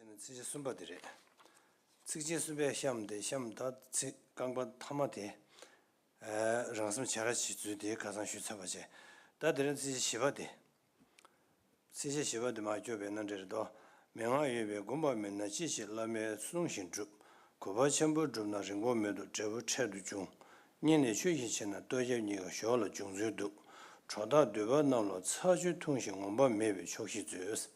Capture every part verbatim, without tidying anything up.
ཚིགས་བཅད་གསུམ་པ་དེ་རེད། ཚིགས་བཅད་གསུམ་པའི་གཤམ་དེ་གཤམ་ད་ཚིག་རྐང་པ་མཐའ་མ་དེ། ཨ། རང་སེམས་བྱ་ར་ཞིག་འཛུལ་ཏེ་ཁ་སང་ཞུས་ཚར་བ་བྱས། ད་དེ་རིང་ཚིགས་བཅད་བཞི་པ་དེ། ཚིགས་བཅད་བཞི་པ་དེ་མར་སྐྱོར་བས་ན་འདྲ་རེད་དོ། མན་ངག་ཡོད་པས་སྒོམ་པ་མིན་ན། ཅི་ཕྱིར་བླ་མའི་གསུང་བཞིན་སྒྲུབ། གུས་པ་ཆེན་པོས་བསྒྲུབས་ན་རིང་པོ་མི་ཐོགས། འབྲས་བུ་འཕྲལ་དུ་འབྱུང་། སྙིང་ནས་ཆོས་བཞིན་བྱས་ན། ལྟོ་རྒྱབ་གཉིས་ཀ་ཞོར་ལ་འབྱུང་ཚུལ་འདུག། གྲོགས་དང་འདུས་པ་རྣམས་ལ་ཚར་གཅོད་འཐུང་ཞིང་ངོམས་པ་མེད་པའི་ཆོག་ཤེས་མཛོད།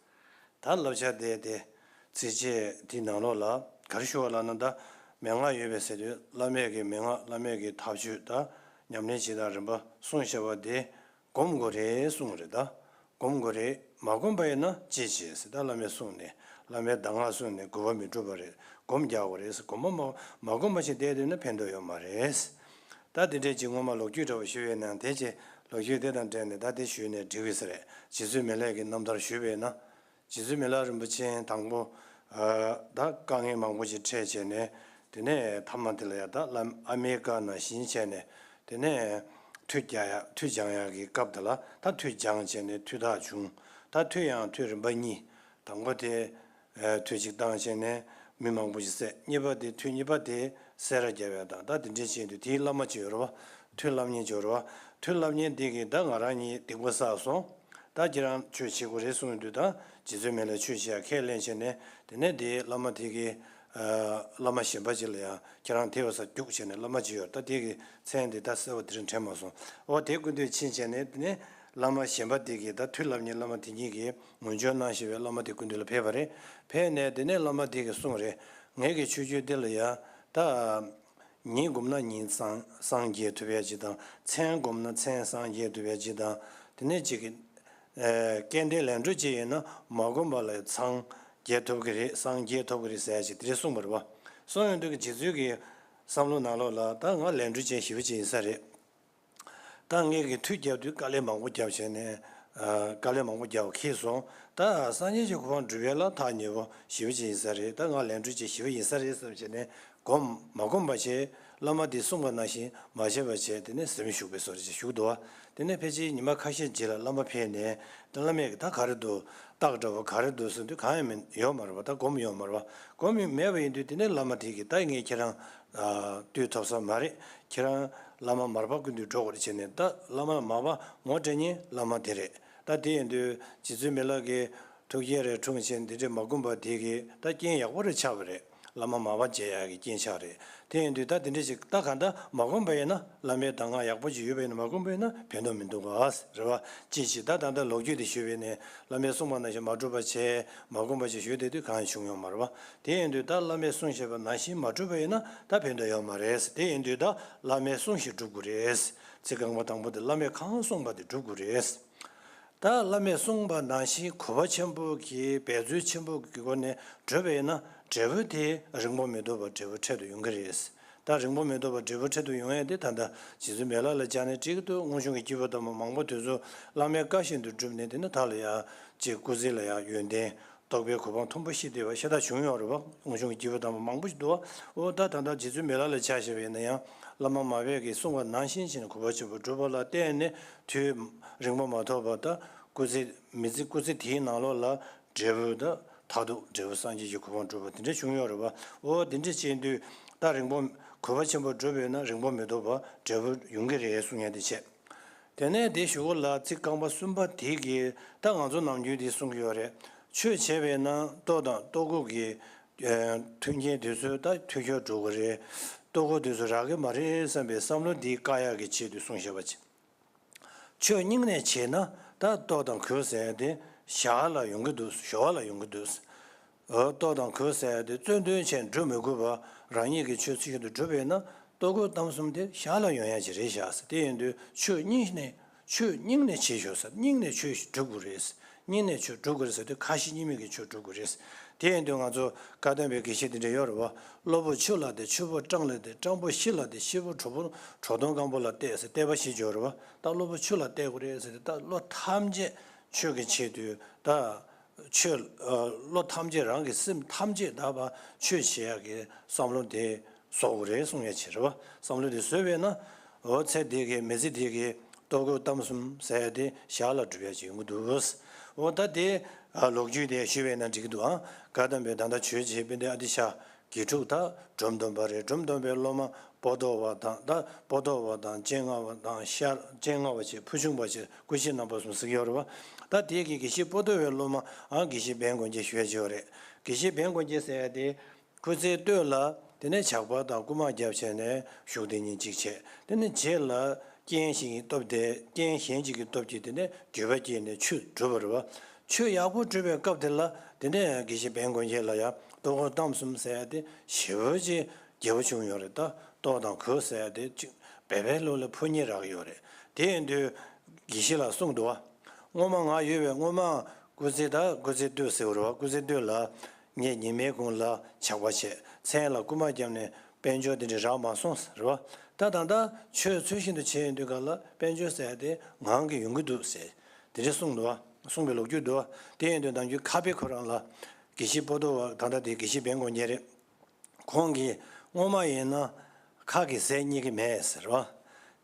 ད་བསླབ་བྱ་དེ་དེ། ཚིགས་བཅད་དེའི་ནང་ལོགས་ལ་ག་རེ་ཞུ་བ་ལབ་ན། ད་མན་ངག་ཡོད་པས་ཟེར་དུས་བླ་མའི་གི་མན་ངག་བླ་མའི་གི་ཐབས་ཇུས་དང་ཉམས་ལེན་བྱེད་སྟངས་རིམ་པ་གསུངས་བཞག་པ་དེ་སྒོམ་དགོས་རེད་གསུངས་རེད། ད་སྒོམ་དགོས་རེད། མ་སྒོམ་པ་ཡིན་ན་ཅི་བྱེད་ཟེར། ད་བླ་མའི་གསུང་ནས་བླ་མའི་གདམས་ངག་གསུང་ནས་གུས་པ་མི་སྒྲུབ་པ་རེད། སྒོམ་རྒྱག་དགོས་རེད་ཟེར། སྒོམ་པ་མ་མ་སྒོམ་པ་ཞིག་བསྡད་དུས་ན་ཕན་ཐོགས་ཡོད་མ་རེད། ད་དེ་འདྲས་ཀྱི་སྔོན་མ་ལོ་རྒྱུས་འདྲ་བོ་ཞུས་པས་ན། དེ་ཀྱི་ལོ་རྒྱུས་དེ་དང་འབྲེལ་ནས་ད་དེ་ཞུས་ནས་འགྲིག་གི་ས་རེད། རྗེ་བཙུན་མི་ལས་ཀྱི་རྣམ་ཐར་ཞུས་པས་ན། རྗེ་བཙུན་མི་ལ་རིན་པོ་ཆེ་དང་པོ། ཨ། ད་དཀའ་ངལ་མང་པོ་ཞིག་འཕྲད་བྱས་ནས། དེ་ནས་མཐའ་མ་དེ་ལ་ཡ་ད་བླ་ཨ་མའི་བཀའ་ནང་བཞིན་བྱས་ནས། དེ་ནས་ཁྲུས་རྒྱག་ཡ་ཁྲུས་སྦྱང་ཡ་གི་སྐབས་དེ་ལ་ད་ཁྲུས་སྦྱངས་བྱས་ནས་ཐུགས་ཐག་བྱུང་། ད་ཁྲུས་ཡང་ཁྲུས་རིམ་པ་གཉིས། དང་པོ་དེ། ཨ། ཁྲུས་གཅིག་བཏང་བྱས་ནས་མི་མང་པོ་ཞིག་བསད། གཉིས་པ་དེ་ཁྲུས་གཉིས་པ་དེ་བསད་ར་རྒྱབ་ཡ་དང་། ད་དེ་འདྲས་བྱས་དུས་དེའི་བླ་མ་ཅིག་ཡོད་རེད་བ། ཁྲུས་བསླབ་མཁན་ཅིག་ཡོད་རེད་བ། ཁྲུས་བསླབ་མཁན་དེ་གིས་ད་ང་རང་གཉིས་སྡིག་པ་བསགས་སོང་། ད་ཁྱེད་རང་ཆོས་བྱེད་དགོས་རེད་གསུངས་དུས། ད་རྗེ་བཙུན་མི་ལ་ཆོས་བྱེད་ཡ་ཁས་ལེན་བྱས་ནས། དེ་ནས་དེའི་བླ་མ་དེ་གིས། ཨ། བླ་མ་གཞན་པ་ཅིག་ལ་ཡང་ཁྱེད་རང་དེ་བ་ས་རྒྱུགས་བྱས་ནས། བླ་མ་ཅིག་ཡོད། ད་དེ་གི་མཚན་དེ་ད་གསལ་བོ་དེ་རིང་དྲན་མ་སོང་། འོ་དེ་སྐུ་མདུན་ཕྱིན་བྱས་ནས། དེ་ནས་བླ་མ་གཞན་པ་དེ་གིས། ད་ཁྲུས་བསླབ་མཁན་བླ་མ་དེ་གཉིས་ཀྱིས་ངོ་སྦྱོར་གནང་བཞིན་པའི་བླ་མ་དེ་སྐུ་མདུན་ལ་ཕེབས་པ་རེད། ཕེབས་ནས་དེ་ནས་བླ་མ་དེ་གིས་གསུངས་རེད། ངེད་ཀྱི་ཆོས་བརྒྱུད་འདི་ལ་ཡ་ད། ཉིན་བསྒོམས་ན་ཉིན་སངས་སངས་རྒྱས་ཐུབ་ཡ་ཅིག་དང་། མཚན་བསྒོམས་ན་མཚན་སངས་རྒྱས་ཐུབ་ཡ་ཅིག་དང་། དེ་ནས་ཅིག་གི། ཨ། སྐལ་ལྡན་ལས་འབྲས་ཅིག་ཡིན་ན་མ་བསྒོམས་པ་ལ་སངས་རྒྱས་ཐུབ་ཀྱི་རེད། སངས་རྒྱས་ཐུབ་ཀྱི་རེད་ཟེར་ཡ་ཅིག་དེ་འདྲས་གསུངས་པ་རེད་བ། གསུངས་ཡོང་དུས་ཀྱི་རྗེ་བཙུན་གྱི་བསམ་བློ་ནང་ལོགས་ལ། ད་ང་ལས་འབྲས་ཅན་ཞེ་པོ་ཅིག་ཡིན་ས་རེད། ད་ངེད་ཀྱིས་ཁྲུས་བརྒྱབ་དུས་དཀའ་ལས་མང་པོ་བརྒྱབ་བྱས་ནས། ཨ། དཀའ་ལས་མང་པོ་བརྒྱབ་ཁེལ་སོང་། ད་སངས་རྒྱས་ཀྱི་གོ་འཕང་སྒྲུབ་ཡ་ལ་ཐག་ཉེ་པོ་ཞེ་པོ་ཅིག་ཡིན་ས་རེད། ད་ང་ལས་འབྲས་ཅན་ཞེ་པོ་ཡིན་ས་རེད་བསམ་བྱས་ནས། སྒོམ་མ་སྒོམ་པ་བྱས། བླ་མ་དེས་གསུངས་པ་ནང་བཞིན་མ་བྱས་པ་བྱས། དེ་ནས་གཟིམ་བཞུགས་པའི་བཟོ་འདྲ་ཅིག་བཞུགས་འདུག་བ། དེ་ནས་ཕལ་ཆེར་ཉི་མ་ཁ་ཤས་རྗེས་ལ་བླ་མ་ཕེབས་ནས། ད་བླ་མས་ད་ག་རེ་འདུག་རྟགས་འདྲ་བོ་ག་རེ་འདུག་ཟེར་དུས་གང་ཡང་མི་ཡོད་མ་རེད་བ། ད་སྒོམ་ཡོད་མ་རེད་བ། སྒོམ་མེད་པ་ཡིན་དུས། དེ་ནས་བླ་མ་དེ་གིས། ད་ངས་ཁྱེད་རང་ཨ་ལྟོས་ཐུབ་ས་མ་རེད། ཁྱེད་རང་བླ་མ་མར་པ་སྐུ་མདུན་འགྲོ་དགོས་རེད་བྱས་ནས། ད་བླ་མ་མར་པ་ངོ་སྤྲད་མཁན་བླ་མ་དེ་རེད། ད་དེ་ཡིན་དུས་རྗེ་བཙུན་མི་ལ་གི་ཐུགས་བསྐྱེད་རེ་འཁྲུངས་བྱས། འདི་འདྲས་མ་བསྒོམས་པ་དེ་གིས་ད་རྐྱེན་ཡག་པོ་རེ་ཆགས་པ་རེད། བླ་མ་མར་པ་མཇལ་ཡག་གི་རྐྱེན་ཆགས་རེད། དེ་ཡིན་དུས་ད་དེ་འདྲས་ཅིག་ད་གང་ལྟར་མ་བསྒོམས་པ་ཡིན་ན། བླ་མའི་གདམས་ངག་ཡག་པོ་ཅིག་ཡོད་པ་ཡིན་ན་མ་བསྒོམས་པ་ཡིན་ན་ཕན་ཐོགས་མི་འདུག་ག་རེད་བ། ཅི་ཞིག་ད་ད་ལྟ་ལོ་རྒྱུས་དེ་ཞུས་པ་ཡིན་ན། བླ་མས་གསུངས་པ་ནང་བཞིན་མ་གྲུབ་པ་བྱས། མ་བསྒོམས་པ་ཅིག་ཞུས་བསྡད་དུས་གང་ཡང་བྱུང་ཡོད་མ་རེད་བ། དེ་ཡིན་དུས་ད་བླ་མས་གསུངས་བཞིན་པ་ནང་བཞིན་མ་གྲུབ་པ་ཡིན་ན་ད་ཕན་ཐོགས་ཡོད་མ་རེད། དེ་ཡིན་དུས་ད་བླ་མའི་གསུང་བཞིན་སྒྲུབ་དགོས་རེད། ཚིག་རྐང་པ་དང་པོ་དེ། བླ་མས་གང་གསུངས་པ་དེ་སྒྲུབ་དགོས་རེད། ད་བླ་མས་གསུངས་པ་ནང་བཞིན་གུས་པ་ཆེན་པོ་གིས། འབད་རྩོལ་ཆེན་པོ་གི་སྒོ་ནས་བསྒྲུབས་པ་ཡིན་ན། འབྲས་བུ་དེ་རིང་པོ་མི་ཐོགས་པར་འབྲས་བུ་འཕྲལ་དུ་ཡོང་གི་རེད། ད་རིང་པོ་མི་ཐོགས་པར་འབྲས་བུ་འཕྲལ་དུ་ཡོང་ཡ་དེ་ད་ལྟ་རྗེ་བཙུན་མི་ལ་ལ་སྦྱར་ནས་འགྲིག་གི་འདུག། སྔོན་བྱུང་གི་སྐྱེས་བུ་དམ་པ་མང་པོ་དེ་ཚོ་བླ་མའི་བཀའ་བཞིན་དུ་བསྒྲུབས་ནས། དེ་ནས་མཐའ་ལ་ཡ་ཅིག་སྐུ་ཚེ་ལ་ཡ་ཡོན་ཏན་རྟོགས་པའི་གོ་འཕང་མཐོན་པོ་ཞིག་ཐོབ་པ་ཤ་སྟག་བྱུང་ཡོད་རེད་བ། སྔོན་བྱུང་གི་སྐྱེས་བུ་དམ་པ་མང་པོ་ཞིག་འདུག་བ། འོ་ད་ད་ལྟ་རྗེ་བཙུན་མི་ལ་ལ་ཆ་བཞག་པ་ཡིན་ན་ཡང་། བླ་མ་མར་པས་ཀྱིས་གསུངས་པ་ནང་བཞིན་བྱས་ནས་གུས་པ་ཆེན་པོས་བསྒྲུབས་པ་ལ་བརྟེན་ནས། དུས་རིང་པོ་མ་ཐོགས་པར། ད་སྐུ་ཚེ་མི་ཚེ་སྐུ་ཚེ་དེའི་ནང་ལོགས་ལ་འབྲས་བུ། ད་མཐར་ཐུག་འབྲས་བུ་སངས་རྒྱས་ཀྱི་གོ་འཕང་སྒྲུབ་པ་དེ་འདྲ་བྱུང་ཡོད་རེད་བ། འོ་དེ་འདྲ་བྱེད་དུས་ད་རིང་པོ་གུས་པ་ཆེན་པོས་བསྒྲུབས་པས་ན་རིང་པོ་མི་ཐོགས་པར་འབྲས་བུ་ཡོང་གི་རེད་གསུང་ཡ་དེ་བྱས། དེ་ནས་དེའི་གཞུག་གུ་ལ་ཚིག་རྐང་པ་གསུམ་པ་དེ་གིས་ད་ང་ཚོ་ནམ་རྒྱུན་དེ་གསུང་གི་ཡོད་རེད། ཆོས་བྱས་པས་ན་ལྟོ་དང་ལྟོ་གོས་ཀྱི་ཨ་མཐུན་རྐྱེན་དེ་ཚོ་ད་འཐུས་ཤོར་འགྲོ་གི་རེད། ལྟོ་གོས་དེ་ཚོ་རག་གི་མ་རེད་བསམ་པའི་བསམ་བློ་འདི་བཀག་ཡག་གི་ཆེད་དུ་གསུངས་བཞག་པ་ཅིག། ཆོས་སྙིང་ནས་བྱས་ན་ད་ལྟོ་དང་གོས་ཟེར་ཡ་དེ་ཞར་ལ་ཡོང་གི་འདུག། ཞོར་ལ་ཡོང་གི་འདུག། ཨོ། ལྟོ་དང་གོས་ཟེར་ཡ་དེ་རྩོད་འདོན་བྱས་འགྲུབ་མི་དགོས་པ། རང་ཉིད་ཀྱི་ཆོས་ཚུལ་བཞིན་དུ་སྒྲུབ་པས་ན། ལྟོ་གོས་གཏམ་གསུམ་དེ་ཞར་ལ་ཡོང་ཡ་ཅིག་རེད་བཞག་ཟེར། དེ་ཡིན་དུས་ཆོས་སྙིང་ནས་ཆོས་སྙིང་ནས་བྱེད་ཤོག་ཟེར། སྙིང་ནས་ཆོས་སྒྲུབ་དགོས་རེད། སྙིང་ནས་ཆོས་སྒྲུབ་དགོས་རེད་ཟེར་དུས་ཁ་ཞེ་གཉིས་མེད་ཀྱི་ཆོས་སྒྲུབ་དགོས་རེད། དེ་ཡིན་དུས་ང་ཚོ་བཀའ་གདམས་པའི་དགེ་བཤེས་དེ་འདྲ་ཡོད་རེད་བ། གློ་བུར་ཆུ་ལ་གཏད། ཆུ་བུར་སྤྲང་ལ་གཏད། སྤྲང་པོ་ཤི་ལ་གཏད། ཤི་བུར་གྲོགས་པོ་གྲོགས་དོན་སྐམ་པོ་ལ་གཏད་ཟེར། གཏད་པ་བཞི་ཡོད་རེད་བ། ད་གློ་བུར་ཆུ་ལ་གཏད་དགོས་རེད་ཟེར་དུས། ད་བློ་ཐམས་ཅད་ཆོས་ཀྱི་ཆེད་དུ། ད་ཆོས། ཨ། བློ་ཐམས་ཅད། རང་གི་སེམས་ཐམས་ཅད་ད་ཕར་ཆོས་བྱེད་ཡག་གི་བསམ་བློ་དེ་བཟོ་དགོས་རེད་གསུང་ཡ་ཅིག་རེད་བ། བསམ་བློ་དེ་བཟོས་པས་ན། འོ་ཚེ་འདི་གི་མི་ཚེ་འདི་གི་ལྟོ་གོས་གཏམ་གསུམ་ཟེར་ཡ་དེ་ཞར་ལ་འགྲུབ་ཡ་ཅིག་ཡོང་གི་འདུག། འོ་ད་དེ་ ཨ་ལོ་རྒྱུས་དེ་ཞུས་པས་ན་འགྲིག་གི་འདུག་ཨང་། བཀའ་གདམས་པའི་ད་ལྟ་ཆོས་རྗེ་དཔལ་ལྡན་ཨ་ཏི་ཤ་དགེ་ཕྲུག་ད་འབྲོམ་སྟོན་པ་རེད། འབྲོམ་སྟོན་པའི་སློབ་མ་པོ་ཏོ་བ་དང་ད་པོ་ཏོ་བ་དང་སྤྱན་སྔ་བ་དང་ཤར་སྤྱན་སྔ་བ་བཅས་ཕུལ་བྱུང་བ་བཅས་སྐུ་བཞི་རྣམ་པ་གསུམ་ཟེར་གྱི་ཡོད་རེད་བ། ད་དེ་གི་དགེ་བཤེས་པོ་ཏོ་བའི་སློབ་མ་ཨང་དགེ་བཤེས་བན་དགོན་རྒྱལ་ཞུ་ཡ་ཅིག་ཡོད་རེད། དགེ་བཤེས་བན་དགོན་རྒྱལ་ཟེར་ཡ་དེ། སྐུ་ཚེ་སྟོད་ལ་དེ་ནས་ཇག་པ་དང་རྐུ་མ་བརྒྱབ་བྱས་ནས་བཞུགས་དེ་ཉིན་གཅིག་བྱས། དེ་ནས་རྗེས་ལ་རྐྱེན་ཞིག་གི་སྟོབས་དེ་རྐྱེན་གཞན་ཅིག་གི་སྟོབས་ཀྱིས་དེ་ནས་འགྱོད་པ་སྐྱེས་ནས་ཆོས་སྒྲུབ་པ་རེད་བ། ཆོས་ཡག་པོ་སྒྲུབ་པའི་སྐབས་དེ་ལ་དེ་ནས་དགེ་བཤེས་བན་དགོན་རྒྱལ་ལ་ཡང་ལྟོ་གོས་གཏམ་གསུམ་ཟེར་ཡ་དེ་ཞེ་པོ་ཅིག་དགྱེས་པོ་བྱུང་ཡོད་རེད། ད་ལྟོ་དང་གོས་ཟེར་ཡ་དེ་ཅིག་བལ་བལ་ལོ་ལ་ཕུལ་སྙིང་རག་གི་ཡོད་རེད། དེ་ཡིན་དུས་དགེ་བཤེས་ལ་གསུངས་འདུག་བ། སྔོན་མ་ང་ཡོད་པའི་སྔོན་མ་སྐུ་ཚེ་ད་སྐུ་ཚེ་སྟོད་ཟེར་བ་རེད་བ། སྐུ་ཚེ་སྟོད་ལ་ངས་ཉི་མའི་གུང་ལ་ཇག་པ་བྱས། མཚན་ལ་རྐུ་མ་བརྒྱབ་ནས་དཔལ་འབྱོར་དེ་འདྲ་རག་མ་སོང་ཟེར་བ། ད་ད་ལྟ་ཆོས་ཚུལ་བཞིན་དུ་བྱས་ཡོང་དུས་ག་ལ་དཔལ་འབྱོར་ཟེར་ཡ་དེ་ངང་གིས་ཡོང་གི་འདུག་ཟེར། དེ་འདྲ་གསུངས་འདུག་བ། གསུངས་པའི་ལོ་རྒྱུས་འདུག་བ། དེ་ཡིན་དུས་ནམ་རྒྱུན་ཁ་དཔེ་ཁོ་རང་ལ་དགེ་བཤེས་པོ་ཏོ་བ་ད་ལྟ་དེ་དགེ་བཤེས་བན་དགོན་རྒྱལ་རེད། ཁོང་གིས་སྔོན་མ་ཡིན་ན་ཁ་གིས་ཟས་རྙེད་ཀྱི་མེད་ཟེར་བ།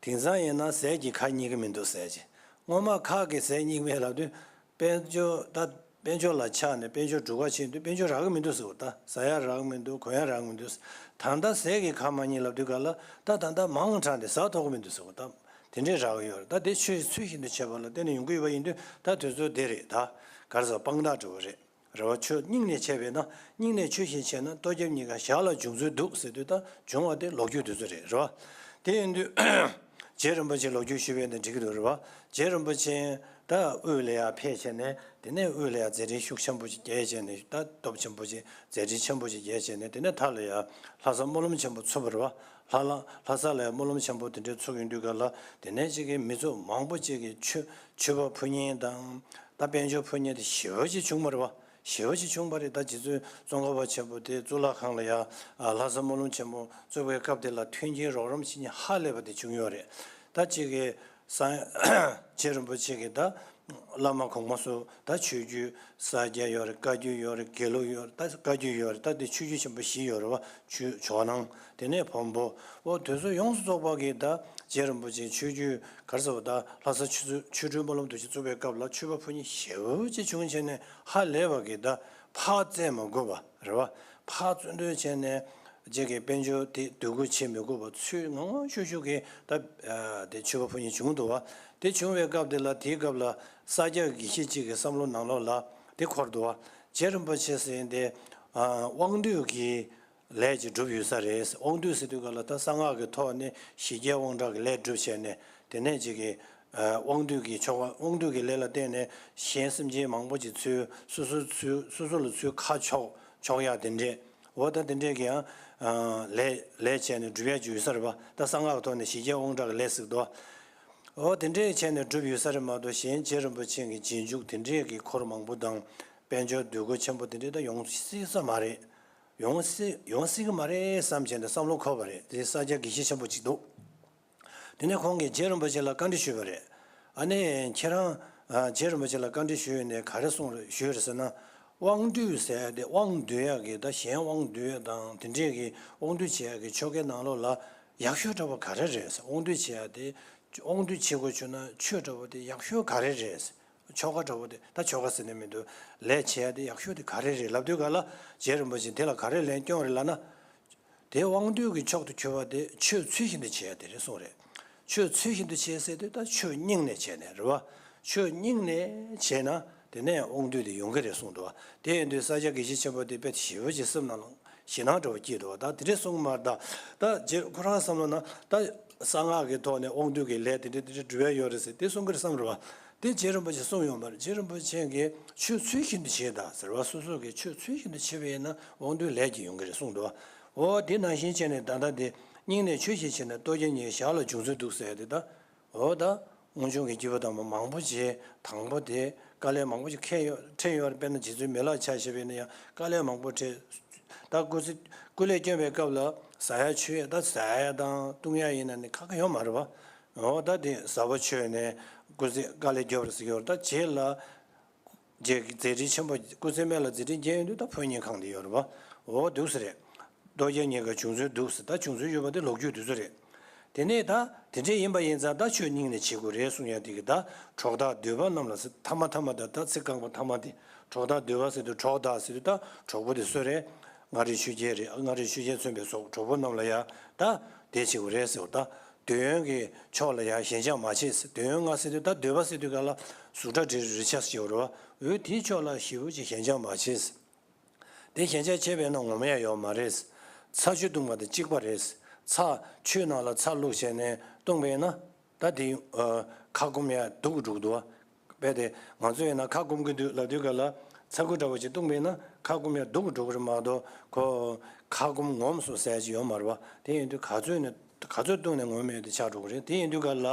དེང་སང་ཡིན་ན་ཟས་ཀྱིས་ཁ་རྙེད་ཀྱི་མི་འདུག་ཟེར་གྱི། སྔོན་མ་ཁ་གིས་ཟས་རྙེད་ཀྱི་མེད་ལབ་དུས་དཔལ་འབྱོར་ད་དཔལ་འབྱོར་ལ་ཆགས་ནས་དཔལ་འབྱོར་སྒྲུབ་ག་ཕྱིན་དུས་དཔལ་འབྱོར་རག་གི་མི་འདུག་ཟེར་བ། ད་ཟ་ཡ་རག་གི་མི་འདུག་གོན་ཡ་རག་གི་མི་འདུག་ད་ལྟ་ཟས་ཀྱིས་ཁ་མ་རྙེད་ལབ་དུས་ག་ལ་ད་ད་ལྟ་མང་དྲགས་ནས་ཟ་ཐུབ་ཀྱི་མི་འདུག་ཟེར་བ། ད་དེ་འདྲས་རག་གི་ཡོད་རེད། ད་དེ་ཆོས་ཚུལ་བཞིན་དུ་བྱས་པ་ལ་བརྟེན་ནས་ཡོང་གི་ཡོད་པ་ཡིན་དུས་ད་དུས་ཚོད་དེ་རེད། ད་ག་རེ་ཟེར་དཔང་རྟགས་འདྲ་བོ་རེད། རེད་བ། ཆོས་སྙིང་ནས་བྱས་པས་ན་སྙིང་ནས་ཆོས་བཞིན་བྱས་ན་ལྟོ་རྒྱབ་གཉིས་ཀ་ཞག་ལ་འབྱུང་ཚུལ་འདུག་ཟེར་དུས་ད་འབྱུང་བ་དེ་ལོ་རྒྱུས་དེ་ཚོ་རེད། རེད་བ། དེ་ཡིན་དུས་རྗེ་རིན་པོ་ཆེ་ལོ་རྒྱུས་ཞུས་པས་ན་འགྲིག་གི་འདུག་རེད་བ། རྗེ་རིན་པོ་ཆེ་ད་དབུས་ལ་ཡར་ཕེབས་བྱས་ནས་དེ་ནས་དབུས་ལ་ཡར་མཛད་འཕྲིན་ཤུགས་ཆེན་པོ་ཞིག་རྒྱས་བྱས་ནས་ད་སྟོབས་ཆེན་པོ་ཞིག་མཛད་འཕྲིན་ཆེན་པོ་ཞིག་རྒྱས་བྱས་ནས་དེ་ནས་མཐའ་ལ་ཡར་ལྷ་ས་སྨོན་ལམ་ཆེན་པོ་ཚུགས་པ་རེད་བ། ལྷ་ལ་ལྷ་ས་ལ་ཡར་སྨོན་ལམ་ཆེན་པོ་དེ་འདྲའི་ཚུགས་ཡོང་དུས་ག་ལ་དེ་ནས་ཅིག་གི་མི་ཚོགས་མང་པོ་ཅིག་གིས་མཆོད་མཆོད་པ་ཕུལ་མཁན་དང་ད་དཔལ་འབྱོར་ཕུལ་མཁན་དེ་ཞེ་པོ་ཅིག་བྱུང་བ་རེད་བ། ཞེ་པོ་ཅིག་བྱུང་བ་རེད། ད་རྗེ་བཙུན་ཙོང་ཁ་པ་ཆེན་པོ་དེ་གཙུག་ལག་ཁང་ལ་ཡ་ཨ་ལྷ་ས་སྨོན་ལམ་ཆེན་མོ་བཙུགས་པའི་སྐབས་དེ་ལ་མཐུན་རྐྱེན་རོགས་རམ་བྱེད་མཁན་ཧ་ལས་པ་དེ་བྱུང་ཡོད་རེད། ད་གཅིག་གི་ས་རྗེ་རིན་པོ་ཆེ་གི་ད་བླ་མ་གོང་མ་སུ་ད་ཆོས་བརྒྱུད་ས་སྐྱ་ཡོད་རེད། བཀའ་བརྒྱུད་ཡོད་རེད། དགེ་ལུགས་ཡོད་རེད། ད་བཀའ་བརྒྱུད་ཡོད་རེད། ད་དེ་ཆོས་བརྒྱུད་ཆེན་པོ་བཞི་ཡོད་རེད་བ། ཆོས་ཇོ་ནང་དེ་ནས་བོན་པོ་འོ་དེ་ཚོ་ཡོངས་སུ་རྫོགས་པ་གི་ད་རྗེ་རིན་པོ་ཆེ་ཆོས་བརྒྱུད་ག་རེ་ཟེར་བ་ད་ལྷ་ས་ཆོས་ཆོས་སྒྲོན་སྨོན་ལམ་དུ་ཆེན་བཙུགས་པའི་སྐབས་ལ་མཆོད་པ་ཕུལ་མཁན་ཞེ་པོ་ཅིག་བྱུང་བྱས་ནས་ཧ་ལས་པ་གི་ད་ཕར་བཙལ་མ་དགོས་པ་རེད་བ། ཕར་བཙལ་འདོད་བྱས་ནས་རྗེ་གི་དཔལ་འབྱོར་དེ་སྡུད་དགོས་བྱེད་མི་དགོས་པ་ཚུར་ངང་ངང་ཤུགས་ཤུགས་ཀྱིས་ད་དེ་མཆོད་པ་ཕུལ་མཁན་བྱུང་འདུག་བ། དེ་བྱུང་བའི་སྐབས་དེ་ལ་དེའི་སྐབས་ལ་ས་སྐྱ་དགེ་བཤེས་གཅིག་གི་བསམ་བློ་ནང་ལོགས་ལ་དེ་འཁོར་འདུག་བ། རྗེ་རིན་པོ་ཆེ་ཟེར་མཁན་དེ་དབང་སྡུད་ཀྱི་ལས་ཅིག་སྒྲུབ་ཡོད་ས་རེད། དབང་སྡུད་ཟེར་དུས་ག་ལ་ད་གསང་སྔགས་ཀྱི་ཐོག་ནས་ཞི་རྒྱས་དབང་དྲག་གི་ལས་སྒྲུབ་བྱས་ནས་དེ་ནས་ཅིག་གི་དབང་སྡུད་ཀྱི་ཆོ་ག་དབང་སྡུད་ཀྱི་ལས་ལ་བརྟེན་ནས་གཞན་སེམས་ཅན་མང་པོ་ཅིག་ཚུར་སོ་སོ་ཚུར་སོ་སོ་ལ་ཚུར་ཁ་ཕྱོགས་ཕྱོགས་ཡག་དེ་འདྲས་འོ་ད་དེ་འདྲས་ཀྱི་ཡང་ལས་ལས་བྱས་ནས་སྒྲུབ་ཡག་ཅིག་ཡོད་ས་རེད་པ། ད་གསང་སྔགས་ཀྱི་ཐོག་ནས་ཞི་རྒྱས་དབང་དྲག་གི་ལས་ཟེར་འདུག་འོ་དེ་འདྲས་བྱས་ནས་སྒྲུབ་ཡོད་ས་རེད་མ་གཏོགས་གཞན་རྗེ་རིན་པོ་ཆེ་གི་རྗེས་འཇུག་དེ་འདྲས་ཀྱི་འཁོར་མང་པོ་དང་དཔལ་འབྱོར་འདུ་འགོད་ཆེན་པོ་དེ་འདྲས་ད་ཡོང་སྲིད་ས་མ་རེད། ཡོང་སྲིད་ཡོང་སྲིད་ཀྱི་མ་རེད་བསམ་བྱས་ནས་བསམ་བློ་འཁོར་བ་རེད། དེ་ས་སྐྱ་དགེ་བཤེས་ཆེན་པོ་གཅིག་འདུག་དེ་ནས་ཁོང་གིས་རྗེ་རིན་པོ་ཆེ་ལ་བཀའ་འདྲི་ཞུས་པ་རེད། ཨ་ནི་ཁྱེད་རང་ཨ་རྗེ་རིན་པོ་ཆེ་ལ་བཀའ་འདྲི་ཞུས་ནས་ག་རེ་གསུངས་རེད་ཞུས་རེད་ཟེར་ན། དབང་སྡུད་ཟེར་ཡ་དེ་དབང་སྡུད་ཡ་གི་ད་གཞན་དབང་སྡུད་ཡ་དང་དེ་འདྲས་ཀྱི་དབང་སྡུད་བྱེད་ཡ་གི་ཆོ་གའི་ནང་ལོགས་ལ་ཡག་ཤོས་འདྲ་བོ་ག་རེ་རེད་ཟེར། དབང་སྡུད་བྱེད་ཡ་དེ་དབང་སྡུད་བྱེད་དགོས་བྱུང་ན་ཆོས་འདྲ་བོ་དེ་ཡག་ཤོས་ག་རེ་རེད་ཟེར། ཆོ་ག་འདྲ་བོ་དེ་ད་ཆོ་ག་ཟེར་ནས་མི་འདུག་ལས་བྱེད་ཡ་དེ་ཡག་ཤོས་དེ་ག་རེ་རེད་ལབ་དུས་ག་ལ་རྗེ་རིན་པོ་ཆེ་དེ་ལ་ག་རེ་ལན་སྐྱོན་རེད་ལབ་ན། དེ་དབང་སྡུད་ཀྱི་མཆོག་ཏུ་གྱུར་པ་དེ་ཆོས་ཚུལ་བཞིན་དུ་བྱེད་ཡ་དེ་རེད་གསུངས་རེད། ཆོས་ཚུལ་བཞིན་དུ་བྱེད་ཟེར་དུས་ད་ཆོས་སྙིང་ནས་བྱས་ནས་རེད་བ། ཆོས་སྙིང་ནས་བྱས་ན་དེ་ནས་དབང་སྡུད་དེ་ཡོང་གི་རེད་གསུངས་འདུག་བ། དེ་ཡིན་དུས་ས་སྐྱ་དགེ་བཤེས་ཆེན་པོ་དེ་དཔེ་ཞེ་པོ་ཅིག་སེམས་ནང་ལ་ཞེད་སྣང་འདྲ་བོ་སྐྱེས་འདུག་བ། ད་དེ་འདྲས་གསུངས་མ་རེད། ད་ད་རྗེ་ཁོ་རང་བསམ་བློ་ན་ད་གསང་སྔགས་ཀྱི་ཐོག་ནས་དབང་སྡུད་ཀྱི་ལས་དེ་འདྲས་དེ་འདྲས་སྒྲུབ་ཡ་ཡོད་རེད་ཟེར་དེ་གསུང་གི་རེད་བསམ་རེད་བ། དེ་རྗེ་རིན་པོ་ཆེ་གསུངས་ཡོད་མ་རེད། རྗེ་རིན་པོ་ཆེ་གིས་ཆོས་ཚུལ་བཞིན་དུ་བྱེད་དང་ཟེར་བ། སོ་སོ་གིས་ཆོས་ཚུལ་བཞིན་དུ་བྱེད་པ་ཡིན་ན་དབང་སྡུད་ལས་ཀྱི་ཡོང་གི་རེད་གསུངས་འདུག་བ། འོ་དེ་ནང་བཞིན་བྱས་ནས་ད་ལྟ་དེ་སྙིང་ནས་ཆོས་བཞིན་བྱས་ནས་ལྟོ་རྒྱབ་གཉིས་ཞག་ལ་འབྱུང་ཚུལ་འདུག་ཟེར་ཡ་དེ་ད། འོ་ད་སྔོན་བྱུང་གི་སྐྱེས་བུ་དམ་པ་མང་པོ་ཅིག་དང་པོ་དེ་དཀའ་ལས་མང་པོ་ཅིག་འཕྲད་ཡོད་འཕྲད་ཡོད་རེད། དཔེར་ན་རྗེ་བཙུན་མི་ལ་ཆ་བཞག་པ་ཡིན་ན་ཡང་དཀའ་ལས་མང་པོ་འཕྲད། ད་སྐུ་ཚེ་སྐུ་ལས་བསྐྱོན་པའི་སྐབས་ལ་ཟ་ཡ་མཆོད་ཡ་ད་ཟ་ཡ་དང་བཏུང་ཡ་ཡིན་ན་ནི་ཁག་ཁག་ཡོད་མ་རེད་བ། འོ་ད་དེ་ཟ་བ་མཆོད་ནས་སྐུ་ཚེ་དཀའ་ལས་རྒྱབ་རེད་ཟེར་གྱི་ཡོད་རེད། ད་རྗེས་ལ་རྗེ་གི་མཛད་འཕྲིན་ཆེན་པོ་སྐུ་ཚེ་སྨད་ལ་མཛད་འཕྲིན་རྒྱས་ཡོང་དུས་ད་ཕོ་ཉ་གང་དེ་ཡོད་རེད་བ། འོ་འདུག་ཟེར་རེད། ལྟོ་རྒྱབ་གཉིས་ཀ་བྱུང་ཚུལ་འདུག་ཟེར། ད་བྱུང་ཚུལ་ཡོད་པ་དེ་ལོ་རྒྱུས་དེ་ཚོ་རེད། དེ་ནས་ད་དེ་འདྲས་ཡིན་པ་ཡིན་ཙང་ད་ཆོས་སྙིང་ནས་བྱེད་དགོས་རེད་གསུང་ཡ་དེ་གི་ད་གྲོགས་དག་འདོད་པ་རྣམས་ལ་ཟེར་ཐ་མ་ཐ་མ་ད་ད་ཚིག་རྐང་པ་ཐ་མ་དེ་ གྲོགས་བདག་འདོད་པ་ཟེར་དུས་གྲོགས་བདག་ཟེར་དུས་ད་གྲོགས་པོ་དེ་སུ་རེད། མངའ་རིས་ཆོས་རྒྱལ་རེད། མངའ་རིས་ཆོས་རྒྱལ་མཚོན་པའི་སོགས་གྲོགས་པོ་རྣམས་ལ་ཡང་ད་དེ་བྱེད་དགོས་རེད་ཟེར་བ། ད་འདོད་ཡོན་གྱི་ཕྱོགས་ལ་ཡང་ཞེན་ཆགས་མ་བྱེད་ཟེར། འདོད་ཡོན་ལྔ་ཟེར་དུས་ད་འདོད་པ་ཟེར་དུས་ག་ལ་གཟུགས་སྒྲ་དྲི་རོ་རེག་བྱ་ཟེར་བ་རེད་བ། འོ་དེའི་ཕྱོགས་ལ་ཞེ་པོ་ཅིག་ཞེན་ཆགས་མ་བྱེད་ཟེར། དེ་ཞེན་ཆགས་བྱས་པས་ན་ངོམས་ཡ་ཡོད་མ་རེད། ཚྭ་ཆུ་བཏུང་བ་དང་གཅིག་པ་རེད། ཚྭ་ཆུའི་ནང་ལ་ཚྭ་བླུགས་བྱས་ནས་བཏུང་བས་ན་ད་དེ་ཁ་སྐོམ་ཡ་སྡུག་གི་འགྲོ་གི་འདུག་བ། རྦད་དེ་ང་ཚོ་ཡིན་ན་ཁ་སྐོམ་གྱི་དུས་ལབ་དུས་ག་ལ་ཚྭ་ཁུ་འདྲ་བོ་ཅིག་བཏུང་བས་ན་ཁ་སྐོམ་ཡ་སྡུག་གི་འགྲོ་གི་རེད་མ་གཏོགས་ཁོ་ཁ་སྐོམ་ངོམས་སོང་ཟེར་ཡ་ཅིག་ཡོད་མ་རེད་བ། དེ་ཡིན་དུས་ག་ཚོད་ནས། ག་ཚོད་བཏུང་ནས་ངོམས་ཡོད་དེ་ཆགས་འགྲོ་གི་རེད། དེ་ཡིན་དུས་ག་ལ་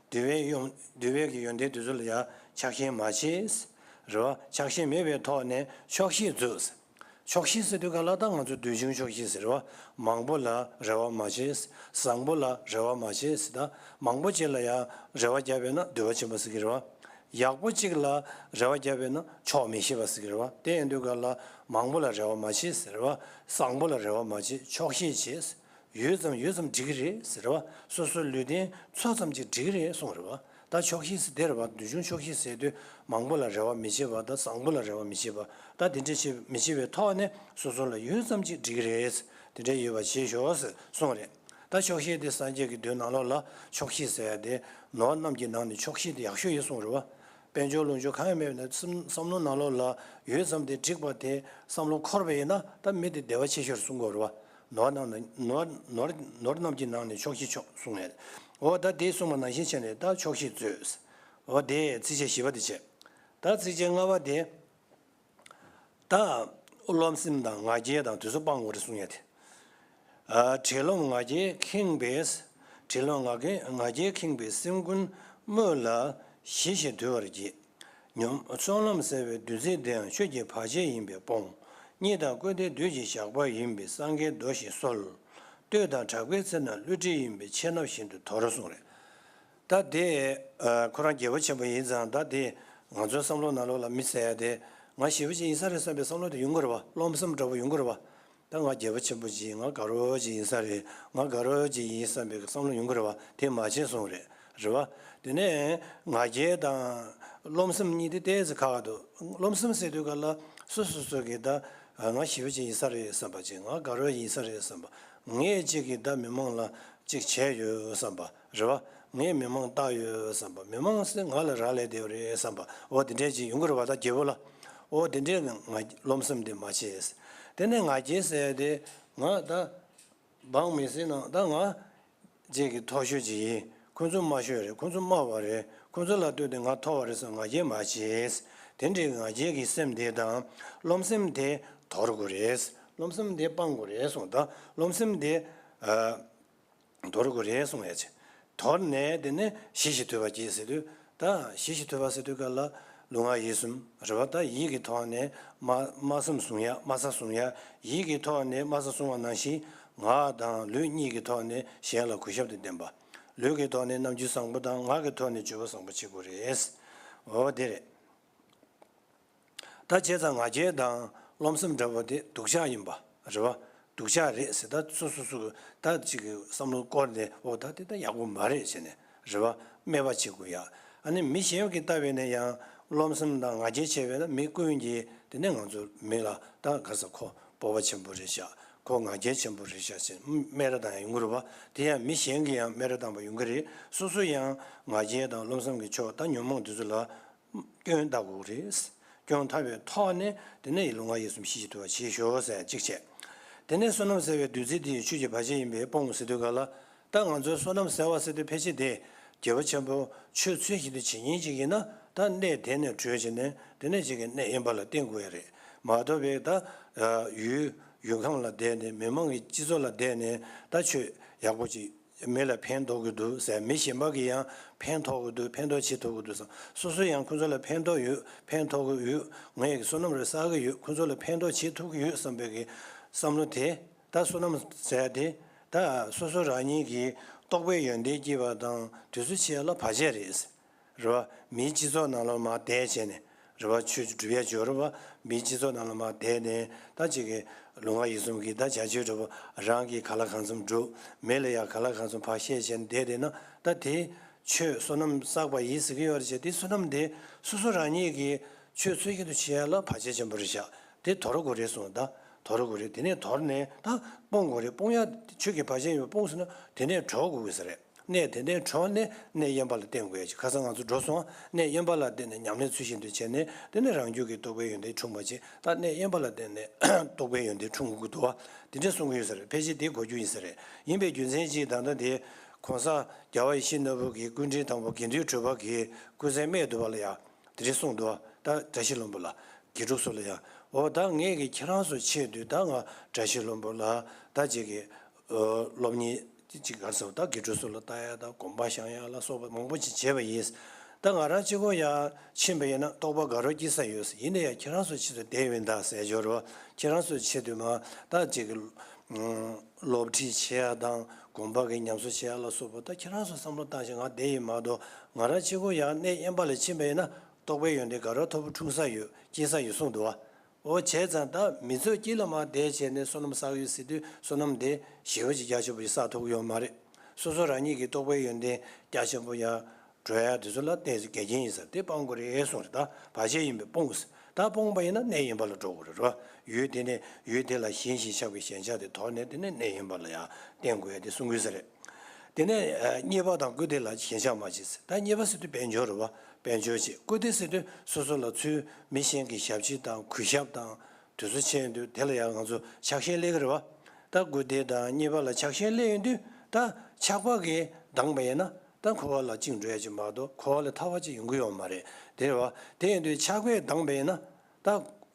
འདོད་པའི་ཡོན་འདོད་པའི་གི་ཡོན་ཏན་དེ་ཚོ་ལ་ཡང་ཆགས་ཞེན་མ་བྱེད། རེད་བ། ཆགས་ཞེན་མེད་པའི་ཐོག་ནས་ཆོག་ཤེས་མཛོད། ཆོག་ཤེས་ཟེར་དུས་ག་ལ་ད་ང་ཚོ་འདོད་ཆུང་ཆོག་ཤེས་ཟེར་བ། མང་པོ་ལ་རེ་བ་མ་བྱེད། བཟང་པོ་ལ་རེ་བ་མ་བྱེད་ཟེར། ད་མང་པོ་ཅིག་ལ་ཡང་རེ་བ་བརྒྱབ་པས་ན་འདོད་པ་ཆེན་པོ་ཟེར་གི་རེད་བ། ཡག་པོ་ཅིག་ལ་རེ་བ་བརྒྱབ་པས་ན་ཆོག་མི་ཤེས་པ་ཟེར་གི་རེད་བ། དེ་ཡིན་དུས་ག་ལ་མང་པོ་ལ་རེ་བ་མ་བྱེད་ཟེར་བ། བཟང་པོ་ལ་རེ་བ་མ་བྱེད། ཆོག་ཤེས་བྱེད། ཡོད་ཙམ་ཡོད་ཙམ་འགྲིག་གི་རེད་ཟེར་བ། སོ་སོའི་ལུས་རྟེན་ཚོ་ཙམ་ཅིག་འགྲིག་གི་རེད་གསུངས་རེད་བ། ད་ཆོག་ཤེས་ཟེར་དེ་རེད་བ། འདོད་ཆུང་ཆོག་ཤེས་ཟེར་དུས་མང་པོ་ལ་རེ་བ་མི་བྱེད་པ་དང་བཟང་པོ་ལ་རེ་བ་མི་བྱེད་པ། ད་དེ་འདྲ་བྱེད་མི་བྱེད་པའི་ཐོག་ནས་སོ་སོ་ལ་ཡོད་ཙམ་ཅིག་འགྲིག་གི་རེད། དེ་འདྲ་ཡོད་པ་བྱེད་ཤོག་ཟེར་གསུངས་རེད། ད་ཆོག་ཤེས་དེ་སངས་རྒྱས་ཀྱི་མདོའི་ནང་ལོགས་ལ་ཆོག་ཤེས་ཟེར་ཡ་དེ་ནོར་རྣམས་ཀྱི་ནང་ནས་ཆོག་ཤེས་དེ་ཡག་ཤོས་ཡིན་གསུངས་རེད་བ། དཔལ་འབྱོར་ལོངས་སྤྱོད་གང་ཡང་མེད་པ་ན་བསམ་བསམ་བློ་ནང་ལོགས་ལ་ཡོད་ཙམ་དེ་འགྲིག་པ་དེ་བསམ་བློ་འཁོར་བ་ཡིན་ན་ད་མི་དེ་བདེ་བ་ཆེ་ཤོས་གསུང་གི་ཡོད་རེད་བ། ནོར་རྣམས་ནོར་ནོར་ནོར་རྣམས་ཀྱི་ནང་ནས་ཆོག་ཤེས་མཆོག་གསུང་ཡ། འོ་ད་དེ་གསུངས་པ་ནང་བཞིན་བྱས་ནས་ད་ཆོག་ཤེས་མཛོད། འོ་དེ་ཚིགས་བཅད་བཞི་པ་དེ་བྱས། ད་ཚིགས་བཅད་ལྔ་པ་དེ། ད་རློམ་སེམས་དང་ང་རྒྱལ་དང་དེ་ཚོ་སྤང་དགོས་རེད་གསུང་ཡ་དེ། ཨ། བྲེལ་རློམ་ང་རྒྱལ་ཁེངས་པས། བྲེལ་རློམ་ང་རྒྱལ་ང་རྒྱལ་ཁེངས་པས་སེམས་ཀུན་སྨོད་ལ་ཞི་ཞིང་དུལ་བར་བགྱི། ཉོན་བསོད་ནམས་ཟད་པའི་བདུད་རྩི་དེའང་ཆོས་ཀྱི་བར་ཆད་ཡིན་པས་སྤོང་། རྙེད་དང་བཀུར་སྟིའི་བདུད་ཀྱི་ཞགས་པ་ཡིན་པས་སངས་རྒྱས་རྡོ་ཞིག་གསོལ། བསྟོད་དང་གྲགས་པའི་ཚེ་ན་བསླུ་བྲིད་ཡིན་པས་ཆེ་ནབ་བཞིན་དུ་དོར་གསུངས་རེད། ད་དེ་ཨ། ཁོ་རང་རྒྱལ་པོ་ཆེན་པོ་ཡིན་ཙང་ད་དེ་ང་ཚོའི་བསམ་བློ་ནང་ལོགས་ལ་མི་ཟེར་ཡ་དེ་ང་ཞེ་པོ་ཅིག་ཡིན་ས་རེད་བསམ་པའི་བསམ་བློ་དེ་ཡོང་གི་རེད་བ། རློམ་སེམས་འདྲ་པོ་ཡོང་གི་རེད་བ། ད་ང་རྒྱལ་པོ་ཆེན་པོ་ཅིག་ཡིན། ང་དགའ་རོགས་ཅིག་ཡིན་ས་རེད། ང་དགའ་རོགས་ཅིག་ཡིན་བསམ་པའི་བསམ་བློ་ཡོང་གི་རེད་བ། དེ་མ་བྱེད་གསུངས་རེད། རེད་བ། དེ་ནས་ང་རྒྱལ་དང་རློམ་སེམས་གཉིས་དེ་ཏོག་ཙམ་ཁ་ཁ་འདུག་རློམ་སེམས་ཟེར་དུས་ག་ལ་སོ་སོ་སོ་གིས་ད་ང་ཞེ་པོ་ཅིག་ཡིན་ས་རེད་བསམ་པ་ཅིག་ང་དགའ་རོགས་ཡིན་ས་རེད་བསམ་པ། ངས་ཅིག་གིས་ད་མི་མང་ལ་ཅིག་བྱས་ཡོད་བསམ་པ་རེད་བ། ངས་མི་མང་བཏགས་ཡོད་བསམ་པ། མི་མང་ཟེར་ང་ལ་རག་ལས་བསྡད་པ་རེད་བསམ་པ། འོ་དེ་འདྲས་ཅིག་ཡོང་གི་རེད་བ། ད་རྒྱལ་པོ་ལ། འོ་དེ་འདྲས་ང་རློམ་སེམས་དེ་མ་བྱེད། དེ་ནས་ང་རྒྱལ་ཟེར་ཡ་དེ་ང་ད་འབངས་མི་སེར་ནང་ད་ང་ཅིག་གི་མཐོ་ཤོས་ཅིག་ཡིན། ཁོ་ཚོ་དམའ་ཤོས་རེད། ཁོ་ཚོ་དམའ་བ་རེད། ཁོ་ཚོ་ལ་ལྟོས་ཏེ་ང་མཐོ་བ་རེད་བསམ་ང་རྒྱལ་མ་བྱེད། དེ་འདྲའི་ང་རྒྱལ་གྱི་སེམས་དེ་དང་རློམ་སེམས་དེ་དོར་དགོས་རེད། རློམ་སེམས་དེ་སྤང་དགོས་རེད་གསུངས། ད་རློམ་སེམས་དེ་ཨ། དོར་དགོས་རེད་གསུངས་ཡ་ཆེ། དོར་ནས་དེ་ནས་ཞི་ཞིང་དུལ་བར་བགྱི་ཟེར་དུས་ད་ཞི་ཞིང་དུལ་བ་ཟེར་དུས་ག་ལ་ལུས་ངག་ཡིད་གསུམ་རེད་བ། ད་ཡིད་ཀྱི་ཐོག་ནས་དམའ་དམའ་སེམས་བཟུང་ཡ། དམའ་ས་བཟུང་ཡ། ཡིད་ཀྱི་ཐོག་ནས་དམའ་ས་བཟུང་བ་ནང་བཞིན་ངག་དང་ལུས་གཉིས་ཀྱི་ཐོག་ནས་གཞན་ལ་གུས་ཞབས་དང་ལྡན་པ། ལུས་ཀྱི་ཐོག་ནས་རྣམ་འགྱུར་བཟང་པོ་དང་ངག་གི་ཐོག་ནས་སྤྱོད་པ་བཟང་པོ་བྱེད་དགོས་རེད། འོ་དེ་རེད། ད་བྱས་ཙང་ང་རྒྱལ་དང་རློམ་སེམས་འདྲ་པོ་དེ་སྡུག་ཅག་ཡིན་པ་རེད་བ། སྡུག་ཅག་རེད་ཟེར། ད་སོ་སོ་སོ་ད་ཅིག་གི་བསམ་བློ་བསྐོར་ནས་འོ་ད་དེ་ད་ཡག་པོ་མ་རེད་ཟེར་ནས་རེད་བ། སྨད་པ་བྱེད་དགོས་ཡ། ཨ་ནི་མི་གཞན་གྱིས་ལྟ་བས་ན་ཡང་རློམ་སེམས་དང་ང་རྒྱལ་བྱས་པས་ན་མི་ཀུན་གྱིས་དེ་ནས་ང་ཚོ་མི་ལ་ད་ག་ས་ཁོ་སྤོབས་པ་ཆེན་པོ་རེད་ཤག་ཁོ་ང་རྒྱལ་ཆེན་པོ་རེད་ཤག་ཟེར་སྨད་ར་བཏང་ཡ་ཡོང་གི་རེད་བ། དེ་ཡང་མི་གཞན་གྱིས་ཡང་སྨད་ར་བཏང་པ་ཡོང་གི་རེད། སོ་སོ་ཡང་ང་རྒྱལ་དང་རློམ་སེམས་ཀྱི་ཕྱོགས་ད་ཉོན་མོངས་དེ་ཚོ་ལ་སྐྱོན་བཏགས་དགོས་རེད། སྐྱོན་བཏགས་པའི་ཐོག་ནས་དེ་ནས་ལུས་ངག་ཡིད་གསུམ་ཞི་ཞིང་དུལ་བར་བྱེད་ཤོག་ཟེར་གཅིག་བྱས། དེ་ནས་བསོད་ནམས་ཟད་པའི་བདུད་རྩི་དེ་ཡི་ཆོས་ཀྱི་བར་ཆད་ཡིན་པས་སྤོང་ཟེར་དུས་ག་ལ། ད་ང་ཚོའི་བསོད་ནམས་ཟད་པ་ཟེར་དུས་ཕལ་ཆེར་དེ་རྒྱལ་པོ་ཆེན་པོ་ཆོས་འཚོལ་བཞིན་དུ་བྱེད་མཁན་ཅིག་ཡིན་ན་ད་གནས་དེ་ནས་གྲོལ་བྱས་ནས་དེ་ནས་ཅིག་གི་གནས་དབེན་པ་ལ་བརྟེན་དགོས་ཡ་རེད། མ་གཏོགས་པའི་ད་ཡུལ་ཡུལ་ཁམས་ལ་བསྡད་ནས་མི་མང་གི་སྤྱི་ཚོགས་ལ་བསྡད་ནས་ད་ཆོས་ཡག་པོ་ཅིག་མི་ལ་ཕན་ཐོགས་ཀྱི་འདུག་ཟེར། མི་གཞན་པ་གིས་ཡང་ཕན་ཐོགས་ཀྱི་འདུག་ཕན་ཐོགས་བྱེད་ཐུབ་ཀྱི་འདུག་བསམ། སོ་སོ་ཡང་ཁོ་ཚོ་ལ་ཕན་ཐོགས་ཡོད། ཕན་ཐོགས་ཀྱི་ཡོད། ངས་ཀྱི་བསོད་ནམས་རེ་བསགས་ཀྱི་ཡོད། ཁོ་ཚོ་ལ་ཕན་ཐོགས་བྱེད་ཐུབ་ཀྱི་ཡོད་བསམ་པའི་གི་བསམ་བློ་དེ། ད་བསོད་ནམས་ཟེར་ཡ་དེ་ད་སོ་སོ་རང་ཉིད་ཀྱི་རྟོགས་པའི་ཡོན་ཏན་སྐྱེས་པ་དང་དུས་ཚོད་ཕྱེ་ཡ་ལ་བར་ཆད་རེད། རེད་བ། མིའི་སྤྱི་ཚོགས་ནང་ལ་མར་བསྡད་བྱས་ནས་རེད་བ། ཆོས་སྒྲུབ་ཡ་ཅིག་ཡོད་རེད་བ། མིའི་སྤྱི་ཚོགས་ནང་ལ་མར་བསྡད་ནས་ད་ཅིག་གི་ལུས་ངག་ཡིད་གསུམ་གྱི་ད་བྱ་སྤྱོད་འདྲ་པོ་རང་གིས་ག་ལ་གང་འཚམ་སྒྲུབ། མི་ལ་ཡང་ག་ལ་གང་འཚམ་ཕར་བཤད་བྱས་ནས་བསྡད་བསྡད་ན་ད་དེ་ཆོས་བསོད་ནམས་བསགས་པ་ཡིན་ཟེར་གྱི་ཡོད་རེད་བྱས། དེ་བསོད་ནམས་དེ་སོ་སོ་རང་ཉིད་ཀྱི་ ཆོས་ཚུལ་བཞིན་དུ་བྱེད་ཡ་ལ་བར་ཆད་ཆེན་པོ་རེད་ཤག་དེ་དོར་དགོས་རེད་གསུངས། ད་དོར་དགོས་རེད། དེ་ནས་དོར་ནས་ད་སྤོང་དགོས་རེད། སྤོང་ཡ་ཆོས་ཀྱི་བར་ཆད་ཡིན་པ་སྤོང་ཟེར་ན་དེ་ནས་གྲོལ་དགོས་ཀྱི་ས་རེད། གནས་དེ་ནས་གྲོལ་ནས་གནས་དབེན་པ་ལ་བརྟེན་དགོས་ཡ་ཅིག་ཁ་སང་ང་ཚོ་འགྲོ་སོང་། གནས་དབེན་པ་ལ་བརྟེན་ནས་ཉམས་ལེན་ཚུལ་བཞིན་དུ་བྱས་ནས་དེ་ནས་རང་རྒྱུད་ཀྱི་རྟོགས་པའི་ཡོན་ཏན་འཁྲུངས་པ་ཅིག་ད་གནས་དབེན་པ་ལ་བརྟེན་ནས་རྟོགས་པའི་ཡོན་ཏན་འཁྲུངས་དགོས་ཀྱི་འདུག་བ། དེ་འདྲས་གསུང་གི་ཡོད་ས་རེད། ཕལ་ཆེར་དེ་གོ་རྒྱུ་ཡིན་ས་རེད། ཡིན་པའི་རྒྱུ་མཚན་ཅིག་ད་ལྟ་དེ་གོང་ས་རྒྱལ་བ་ཡིད་བཞིན་ནོར་བུ་གི་སྐུ་ཕྲེང་དང་པོ་དགེ་འདུན་གྲུབ་པ་གི་སྐུ་ཚེ་སྨད་དུ་བ་ལ་ཡ། དེ་རེད་གསུངས་འདུག་ད་བཀྲ་ཤིས་ལྷུན་པོ་ལ་དགེ་ཕྲུག་ཚོ་ལ་ཡང་འོ་ད་ངས་ཀྱི་ཁྱེད་རང་ཚོ་ཆེད་དུ་ད་ང་བཀྲ་ཤིས་ལྷུན་པོ་ལ་ད་ཅིག་གི་སློབ་གཉེར་ཅིག་ག་རེ་ཟེར་ད་དགེ་ཕྲུག་ཚོ་ལ་ལྟ་ཡ་ད་དགོན་པ་བཞེངས་ཡ་ལ་སོགས་པ་མང་པོ་ཅིག་བྱས་པ་ཡིན། ད་ང་རང་གཅིག་པོ་ཡང་ཕྱིན་པ་ཡིན་ན་རྟོགས་པ་དགའ་རབ་སྐྱེ་ས་ཡོད། ཡིན་ན་ཡང་ཁྱེད་རང་ཚོ་ཆེད་དུ་བསྡད་ཡོད་ད་ཟེར་འབྱོར་བ་ཁྱེད་རང་ཚོ་ཆེད་དུ་མ་ད་ཅིག་གི་སློབ་ཁྲིད་བྱེད་ཡ་དང་དགོན་པ་གི་ཉམས་གསོ་བྱེད་ཡ་ལ་སོགས་པ་ད་ཁྱེད་རང་ཚོ་བསམ་བློ་བཏང་བྱས་ང་བསྡད་ཡིན་མ་གཏོགས་ང་རང་གཅིག་པོ་ཡང་གནས་དབེན་པ་ལ་ཕྱིན་པ་ཡིན་ན་རྟོགས་པའི་ཡོན་ཏན་དགའ་རབ་ཐོབ་པོ་འཁྲུངས་ས་ཡོད་སྐྱེ་ས་ཡོད་གསུངས་འདུག་བ། འོ་བྱས་ཙང་ད་མི་ཚོས་དཀྱིལ་ལ་མར་བསྡད་བྱས་ནས་བསོད་ནམས་བསགས་ཡོད་ཟེར་དུས་བསོད་ནམས་དེ་ཞེ་པོ་ཅིག་རྒྱ་ཆེན་པོ་ཞིག་བསགས་ཐུབ་ཀྱི་ཡོད་མ་རེད། སོ་སོ་རང་ཉིད་ཀྱི་རྟོགས་པའི་ཡོན་ཏན་རྒྱ་ཆེན་པོ་ཡང་འགྲོ་ཡ་དེ་ཚོ་ལ་ཏོག་ཙམ་འགལ་རྐྱེན་ཡིན་ཟེར་དེ་སྤང་དགོས་རེད་གསུངས་རེད། ད་བར་ཆད་ཡིན་པས་སྤོངས་ཟེར། ད་སྤོངས་པ་ཡིན་ན་གནས་དབེན་པ་ལ་འགྲོ་དགོས་རེད་རོ། ཡུལ་དེ་ནས་ཡུལ་དེ་ལ་ཞེན་ཞིང་ཆགས་པའི་ཞེན་ཆགས་དེ་དོར་ནས་དེ་ནས་གནས་དབེན་པ་ལ་ཡང་བརྟེན་དགོས་ཡ་དེ་གསུང་གི་ཡོད་ས་རེད། དེ་ནས་ཨ་རྙེད་པ་དང་བཀུར་སྟི་ལ་ཞེན་ཆགས་མ་བྱེད་ཟེར། ད་རྙེད་པ་ཟེར་དུས་དཔལ་འབྱོར་རེད་བ། དཔལ་འབྱོར་བྱེད། བཀུར་སྟི་ཟེར་དུས་སོ་སོ་ལ་ཚུར་མི་གཞན་གྱི་ཞབས་ཕྱི་དང་གུས་ཞབས་དང་དེ་ཚོ་བྱས་ཡོང་དུས་དེ་ལ་ཡང་ང་ཚོ་ཆགས་ཞེན་སླེབས་ཀྱི་རེད་བ། ད་བཀུར་སྟི་དང་རྙེད་པ་ལ་ཆགས་ཞེན་སླེབས་ཡོང་དུས་ད་ཆགས་པ་གིས་སྡང་པ་ཡིན་ན་ད་འཁོར་བ་ལ་བཅིངས་འགྲོ་ཡ་ཅིག་མ་གཏོགས་འཁོར་བ་ལས་ཐར་བ་ཅིག་ཡོང་གི་ཡོད་མ་རེད། དེ་རེད་བ། དེ་ཡིན་དུས་ཆགས་པས་སྡང་པ་ཡིན་ན། ད་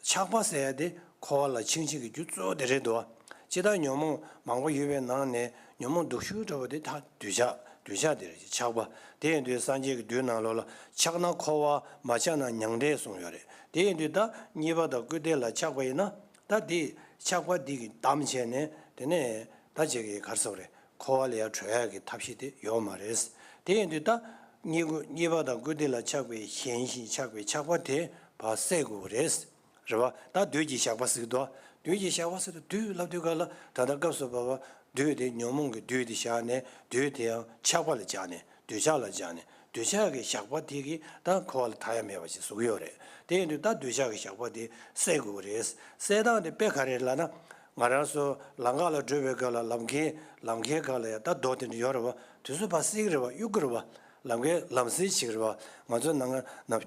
ཆགས་པ་ཟེར་ཡ་དེ་འཁོར་བ་ལ་འཆིང་བྱེད་ཀྱི་རྒྱུ་གཙོ་བོ་དེ་རེད་འདུག་བ། ཅི་ལྟར་ཉོན་མོངས་མང་པོ་ཡོད་པའི་ནང་ནས་ཉོན་མོངས་སྡུག་ཤོས་འདྲ་བོ་དེ་ད་འདོད་ཆགས། འདོད་ཆགས་དེ་རེད་ཆགས་པ། དེ་ཡིན་དུས་སངས་རྒྱས་ཀྱི་འདུལ་ནང་ལོགས་ལ་ཆགས་ན་འཁོར་བ་མ་ཆགས་ན་མྱང་འདས་གསུངས་ཡོད་རེད། དེ་ཡིན་དུས་ད་རྙེད་པ་དང་བཀུར་སྟི་ལ་ཆགས་པ་ཡིན་ན་ད་དེ་ཆགས་པ་འདི་གི་བསྡམས་བྱས་ནས་དེ་ནས་ད་ཅིག་གི་ག་རེ་ཟེར་དགོས་རེད། འཁོར་བ་ལས་ཡར་གྲོལ་ཡག་གི་ཐབས་ཤེས་དེ་ཡོད་མ་རེད། དེ་ཡིན་དུས་ད་རྙེད་བཀུར་རྙེད་པ་དང་བཀུར་སྟི་ལ་ཆགས་པའི་ཞེན་ཞིང་ཆགས་པའི་ཆགས་པ་དེ་ཕར་སེལ་དགོས་རེད། རེད་བ། ད་བདུད་ཀྱི་ཞགས་པ་ཟེར་གྱི་འདུག་བདུད་ཀྱི་ཞགས་པ་ཟེར་དུས་བདུད་ལབ་དུས་ག་ལ་ད་ལྟ་སྐབས་སུ་བབ་པ་བདུད་དེ་ཉོན་མོངས་ཀྱི་བདུད་དེ་བཞག་ནས་བདུད་དེ་ཡང་ཆགས་པ་ལ་སྦྱར་ནས་འདོད་ཆགས་ལ་སྦྱར་ནས་འདོད་ཆགས་ཀྱི་ཞགས་པ་དེ་གིས་ད་འཁོར་བ་ལས་ཐར་ཡ་མེད་པ་ཞིག་བཟོ་གི་ཡོད་རེད། དེ་ཡིན་དུས་ད་འདོད་ཆགས་ཀྱི་ཞགས་པ་དེ་སེལ་དགོས་རེད། སེལ་སྟངས་དེ་དཔེ་ག་རེ་ལབ་ན། ང་རང་ཚོ་ལམ་ཁ་ལ་བགྲོད་པའི་སྐབས་ལ་ལམ་ཁའི་ལམ་ཁའི་སྒང་ལ་ཡ་ད་རྡོ་དེ་འདྲ་ཡོད་རེད་བ། དེ་ཚོ་ཕར་བསད་ཀྱི་རེད་བ། གཡུག་གི་རེད་བ། ལམ་ཁའི་ལམ་སེལ་བྱེད་ཀྱི་རེད་བ། ང་ཚོ་ནང་ན་ནམ་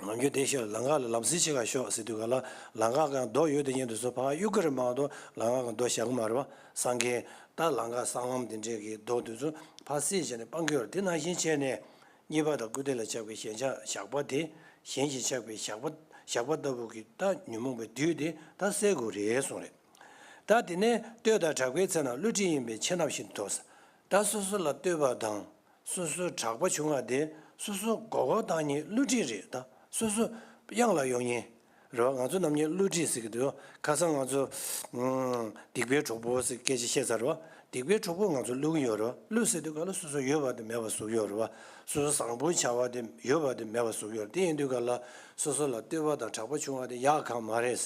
རྒྱུན་བསྡད་ཤག་ལམ་ཁ་ལ་ལམ་སེལ་བྱེད་ག་ཤོག་ཟེར་དུས་ག་ལ་ལམ་ཁ་སྒང་རྡོ་ཡོད་དེ་ཉིད་དུ་ཚོ་ཕར་གཡུག་གི་རེད་མ་གཏོགས་ལམ་ཁ་སྒང་རྡོ་བཞག་གི་མ་རེད་བ། སེང་གེ་ད་ལམ་ཁ་སྲང་ལམ་དེ་འདྲས་ཀྱི་རྡོ་དེ་ཚོ་ཕར་བསད་བྱས་ནས་སྤང་གི་ཡོད་རེད། དེ་ནང་བཞིན་བྱས་ནས་རྙེད་པ་དང་བཀུར་སྟི་ལ་ཆགས་པའི་ཞེན་ཆགས་ཞགས་པ་དེ་ཞེན་ཞིང་ཆགས་པའི་ཞགས་པ་ཞགས་པ་ལྟ་བུ་གི་ད་ཉོན་མོངས་པའི་བདུད་དེ་ད་སེལ་དགོས་རེད་གསུངས་རེད། ད་དེ་ནས་བསྟོད་དང་གྲགས་པའི་ཚེ་ན་བསླུ་བྲིད་ཡིན་པས་ཁྱེད་རྣམས་ཤིན་ཏུ་དོགས། ད་སོ་སོ་ལ་བསྟོད་པ་དང་། སོ་སོའི་གྲགས་པ་བྱུང་བ་དེ་སོ་སོ་མགོ་སྐོར་བཏང་མཁན་བསླུ་བྲིད་རེད། ད་སོ་སོ་གཡང་ལ་གཡོག་མཁན་རེད་བ། ང་ཚོ་ནམ་རྒྱུན་བསླུ་བྲིད་ཟེར་གྱི་འདུག་ཁ་སང་ང་ཚོ་ཨུམ། སྡིག་པའི་གྲོགས་པོ་ཟེར་སྐད་ཆ་བཤད་ཚར་བ། སྡིག་པའི་གྲོགས་པོ་ང་ཚོ་བསླུ་གི་ཡོད་རེད་བ། བསླུ་ཟེར་དུས་ག་ལ་སོ་སོ་ཡོད་པ་དེ་མེད་པ་བཟོ་གི་ཡོད་རེད་བ། སོ་སོ་བཟང་པོའི་བྱ་བ་དེ་ཡོད་པ་དེ་མེད་པ་བཟོ་གི་ཡོད་རེད། དེ་ཡིན་དུས་ག་ལ་སོ་སོ་ལ་བསྟོད་པ་དང་གྲགས་པ་བྱུང་བ་དེ་ཡག་གང་མ་རེད།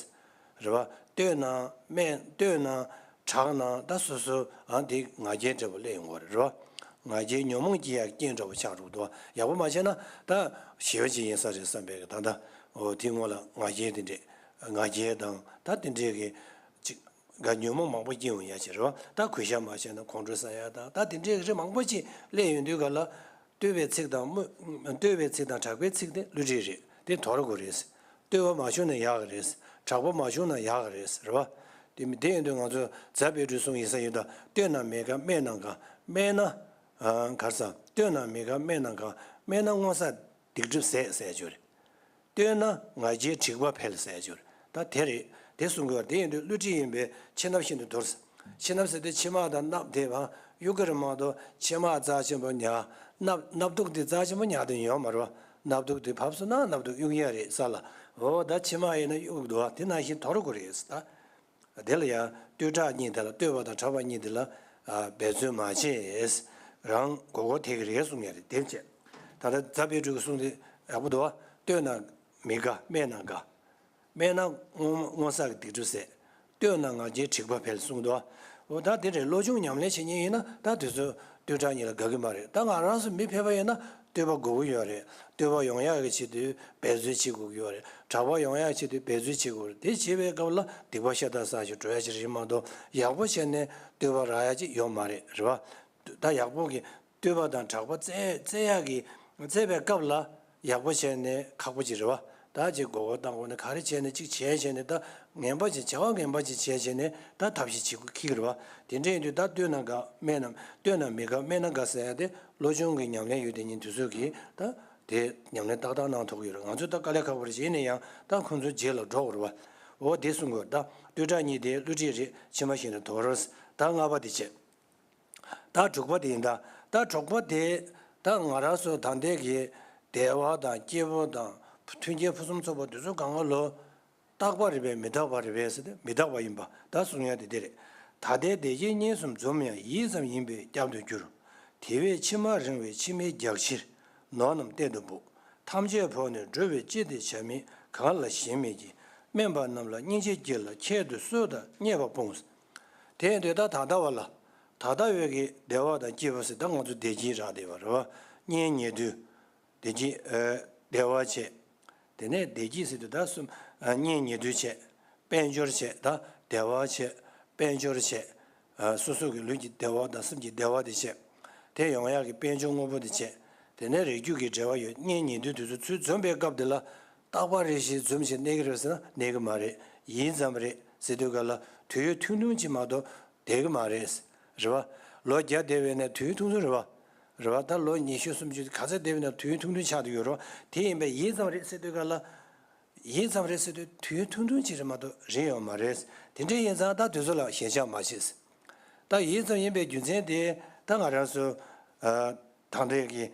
རེད་བ། བསྟོད་ན་སྨད་བསྟོད་ན། གྲགས་ན་ད་སོ་སོ་ཨ་འདི་ང་རྒྱལ་འདྲ་པོ་སླེབས་ཡོང་གི་རེད་བ། ང་རྒྱལ་ཉོན་མོངས་སྐྱེ་ཡག་རྐྱེན་འདྲ་པོ་ཆགས་འགྲོ་གི་འདུག་ཡག་པོ་མ་བྱས་ན་ད་ཞི་བ་ཅིག་ཡིན་ས་རེད་བསམ་པའི་ད་ལྟ་འོ་དེ་སྔོན་ལ་ང་རྒྱལ་དེ་འདྲས་ང་རྒྱལ་དང་ད་དེ་འདྲས་ཀྱི་ཅིག་ག་ཉོན་མོངས་མང་པོ་སྐྱེ་ཡོང་ཡག་ཅིག་རེད་བ། ད་གུས་ཞབས་མ་བྱས་ན་ཁོང་ཁྲོ་ཟ་ཡག་དང་ད་དེ་འདྲས་ཀྱི་རིགས་མང་པོ་ཅིག་སླེབས་ཡོང་དུས་ག་ལ། བསྟོད་པའི་ཚིག་དང་སྨོད། བསྟོད་པའི་ཚིག་དང་གྲགས་པའི་ཚིག་དེ་བསླུ་བྲིད་རེད། དེ་དོར་དགོས་རེད། བསྟོད་པ་མ་བྱུང་ན་ཡག་གི་རེད། གྲགས་པ་མ་བྱུང་ན་ཡག་གི་རེད། རེད་བ། དེ་མི་དེ་ཡིན་དུས་ང་ཚོ་རྫ་དཔལ་སྤྲུལ་གསུང་ཡིན་ས་ཡོད་ད་བསྟོད་ན་མི་དགའ་སྨད་ན་དགའ། སྨད་ན། ཨ་ག་རེ་ཟ། བསྟོད་ན་མི་དགའ་སྨད་ན་དགའ། སྨད་ན་སྔོན་བསགས་སྡིག་སྒྲིབ་ཟད་ཟེར་ཡ་ཅིག་ཡོད་རེད། བསྟོད་ན་ང་རྒྱལ་དྲེགས་པ་འཕེལ་ཟེར་ཡ་ཅིག་ཡོད་རེད། ད་དེ་རེད། དེ་གསུང་གི་ཡོད་རེད། དེ་ཡིན་དུས་བསླུ་བྲིད་ཡིན་པས་ཁྱེད་རྣམས་ཤིན་ཏུ་དོགས། ཁྱེད་རྣམས་ཟེར་དུས་ཕྱེ་མར་དང་སྣབས་དེ་བ་གཡུག་གི་རེད་མ་གཏོགས་ཕྱེ་མར་རྩ་ཆེན་པོ་ཉར། སྣབས་སྣབས་ཐུག་དེ་རྩ་ཆེན་པོ་ཉར་དོན་ཡོད་མ་རེད་བ། སྣབས་ཐུག་དེ་བབས་སོང་ན་སྣབས་ཐུག་གཡུག་ཡ་རེད་ས་ལ། འོ་ད་ཕྱེ་མར་ཡིན་ན་གཡུག་འདུག་བ། དེ་ནང་བཞིན་དོར་དགོས་རེད་ད། དེ་ལ་ཡང་བསྟོད་གྲགས་གཉིས་དེ་ལ་བསྟོད་པ་དང་གྲགས་པ་གཉིས་དེ་ལ་ཨ་འབད་བརྩོན་མ་བྱས། རང་མགོ་སྐོར་ཐེབས་ཀྱི་རེད་གསུང་ཡ་རེད་དེབ་བྱས། ད་ལྟ་རྫ་དཔལ་སྤྲུལ་གྱི་གསུང་དེ་ཡག་པོ་འདུག་བ། བསྟོད་ན་མི་དགའ་སྨད་ན་དགའ། སྨད་ན་སྔོན་སྔོན་བསགས་ཀྱི་སྡིག་སྒྲིབ་ཟད། བསྟོད་ན་ང་རྒྱལ་དྲེགས་པ་འཕེལ་གསུངས་འདུག་བ། འོ་ད་དེ་རེད། བློ་སྦྱོང་ཉམས་ལེན་བྱེད་མཁན་ཡིན་ན་ད་དེ་ཚོ་བསྟོད་གྲགས་གཉིས་ལ་དགའ་གི་མ་རེད། ད་ང་རང་ཚོ་མི་ཕལ་པ་ཡིན་ན་ བསྟོད་པ་དགོས་ཀྱི་ཡོད་རེད། བསྟོད་པ་ཡོང་ཡག་གི་ཆེད་དུ་འབད་རྩོལ་བྱེད་དགོས་ཀྱི་ཡོད་རེད། གྲགས་པ་ཡོང་ཡག་ཆེད་དུ་འབད་རྩོལ་བྱེད་དགོས་རེད། དེ་བྱེད་པའི་སྐབས་ལ་སྡིག་པ་ཤ་སྟག་བསགས་ཤིང་འགྲོ་ཡག་ཅིག་རེད་མ་གཏོགས། ཡག་པོ་བྱས་ནས་བསྟོད་པ་རག་ཡག་ཅིག་ཡོད་མ་རེད། རེད་བ། ད་ཡག་པོ་གི་བསྟོད་པ་དང་གྲགས་པ་བཙལ་བཙལ་ཡག་གི་བཙལ་བའི་སྐབས་ལ་ཡག་པོ་བྱས་ནས་ཁག་པོ་ཅིག་རེད་བ། ད་ཅིག་མགོ་སྐོར་བཏང་དགོས་ནས་ག་རེ་བྱས་ནས་ཅིག་བྱས་བྱས་ནས། ད་ངན་པ་ཅིག་བྱ་བ་ངན་པ་ཅིག་བྱས་བྱས་ནས་ད་ཐབས་ཤེས་བྱེད་དགོས་ཀྱི་རེད་བ། དེ་འདྲ་ཡིན་དུས་ད་བསྟོད་ན་དགའ་སྨད་ན། བསྟོད་ན་མི་དགའ་སྨད་ན་དགའ་ཟེར་ཡ་དེ་བློ་སྦྱོང་གི་ཉམས་ལེན་ཡོད་དེ་ཉིད་དེ་ཚོ་གིས་ད་དེ་ཉམས་ལེན་ཏག་ཏག་གནང་ཐུབ་ཀྱི་ཡོད་རེད། ང་ཚོས་ད་དཀའ་ལས་ཁག་པོ་རེད། ཡིན་ན་ཡང་ད་ཁོང་ཚོ་རྗེས་ལ་འགྲོ་དགོས་རེད་བ། འོ་དེ་གསུང་དགོས། ད་བསྟོད་གྲགས་གཉིས་དེ་བསླུ་བྲིད་རེད། ཕྱི་མ་ཞིག་ནས་དོར། ད་ལྔ་པ་དེ་བྱས། ད་དྲུག་པ་དེ་ཡིན། ད་ད་དྲུག་པ་དེ་ད་ང་རང་ཚོ་ད་ལྟའི་གི་སྡེ་བ་དང་སྐྱེས་བུ་དང་མཐུན་རྐྱེན་ཕུན་སུམ་ཚོགས་པ་དེ་ཚོ་གང་ག་ལོ་རྟག་པ་རེད་པས་མི་རྟག་པ་རེད་པས་ཟེར་ཏེ། མི་རྟག་པ་ཡིན་པ་ད་གསུང་ཡ་དེ་དེ་རེད། ད་ལྟའི་བདེ་སྐྱིད་གཉིས་སུ་འཛོམས་ཡང་། ཡིད་ཙམ་ཡིན་པས་བསྐྱབ་ཏུ་འགྱུར། དེ་བས་ཕྱི་མ་རིང་བས་ཕྱི་མའི་རྒྱགས་ཕྱིར། ནོར་རྣམས་གཏན་དུ་འབུལ། ཐམས་ཅད་བོར་ནས་འགྲོ་བའི་ལྕེ་སྟེ་བྱ་མིན་གང་ལ་ཞེན་མེད་ཀྱི། དམན་པ་རྣམས་ལ་སྙིང་རྗེ་སྐྱེ་ལ་ཁྱད་དུ་གསོད་དང་རྙེད་པ་སྤོངས། དེ་ཡིན་དུས་ད་ད་ལྟ་བ་ལ། ད་ལྟ་བའི་གི་སྡེ་བ་དང་སྐྱེས་བུ་ཟེར། ད་ང་ཚོ་བདེ་སྐྱིད་རག་བསྡད་པ་རེད་བ། གཉེན་ཉེ་དུ། བདེ་སྐྱིད་ཨ་སྡེ་བ་བྱས། དེ་ནས་བདེ་སྐྱིད་ཟེར་དུས་ད་གསུམ། ཨ་གཉེན་ཉེ་དུ་བྱས། དཔལ་འབྱོར་བྱས། ད་བདེ་བ་བྱས། དཔལ་འབྱོར་བྱས། ཨ་སོ་སོ་གི་ལུས་ཀྱི་བདེ་བ་དང་སེམས་ཀྱི་བདེ་བ་དེ་བྱས། དེ་ཡོང་ཡག་གི་དཔལ་འབྱོར་དངོས་པོ་དེ་བྱས། དེ་ནས་རིགས་རྒྱུད་ཀྱི་འབྲེལ་བ་ཡོད། གཉེན་ཉེ་དུ་དེ་ཚོ་ཚུར་འཛོམས་པའི་སྐབས་དེ་ལ་རྟག་པ་རེ་བཞིན་འཛོམས་བྱས་གནས་ཀྱི་རེད་ཟེར་ན་གནས་ཀྱི་མ་རེད། ཡིན་ཙམ་རེད་ཟེར་དུས་ག་ལ་དུས་ཡུན་ཐུང་ཐུང་ཅིག་མ་གཏོགས་བསྡད་ཀྱི་མ་རེད། རེད་བ། ལོ་བརྒྱ་བསྡད་པ་ཡིན་ན་དུས་ཡུན་ཐུང་ཐུང་རེད་བ། རེད་བ། ད་ལོ་ཉི་ཤུ་སུམ་ཅུ་ག་ཚད་བསྡད་པ་ཡིན་ན་དུས་ཡུན་ཐུང་ཐུང་ཆགས་བསྡད་ཡོད་རེད་བ། དེ་ཡིན་པས་ཡིན་ཙམ་རེད་ཟེར་དུས་ག་ལ། ཡིན་ཙམ་རེད་ཟེར་དུས་དུས་ཐུང་ཐུང་ཅིག་རེད་མ་གཏོགས་རིང་ཡོད་མ་རེད། དེ་འདྲ་ཡིན་ཙང་ད་དེ་ཚོ་ལ་ཞེན་ཆགས་མ་བྱེད། ད་ཡིན་ཙམ་ཡིན་པའི་རྒྱུ་མཚན་དེ་ད་ང་རང་ཚོ་ཨ་ད་ལྟའི་གི་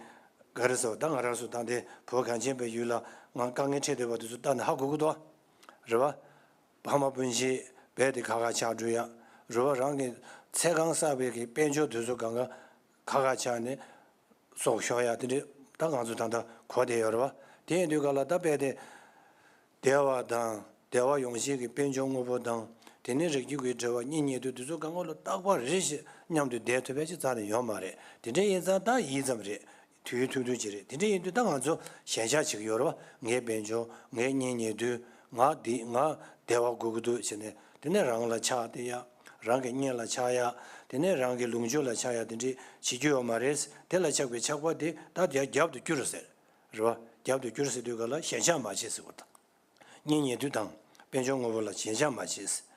ག་རེ་ཟེར། ད་ང་རང་ཚོ་ད་ལྟའི་བོད་གངས་ཅན་པའི་ཡུལ་ལ་ང་དཀའ་ངལ་འཕྲད་བསྡད་པ་དེ་ཚོ་ལྟ་ནས་ཧ་གོ་གི་འདུག། རེད་བ། ཕ་མ་སྤུན་མཆེད་རྦད་དེ་ཁ་ཁ་ཆགས་འགྲོ་ཡ། རེད་བ། རང་གི་ཚེ་གང་བསགས་པའི་གི་དཔལ་འབྱོར་དེ་ཚོ་གང་ག་ཁ་ཁ་ཆགས་ནས། སྲོག་ཤོར་ཡ་དེ་འདྲ་ད་ང་ཚོ་ད་ལྟ་གོ་བསྡད་ཡོད་རེད་བ། དེ་ཡིན་དུས་ག་ལ་ད་རྦད་དེ་བདེ་བ་དང་བདེ་བ་ཡོང་བྱེད་ཀྱི་དཔལ་འབྱོར་དངོས་པོ་དང་། དེ་ནས་རིགས་རྒྱུད་ཀྱི་འབྲེལ་བ། གཉེན་ཉེ་དུ་དེ་ཚོ་གང་ག་ལ་རྟག་པ་རེ་བཞིན་མཉམ་དུ་བསྡད་ཐུབ་པ་ཅིག་རྩ་ནས་ཡོད་མ་རེད། དེ་འདྲ་ཡིན་ཙང་ད་ཡིན་ཙམ་རེད། དུས་ཡུན་ཐུང་ཐུང་ཅིག་རེད། དེ་འདྲ་ཡིན་དུས་ད་ང་ཚོ་ཞེན་ཆགས་བྱེད་ཀྱི་ཡོད་རེད་བ། ངའི་དཔལ་འབྱོར། ངའི་གཉེན་ཉེ་དུ། ང་འདི། ང་བདེ་བ་དགོས་ཀྱི་འདུག་ཟེར་ནས། དེ་ནས་རང་ལ་ཆགས་བསྡད་ཡ། རང་གི་གཉེན་ལ་ཆགས་ཡ། དེ་ནས་རང་གི་ལོངས་སྤྱོད་ལ་ཆགས་ཡ། དེ་འདྲ་བྱེད་རྒྱུ་ཡོད་མ་རེད། དེ་ལ་ཆགས་པའི་ཆགས་པ་དེ་ད་རྒྱ་རྒྱབ་ཏུ་བསྐྱུར་ཟེར། རེད་བ། རྒྱབ་ཏུ་བསྐྱུར་ཟེར་དུས་ག་ལ་ཞེན་ཆགས་མ་བྱེད་ཟེར་བ་དང་། གཉེན་ཉེ་དུ་དང་དཔལ་འབྱོར་དངོས་པོ་ལ་ཞེན་ཆགས་མ་བྱེད་ཟེར།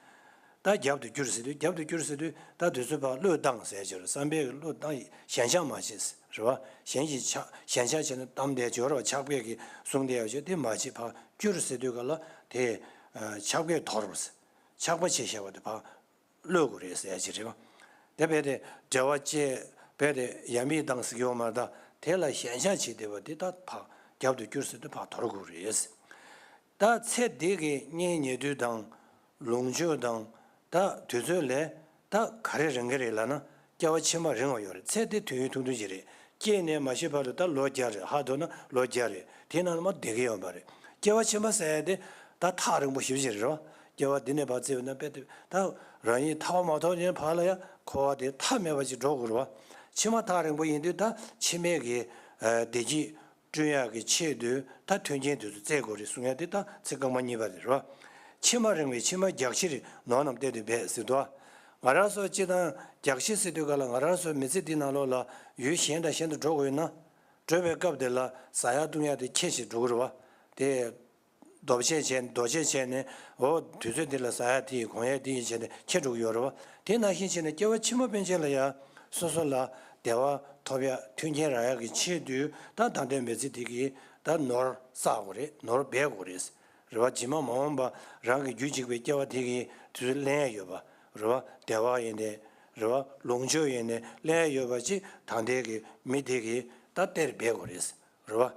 ད་རྒྱབ་ཏུ་བསྐྱུར་ཟེར་དུས། རྒྱབ་ཏུ་བསྐྱུར་ཟེར་དུས་ད་དུས་ཚོད་ཕར་བློས་བཏང་ཟེར་གྱི་རེད། བསམ་པའི་བློས་བཏང་ཡི། ཞེན་ཆགས་མ་བྱེད་ཟེར། རེད་བ། ཞེན་ཞིང་ཆགས། ཞེན་ཆགས་བྱས་ནས་གཏམ་དེ་སྦྱོར་བ་ཆགས་པའི་གི་གསུང་དེ་ཡག་ཤོས་དེ་མ་བྱེད། ཕར་བསྐྱུར་ཟེར་དུས་ག་ལ་དེ་ཆགས་པས་དོར་བ་ཟེར། ཆགས་པ་ཆེ་བཞག་པ་དེ་ཕར་གློད་དགོས་རེད་ཟེར་ཡ་ཅིག་རེད་བ། དེ་རྦད་དེ་འབྲེལ་བ་བཅད། རྦད་དེ་ཡ་མེད་བཏང་ཟེར་གྱི་ཡོད་མ་རེད། ད་དེ་ལ་ཞེན་ཆགས་བྱེད་བསྡད་པ་དེ་ད་ཕར་རྒྱབ་ཏུ་བསྐྱུར་ཟེར་དུས་ཕར་དོར་དགོས་རེད། ད་ཚེ་འདི་གི་གཉེན་ཉེ་དུ་དང་ལོངས་སྤྱོད་དང་ད་དུས་ཚོད་ལས་ད་ག་རེ་རིང་གི་རེད་ལབ་ན། སྐྱེ་བ་ཕྱི་མ་རིང་བ་ཡོད་རེད། ཚེ་འདི་དུས་ཡུན་ཐུང་ཐུང་ཞིག་རེད། སྐྱེས་ནས་མ་ཤི་བར་དུ་ད་ལོ་བརྒྱ་རེད། ཧ་གོ་ན་ལོ་བརྒྱ་རེད། དེ་ནང་ལ་མར་བསྡད་ཀྱི་ཡོད་མ་རེད། སྐྱེ་བ་ཕྱི་མ་ཟེར་ཡ་དེ་ད་ཐག་རིང་པོ་ཞེ་པོ་ཅིག་རེད་བ། སྐྱེ་བ་འདི་ནས་ཕར་བརྩིས་པ་ན་དཔེ་དེ་ད་རང་ཉིད་ཐར་པ་མ་ཐོབ་ནས་བར་ལ་ཡང་འཁོར་བ་དེ་མཐའ་མེད་པ་ཅིག་འགྲོ་དགོས་རེད་བ། ཕྱི་མ་ཐག་རིང་པོ་ཡིན་དུས་ད་ཕྱི་མའི་གི་ཨ་བདེ་སྐྱིད་བསྐྲུན་ཡག་གི་ཆེད་དུ་ད་མཐུན་རྐྱེན་དེ་ཚོ་བཙལ་དགོས་རེད་གསུང་ཡ་དེ་ད་ཚིག་རྐང་པ་གཉིས་པ་རེད་རོ། ཕྱི་མ་རིང་བས་ཕྱི་མའི་རྒྱགས་ཕྱིར། ནོར་རྣམས་གཏན་དུ་སྦས་ཟེར་དུས། ང་རང་ཚོ་སྤྱིར་བཏང་རྒྱགས་ཕྱི་ཟེར་དུས་ག་ལ་ང་རང་ཚོ་མི་ཚེ་འདི་ནང་ལོགས་ལ་ཡུལ་གཞན་དང་གཞན་དུ་འགྲོ་དགོས་ཡོད་ན། འགྲོ་བའི་སྐབས་དེ་ལ་ཟ་ཡ་བཏུང་ཡ་དེ་ཁྱེར་ཞིག་འགྲོ་གི་རེད་བ། དེ་རྡོ་ཆས་བྱས། རྡོ་ཆས་བྱས་ནས་འོ་དུས་ཚོད་འདི་ལ་ཟ་ཡ་དེ་ཡིན། གོན་ཡ་དེ་ཡིན་བྱས་ནས་ཁྱེར་འགྲོ་གི་ཡོད་རེད་བ། དེ་ནང་བཞིན་བྱས་ནས་སྐྱེ་བ་ཕྱི་མ་ཕན་ཆད་ལ་ཡང་སོ་སོ་ལ་བདེ་བ་ཐོབ་ཡ། མཐུན་རྐྱེན་རག་ཡ་གི་ཆེད་དུ་ད་ད་ལྟའི་མི་ཚེ་འདི་གི་ད་ནོར་བསགས་དགོས་རེད། ནོར་སྦས་དགོས་རེད། རེད་བ། རྗེས་མ་མ་འོངས་པ་རང་གི་རྒྱུད་གཅིག་པའི་སྐྱེ་བ་དེ་གི་དུས་ཚོད་ལེན་ཡ་ཡོད་པ། རེད་བ། བདེ་བ་ཡིན་ནའི་རེད་བ། ལོངས་སྤྱོད་ཡིན་ནའི་ལེན་ཡ་ཡོད་པ་ཅིག་ད་ལྟའི་གི་མི་དེ་གི་ད་གཏེར་སྦས་དགོས་རེད། རེད་བ།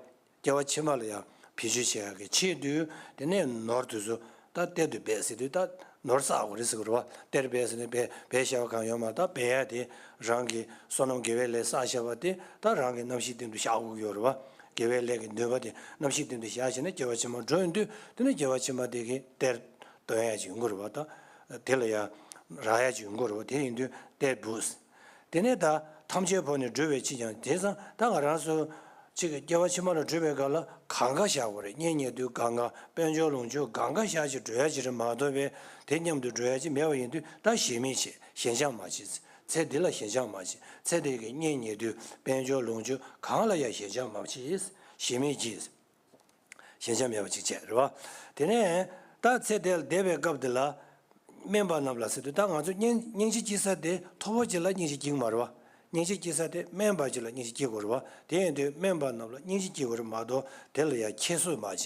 སྐྱེ་བ་ཕྱི་མ་ལ་ཡང་བེད་སྤྱོད་བྱེད་ཡག་གི་ཆེད་དུ། དེ་ནས་ནོར་དེ་ཚོ་ད་གཏེར་དུ་སྦས་ཟེར་དུས་ད་ནོར་བསགས་དགོས་རེད་ཟེར་གི་རེད་བ། གཏེར་སྦས་ཟེར་ནས་སྦས་སྦས་བཞག་པ་གང་ཡོད་མ་རེད། ད་སྦས་ཡ་དེ་རང་གི་བསོད་ནམས་དགེ་བའི་ལས་བསགས་བཞག་པ་དེ་ད་རང་གི་རྣམ་ཤེས་སྟེང་དུ་བཞག་དགོས་ཀྱི་ཡོད་རེད་བ། དགེ་བའི་ལས་ཀྱི་ནུས་པ་དེ་རྣམ་ཤེས་སྟེང་དུ་བཞག་བྱས་ནས་སྐྱེ་བ་ཕྱི་མ་འགྲོ་ཡོང་དུས། དེ་ནས་སྐྱེ་བ་ཕྱི་མ་དེ་གི་གཏེར་འདོན་ཡ་ཅིག་ཡོང་གི་རེད་བ། ད་དེ་ལ་ཡང་རག་ཡ་ཅིག་ཡོང་གི་རེད་བ། དེ་ཡིན་དུས་གཏེར་སྦས། དེ་ནས་ད་ཐམས་ཅད་བོར་ནས་འགྲོ་བའི་ཕྱིར་ཀྱང་། དེང་སང་ད་ང་རང་ཚོ་ གཅིག་གི་སྐྱེ་བ་ཕྱི་མ་ལ་འགྲོ་བའི་སྐབས་ལ་གང་ག་བཞག་དགོས་རེད། གཉེན་ཉེ་དུ་གང་ག་དཔལ་འབྱོར་ལོངས་སྤྱོད་གང་ག་བཞག་ཅིག་འགྲོ་ཡ་ཅིག་རེད་མ་གཏོགས་པའི་དེ་མཉམ་དུ་འགྲོ་ཡ་ཅིག་མེད་པ་ཡིན་དུས་ད་ཞེན་མེད་བྱེད། ཞེན་ཆགས་མ་བྱེད། ཚེ་འདི་ལ་ཞེན་ཆགས་མ་བྱེད། ཚེ་འདི་གི་གཉེན་ཉེ་དུ་དཔལ་འབྱོར་ལོངས་སྤྱོད་གང་ལ་ཡང་ཞེན་ཆགས་མ་བྱེད། ཞེན་མེད་བྱེད། ཞེན་ཆགས་མེད་པ་ཅིག་བྱས་རེད་བ། དེ་ནས་ད་ཚེ་འདི་ལ་བསྡད་པའི་སྐབས་འདི་ལ། དམན་པ་རྣམས་ལ་ཟེར་དུས་ད་ང་ཚོ་སྙིང་སྙིང་རྗེ་སྐྱེ་ས་དེ་མཐོ་པོ་ཅིག་ལ་སྙིང་རྗེ་སྐྱེ་གི་མ་རེད་བ། སྙིང་རྗེ་སྐྱེ་ས་དེ་དམན་པ་ཅིག་ལ་སྙིང་རྗེ་སྐྱེ་དགོས་རེད་བ། དེ་ཡིན་དུས་དམན་པ་རྣམས་ལ་སྙིང་རྗེ་སྐྱེ་དགོས་རེད་མ་གཏོགས་དེ་ལ་ཡང་ཁྱད་གསོད་མ་བྱེད།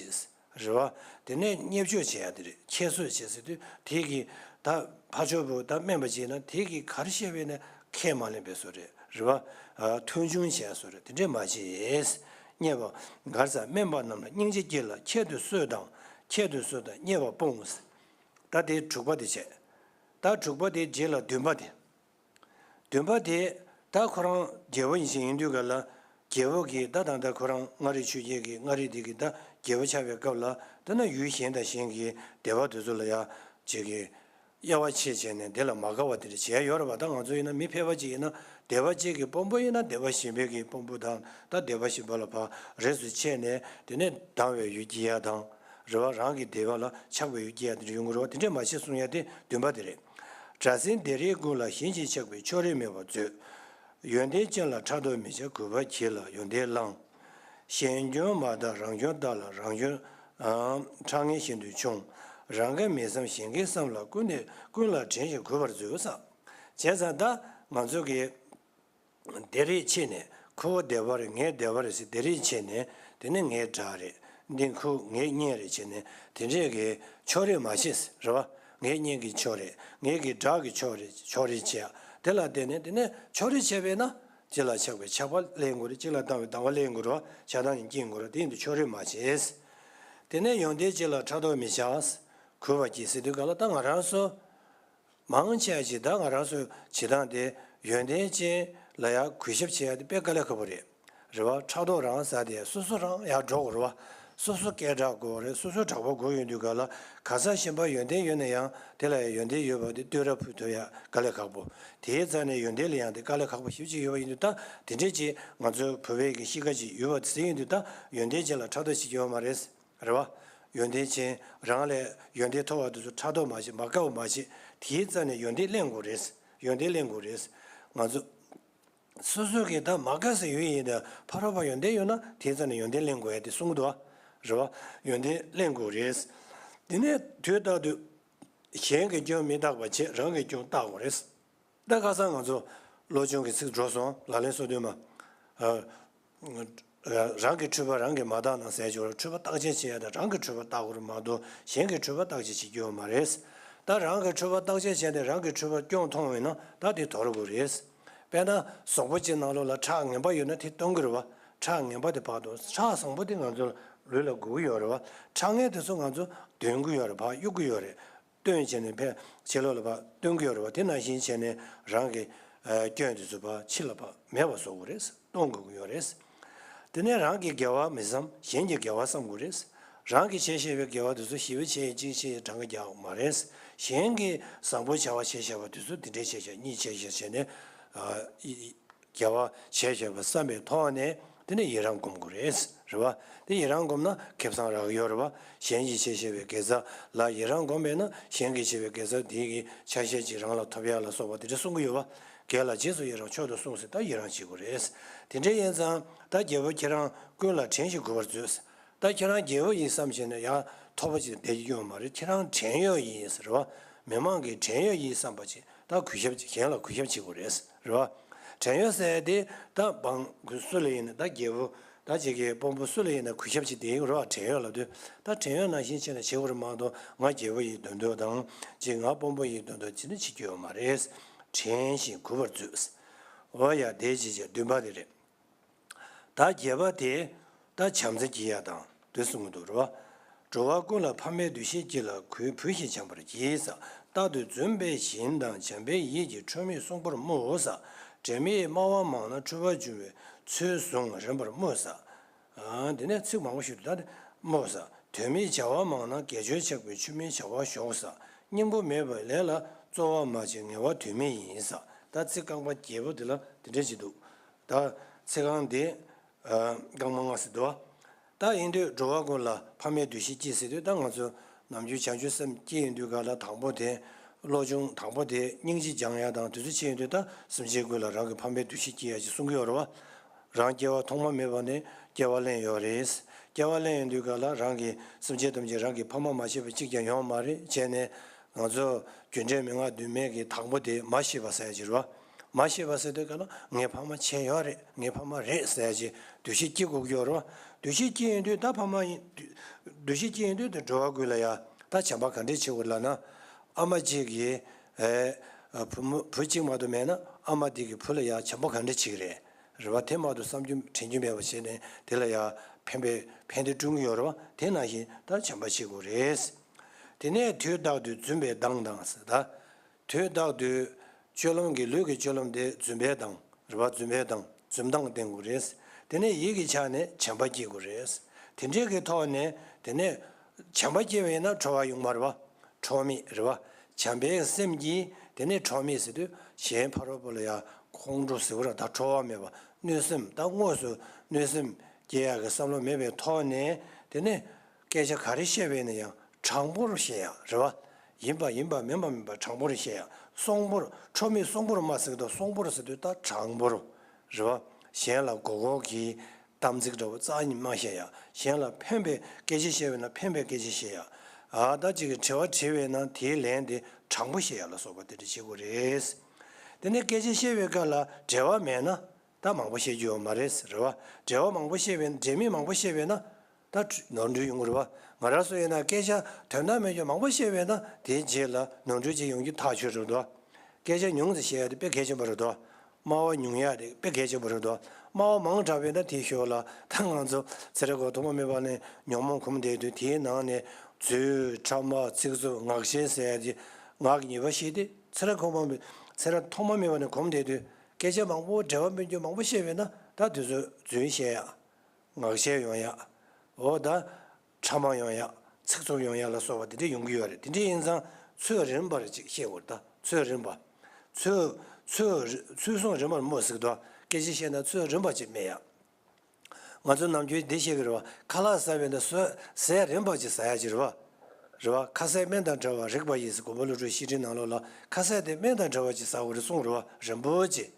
རེད་བ། དེ་ནས་བརྙས་བཅོས་བྱེད་ཡ་དེ་རེད། ཁྱད་གསོད་བྱེད་ཟེར་དུས་དེ་གི་ད་ཕར་ཕྱོགས་པོ་ད་དམན་པ་ཅིག་ཡིན་ན་དེ་གི་ག་རེ་བཤད་པ་ཡིན་ན་ཁས་མ་ལེན་པའི་བཟོ་རེད། རེད་བ། མཐོང་ཆུང་བྱས་བཟོ་རེད། དེ་འདྲས་མ་བྱེད། བརྙས་པ། ག་རེ་ཟེར། དམན་པ་རྣམས་ལ་སྙིང་རྗེ་སྐྱེ་ལ་ཁྱད་དུ་གསོད་དང་། ཁྱད་དུ་གསོད་དང་བརྙས་པ་སྤོངས། ད་དེ་དྲུག་པ་དེ་བྱས། ད་དྲུག་པ་དེ་རྗེས་ལ་བདུན་པ་དེ། བདུན་པ་དེ་ད་ཁོ་རང་རྒྱལ་པོ་ཡིན་ཞིང་ཡིན་དུས་ག་ལ། རྒྱལ་པོ་གིས་ད་ད་ལྟ་ཁོ་རང་མངའ་རིས་ཆོས་རྒྱལ་གྱི་མངའ་རིས་དེ་གི་ད་རྒྱལ་པོ་ཆགས་པའི་སྐབས་ལ་ད་ན་ཡུལ་གཞན་དང་གཞན་གྱི་སྡེ་པ་དེ་ཚོ་ལ་ཡ་ཅིག་གི་དབྱེ་བ་ཕྱེ་བྱས་ནས་དེ་ལ་མ་དགའ་བ་དེ་འདྲ་བྱས་ཡོད་རེད་པ། ད་ང་ཚོ་ཡིན་ན་མི་ཕལ་པ་ཅིག་ཡིན་ན་སྡེ་པ་གཅིག་གི་དཔོན་པོ་ཡིན་ན་སྡེ་པ་གཞན་པའི་གི་དཔོན་པོ་དང་ད་སྡེ་པ་གཞན་པ་ལ་ཕར་རིས་སུ་ཕྱེ་ནས་དེ་ནས་སྡང་བའི་ཡུལ་སྐྱེ་ཡ་དང་། རེད་བ། རང་གི་སྡེ་པ་ལ་ཆགས་པའི་ཡུལ་སྐྱེ་ཡ་དེ་འདྲ་ཡོང་གི་རེད་བ། དེ་འདྲས་མ་བྱེད་གསུང་ཡ་དེ་བདུན་པ་དེ་རེད། དགྲ་ཟིན་སྡེ་རིགས་ཀུན་ལ་གཞན་གྱིས་ཆགས་པའི་ཕྱོགས་རིས་མེད་པར་མཛོད། ཡོན་ཏན་ཅན་ལ་ཕྲག་དོག་མི་བྱ། གུས་པ་གྱིས་ལ་ཡོན་ཏན་བླང་། གཞན་སྐྱོན་མ་བལྟ་རང་སྐྱོན་བལྟ་ལ་རང་སྐྱོན་ཨ་ཕྲ་ངེས་ཤིན་ཏུ་ཆུང་། རང་གི་མི་བསམ་གཞན་གྱི་བསམ་ལ་ཀུན་ནས་ཀུན་ལ་དྲན་ཞིང་གུས་པར་མཛོད་ཟེར། བྱས་ཙང་ད་ང་ཚོ་གི་སྡེ་རིགས་ཕྱེ་ནས་ཁོ་བོ་སྡེ་པ་རེད། ངའི་སྡེ་པ་རེད་ཟེར་སྡེ་རིགས་ཕྱེ་ནས་དེ་ནས་ངའི་དགྲ་རེད། འདི་ཁོ་ངའི་གཉེན་རེད་བྱས་ནས་དེ་འདྲས་ཀྱི་ཕྱོགས་རིས་མ་བྱེད་ཟེར་རེད་བ། ངའི་གཉེན་གྱི་ཕྱོགས་རེད། ངའི་གི་དགྲ་གི་ཕྱོགས་རེད། ཕྱོགས་རིས་བྱེད་ཡ་དེ་ལ་བརྟེན་ནས་དེ་ནས་ཕྱོགས་རིས་བྱས་པས་ན། གཅིག་ལ་ཆགས་པའི་ཆགས་པ་ལེན་དགོས་རེད། གཅིག་ལ་སྡང་བའི་སྡང་བ་ལེན་དགོས་རེད་བ། བྱ་སྟངས་ཀྱི་རྐྱེན་དགོས་རེད། དེ་ཡིན་དུས་ཕྱོགས་རིས་མ་བྱེད། དེ་ནས་ཡོན་ཏན་ཅན་ལ་ཕྲག་དོག་མི་བྱ། གུས་པ་གྱིས་ཟེར་དུས་ག་ལ་ད་ང་རང་ཚོ་མང་ཆེ་བ་ཞིག་ད་ང་རང་ཚོའི་བྱེད་སྟངས་དེ་ཡོན་ཏན་ཅན་ལ་ཡང་གུས་ཞབས་བྱེད་ཡ་དེ་དཔེ་དཀའ་ལས་ཁག་པོ་རེད། རེད་བ། ཕྲག་དོག་རང་ཟེར་དེ་སོ་སོ་རང་ཡར་འགྲོ་དགོས་རེད་བ། སོ་སོ་སྐད་གྲགས་དགོས་རེད། སོ་སོ་གྲགས་པ་དགོས་ཡོང་དུས་ག་ལ་ག་ས་གཞན་པ་ཡོན་ཏན་ཡོད་ན་ཡང་དེ་ལ་ཡང་ཡོན་ཏན་ཡོད་པ་དེ་བསྟོད་ར་ཕུལ་ཐུབ་ཡ་དཀའ་ལས་ཁག་པོ། དེའི་རྩ་ནས་ཡོན་ཏན་ལ་ཡང་དེ་དཀའ་ལས་ཁག་པོ་ཞེ་པོ་ཅིག་ཡོད་པ་ཡིན་དུས་ད་དེ་འདྲས་ཅིག་ང་ཚོའི་བོད་པའི་གི་གཤིས་ཀ་ཅིག་ཡོད་པ་དེ་ཟེར་ཡོང་དུས་ད་ཡོན་ཏན་ཅན་ལ་ཕྲག་དོག་བྱེད་ཀྱི་ཡོད་མ་རེད། རེད་བ། ཡོན་ཏན་ཅན་རང་ལས་ཡོན་ཏན་མཐོ་བ་དེ་ཚོ་ཕྲག་དོག་མ་བྱེད། མ་དགའ་བ་མ་བྱེད། དེའི་རྩ་ནས་ཡོན་ཏན་ལེན་དགོས་རེད། ཡོན་ཏན་ལེན་དགོས་རེད། ང་ཚོ་སོ་སོ་གི་ད་མ་དགའ་ཟེར་ཡོད་ཡིན་ད་ཕ་རོལ་པ་ཡོན་ཏན་ཡོད་ན་དེའི་རྩ་ནས་ཡོན་ཏན་ལེན་དགོས་ཡ་དེ་གསུང་གི་འདུག་བ། རེད་བ། ཡོན་ཏན་ལེན་དགོས་རེད། དེ་ནས་དུས་རྟག་ཏུ་གཞན་གྱི་སྐྱོན་མི་བརྟག་པ་བྱེད། རང་གི་སྐྱོན་བརྟག་དགོས་རེད། ད་ཁ་སང་ང་ཚོ་བློ་སྦྱོང་གི་ཚིག་འགྲོ་སོང་། ལག་ལེན་སོ་བདུན་མ། ཨ། རང་གི་འཁྲུལ་པ་རང་གིས་མ་བརྟགས་ན་ཟེར་གྱི་ཡོད་རེད། འཁྲུལ་པ་བརྟག་དཔྱད་བྱེད་ཡ་དང་རང་གི་འཁྲུལ་པ་བརྟག་དགོས་རེད་མ་གཏོགས་གཞན་གྱི་འཁྲུལ་པ་བརྟག་དཔྱད་བྱེད་རྒྱུ་ཡོད་མ་རེད། ད་རང་གི་འཁྲུལ་པ་བརྟག་དཔྱད་བྱས་ནས་རང་གི་འཁྲུལ་པ་སྐྱོན་མཐོང་བས་ན་ད་དེ་དོར་དགོས་རེད། དཔེར་ན་གཟུགས་པོ་གཅིག་ནང་ལོགས་ལ་ཁྲག་ངན་པ་ཡོད་ན་དེ་སྟོན་གྱི་རེད་བ། ཁྲག་ངན་པ་དེ་ཕར་གཏོང་། ཁྲག་བཟང་པོ་དེ་ང་ཚོ་ལུས་ལ་དགོས་ཀྱི་ཡོད་རེད་བ། ཁྲག་ངན་དེ་ཚོ་ང་ཚོ་འདོན་གྱི་ཡོད་རེད། ཕར་གཡུག་གི་ཡོད་རེད། སྟོན་བྱས་ནས་ཕར་ཕྱི་ལོགས་ལ་ཕར་སྟོན་གྱི་ཡོད་རེད་བ། དེ་ནང་བཞིན་བྱས་ནས་རང་གི་ཨ་སྐྱོན་དེ་ཚོ་ཕར་ཕྱི་ལ་ཕར་མེད་པ་བཟོ་དགོས་རེད། གཏོང་དགོས་ཀྱི་ཡོད་རེད། དེ་ནས་རང་གི་དགེ་བ་མི་བསམ། གཞན་གྱི་དགེ་བ་བསམ་དགོས་རེད། རང་གིས་བྱས་བཞག་པའི་དགེ་བ་དེ་ཚོ་ཞེ་པོ་བྱས་གཅིག་བྱས་གྲངས་ཀ་རྒྱག་དགོས་མ་རེད། གཞན་གྱིས་བཟང་པོ་བྱ་བ་བྱས་བཞག་པ་དེ་ཚོ་དེ་འདྲས་བྱས་བཞག་གཉིས་བྱས་བཞག་བྱས་ནས་ཨ་ཡི་དགེ་བ་བྱས་བཞག་པ་བསམ་པའི་ཐོག་ནས་དེ་ནས་ཡི་རང་སྒོམ་དགོས་རེད། རེད་བ། དེ་ཡི་རང་སྒོམ་ན་ཁེ་བཟང་རག་གི་ཡོད་རེད་བ། གཞན་གྱིས་བྱས་བཞག་པའི་དགེ་རྩ་ལ་ཡི་རང་སྒོམ་པས་ན་གཞན་གྱིས་བྱས་པའི་དགེ་རྩ་དེ་གི་ཆ་ཤས་ཅིག་རང་ལ་ཐོབ་ཡག་ལ་སོགས་པ་དེ་འདྲ་གསུང་གི་ཡོད་བ། དགེ་ལ་རྗེས་སུ་ཡི་རང་མཆོག་ཏུ་གསུངས་ཟེར། ད་ཡི་རང་བྱེད་དགོས་རེད། དེ་འདྲ་ཡིན་ཙང་ད་རྒྱལ་པོ་ཁྱེད་རང་ཀུན་ལ་དྲན་ཞིང་གུས་པར་མཛོད། ད་ཁྱེད་རང་རྒྱལ་པོ་ཡིན་བསམ་བྱས་ན་ཡང་ཐོབ་པ་ཅིག་བསྡད་ཀྱི་ཡོད་མ་རེད། ཁྱེད་རང་བྲན་གཡོག་ཡིན་ཟེར་བ། མི་མང་གི་བྲན་གཡོག་ཡིན་བསམ་པ་ཅིག་ད་གུས་ཞབས་ཅིག་གཞན་ལ་གུས་ཞབས་བྱེད་དགོས་རེད་ཟེར་བ། བྲན་གཡོག་ཟེར་དེ་ད་འབངས་སུ་ལ་ཡིན་ན་ད་རྒྱལ་པོ་ད་ཅིག་གི་དཔོན་པོ་སུ་ལ་ཡིན་ན་གུས་ཞབས་ཅིག་དེ་ཡིན་རེད་བ། བྲན་གཡོག་ལབ་དུས་ད་བྲན་གཡོག་ནང་བཞིན་བྱས་ན་བྱེད་དགོས་རེད་མ་གཏོགས་ང་རྒྱལ་པོ་ཡིན་འདོད་འདོད་དང་ཅིག་ང་དཔོན་པོ་ཡིན་འདོད་འདོད་ཅིག་ནི་བྱེད་རྒྱུ་ཡོད་མ་རེད། བྲན་ཞིང་གུས་པར་མཛོད། འོ་ཡ་དེ་ཅིག་བྱས་བདུན་པ་དེ་རེད། ད་བརྒྱད་པ་དེ་ད་བྱམས་བརྩེ་སྐྱེ་ཡ་དང་དེ་གསུང་གི་འདུག་རེད་བ། འགྲོ་བ་ཀུན་ལ་ཕ་མའི་འདུ་ཤེས་སྐྱེ་ལ་གུས་བུ་བཞིན་བྱམས་པར་གྱིས། རྟག་ཏུ་འཛུམ་པའི་བཞིན་དང་བྱམས་པའི་ཡིད་ཀྱིས་ཁྲོ་མོས་གསུང་པོར་སྨྲོས། དྲན་མེད་སྨྲ་བ་མང་ན་འཁྲུལ་པ་འབྱུང་བས་ཚུལ་བཟུང་རན་པར་སྨྲོས། དེ་ནས་ཚིག་མང་པོ་ཞིག་འདུག་ད་དེ་སྨྲོས། དོན་མེད་བྱ་བ་མང་ན་དགེ་སྦྱོར་ཆགས་པས་ཆུད་མེད་བྱ་བ་ཞོག། སྙིང་པོ་མེད་པའི་ལས་ལ་རྩོལ་བ་མ་བྱེད་ངལ་བ་དོན་མེད་ཡིན། ད་ཚིག་རྐང་པ་བརྒྱད་པོ་འདི་ལ་དེ་འདྲ་ཞིག་འདུག་ད་ཚིག་རྐང་འདི་ རྐང་མ་ལྔ་ཟེར་འདུག་བ། ད་ཡིན་དུས་འགྲོ་བ་ཀུན་ལ་ཕ་མའི་འདུ་ཤེས་སྐྱེས་ཟེར་དུས། ད་ང་ཚོ་ནམ་རྒྱུན་བྱང་ཆུབ་སེམས་སྐྱེས་ཡོང་དུས་ག་ལ་དང་པོ་དེ། བློ་སྦྱོང་དང་པོ་དེ་སྙིང་རྗེ་སྦྱང་ཡ་དང་དེ་ཚོ་བྱས་ཡོང་དུས། ད་སེམས་ཅན་ཀུན་ལ་རང་གི་ཕ་མའི་འདུ་ཤེས་སྐྱེ་ཡ་ཅིག་གསུང་གི་ཡོད་རེད་བ། རང་སྐྱེ་བ་ཐོག་མ་མེད་པ་ནས་སྐྱེ་བ་ལེན་ཡོད་རེད། སྐྱེ་བ་ལེན་ཡོང་དུས་ག་ལ་རང་གི་སེམས་ཅན་ཐམས་ཅད་རང་གི་ཕ་མ་མ་ཤེས་པ་གཅིག་ཀྱང་ཡོད་མ་རེད། བྱས་ནས་ང་ཚོ་རྒྱུ་འབྲས་མན་ངག་བདུན་མའི་གི་དང་པོ་དེ་མ་ཤེས་པ་ཟེར་ཡ་ཅིག་རེད་བ། མ་ཤེས་པ་ཟེར་དུས་ག་ལ་ངའི་ཕ་མ་ཆགས་ཡོད་རེད། ངའི་ཕ་མ་རེད་ཟེར་ཡ་ཅིག་འདུ་ཤེས་སྐྱེ་དགོས་ཀྱི་ཡོད་རེད་བ། འདུ་ཤེས་སྐྱེ་ཡོང་དུས་ད་ཕ་མ་ཡིན། འདུ་ཤེས་སྐྱེ་ཡོང་དུས་ད་འགྲོ་བ་ཀུན་ལ་ཡ་ད་བྱམས་པ་ག་འདྲས་བྱེད་དགོས་ལབ་ན། ཨ་མ་གཅིག་གིས་ཨེ་བུ་མོ་བུ་གཅིག་མ་གཏོགས་མེད་ན། ཨ་མ་དེ་གིས་བུ་ལ་ཡ་བྱམས་པོ་ག་འདྲས་བྱེད་ཀྱི་རེད། རེད་བ། དེ་མ་གཏོགས་བསམ་རྒྱུ་དྲན་རྒྱུ་མེད་པ་བྱས་ནས་དེ་ལ་ཡ་ཕན་པའི་ཕན་བདེ་བསྐྲུན་གྱི་ཡོད་རེད་བ། དེ་ནང་བཞིན་ད་བྱམས་པ་བྱེད་དགོས་རེད། དེ་ནས་དུས་རྟག་ཏུ་རྫུན་པས་སྡང་དང་ཟེར་ད། དུས་རྟག་ཏུ་སྤྱོད་ལམ་གྱི་ལུས་ཀྱི་སྤྱོད་ལམ་དེ་རྫུན་པས་སྡང་། རེད་བ། རྫུན་པས་སྡང་། རྫུན་སྡང་བསྟེན་དགོས་རེད། དེ་ནས་ཡིད་ཀྱི་ཆ་ནས་བྱམས་པ་སྐྱེ་དགོས་རེད། དེ་འདྲའི་གི་ཐོག་ནས་དེ་ནས་བྱམས་པ་སྐྱེ་བས་ན་ཁྲོ་བ་ཡོང་མ་རེད་བ། ཁྲོ་མེད་རེད་བ། བྱམས་པའི་སེམས་ཀྱིས་དེ་ནས་ཁྲོ་མེད་ཟེར་དུས་གཞན་ཕ་རོལ་པོ་ལ་ཡང་ཁོང་ཁྲོ་ཟེར་བ་ར། ད་ཁྲོ་བ་མེད་པ། གནོད་སེམས། ད་དངོས་སུ་གནོད་སེམས་སྐྱེ་ཡག་གི་བསམ་བློ་མེད་པའི་ཐོག་ནས་དེ་ནས་སྐད་ཆ་ག་རེ་བཤད་པས་ན་ཡང་དྲང་པོར་བཤད་ཡག་རེད་བ། ཡིན་པ་ཡིན་པ། མིན་པ་མིན་པ། དྲང་པོར་བཤད་ཡག་གསོང་པོར། ཁྲོ་མེད་གསོང་པོར་སྨྲ་ཟེར་གི་འདུག་གསོང་པོར་ཟེར་དུས་ད་དྲང་པོར་རེད་བ། གཞན་ལ་མགོ་སྐོར་གྱི་གཏམ་ཚིག་འདྲ་བོ་རྩ་ནས་མ་བཤད་ཡག་གཞན་ལ་ཕན་པའི་སྐད་ཆ་བཤད་པས་ན་ཕན་པའི་སྐད་ཆ་བཤད་ཡག་ཨ། ད་ཅིག་གིས་དྲི་བ་དྲིས་པས་ན་དེའི་ལན་དེ་དྲང་པོ་བཤད་ཡག་ལ་སོགས་པ་དེ་འདྲ་བྱེད་དགོས་རེད། དེ་ནས་སྐད་ཆ་བཤད་པའི་སྐབས་ལ་འབྲེལ་བ་མེད་ན་ད་མང་པོ་བཤད་རྒྱུ་ཡོད་མ་རེད། རེད་བ། འབྲེལ་བ་མང་པོ་བཤད་པས་ན། འབྲེལ་མེད་མང་པོ་བཤད་པས་ན་ད་ནོར་འཁྲུལ་ཡོང་གི་རེད་བ། ང་རང་ཚོ་ཡིན་ན་སྐད་ཆ་དོན་དག་མེད་རྒྱུ་མང་པོ་བཤད་པས་ན་དེའི་རྗེས་ལ་ནོར་འཁྲུལ་ཅིག་ཡོང་རྒྱུ་ཐག་ཆོད་རེད་དོ། སྐད་ཆ་ཉུང་ཙམ་བཤད་ཡ་དེ་དཔེ་གལ་ཆེན་པོ་རེད་དོ། སྨྲ་བ་ཉུང་ཡ་དེ་དཔེ་གལ་ཆེན་པོ་རེད་དོ། སྨྲ་བ་མང་དྲགས་པས་ན་དེའི་ཞོར་ལ་ད་ང་ཚོ་ཚེ་རབས་གོང་ཐོག་མ་མེད་པ་ནས་ཉོན་མོངས་གོམས་བསྡད་དུས། དེའི་ནང་ནས་རྫུན། ཕྲ་མ། ཚིག་རྩུབ། ངག་འཁྱལ་ཟེར་ཡ་དེ། ངག་གི་ཉེས་པ་བཤད་དེ། ཚེ་རབས་གོང་མ་མེད། ཚེ་རབས་ཐོག་མ་མེད་པ་ནས་གོམས་བསྡད་དུས་སྐད་ཆ་མང་པོ་འབྲེལ་བ་མེད་རྒྱུ་མང་པོ་བཤད་པས་ན་ད་དེ་ཚོ་རྫུན་བཤད་ཡ། ངག་འཁྱལ་ཡོང་ཡ། འོ་ད། ཕྲ་མ་ཡོང་ཡ། ཚིག་རྩུབ་ཡོང་ཡ་ལ་སོགས་པ་དེ་འདྲ་ཡོང་གི་ཡོད་རེད། དེ་འདྲ་ཡིན་ཙང་ཚུལ་རིམ་པར་ཅིག་བཤད་དགོས་རེད། ད་ཚུལ་རིམ་པ། ཚུལ། ཚུལ། ཚུལ་གསུམ་རིམ་པར་སྨྲོས་ཟེར་གི་འདུག་སྐད་ཆ་བཤད་ན་ཚུལ་རིམ་པ་ཅིག་སྨྲས་ཡ། ང་ཚོ་ནམ་རྒྱུན་འདི་བཤད་གི་རེད་བ། ཁ་ལག་ཟ་བས་ན་ཟས། ཟས་རིམ་པ་ཅིག་ཟ་ཡ་ཅིག་རེད་བ། རེད་བ། ཁ་ཟས་སྨན་དང་འདྲ་བར་རིག་པ་ཡིས་ཟེར། མགོན་པོ་ཀླུ་སྒྲུབ་བཤེས་སྤྲིང་ནང་ལོགས་ལ། ཁ་ཟས་དེ་སྨན་དང་འདྲ་བ་ཅིག་ཟ་དགོས་རེད་གསུངས་རེད་བ། རིམ་པ་ཅིག་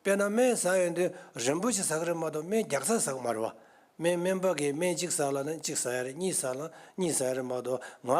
དཔེར་ན་སྨན་ཟ་ཡོང་དུས་རིམ་པ་ཅིག་ཟ་གི་རེད་མ་གཏོགས་སྨན་རྒྱག་ཚ་ཟ་གི་མ་རེད་བ། སྨན་སྨན་པ་གིས་སྨན་གཅིག་ཟ་ལབ་ན་གཅིག་ཟ་ཡ་རེད། གཉིས་ཟ་ལབ་གཉིས་ཟ་ཡ་རེད་མ་གཏོགས། ང་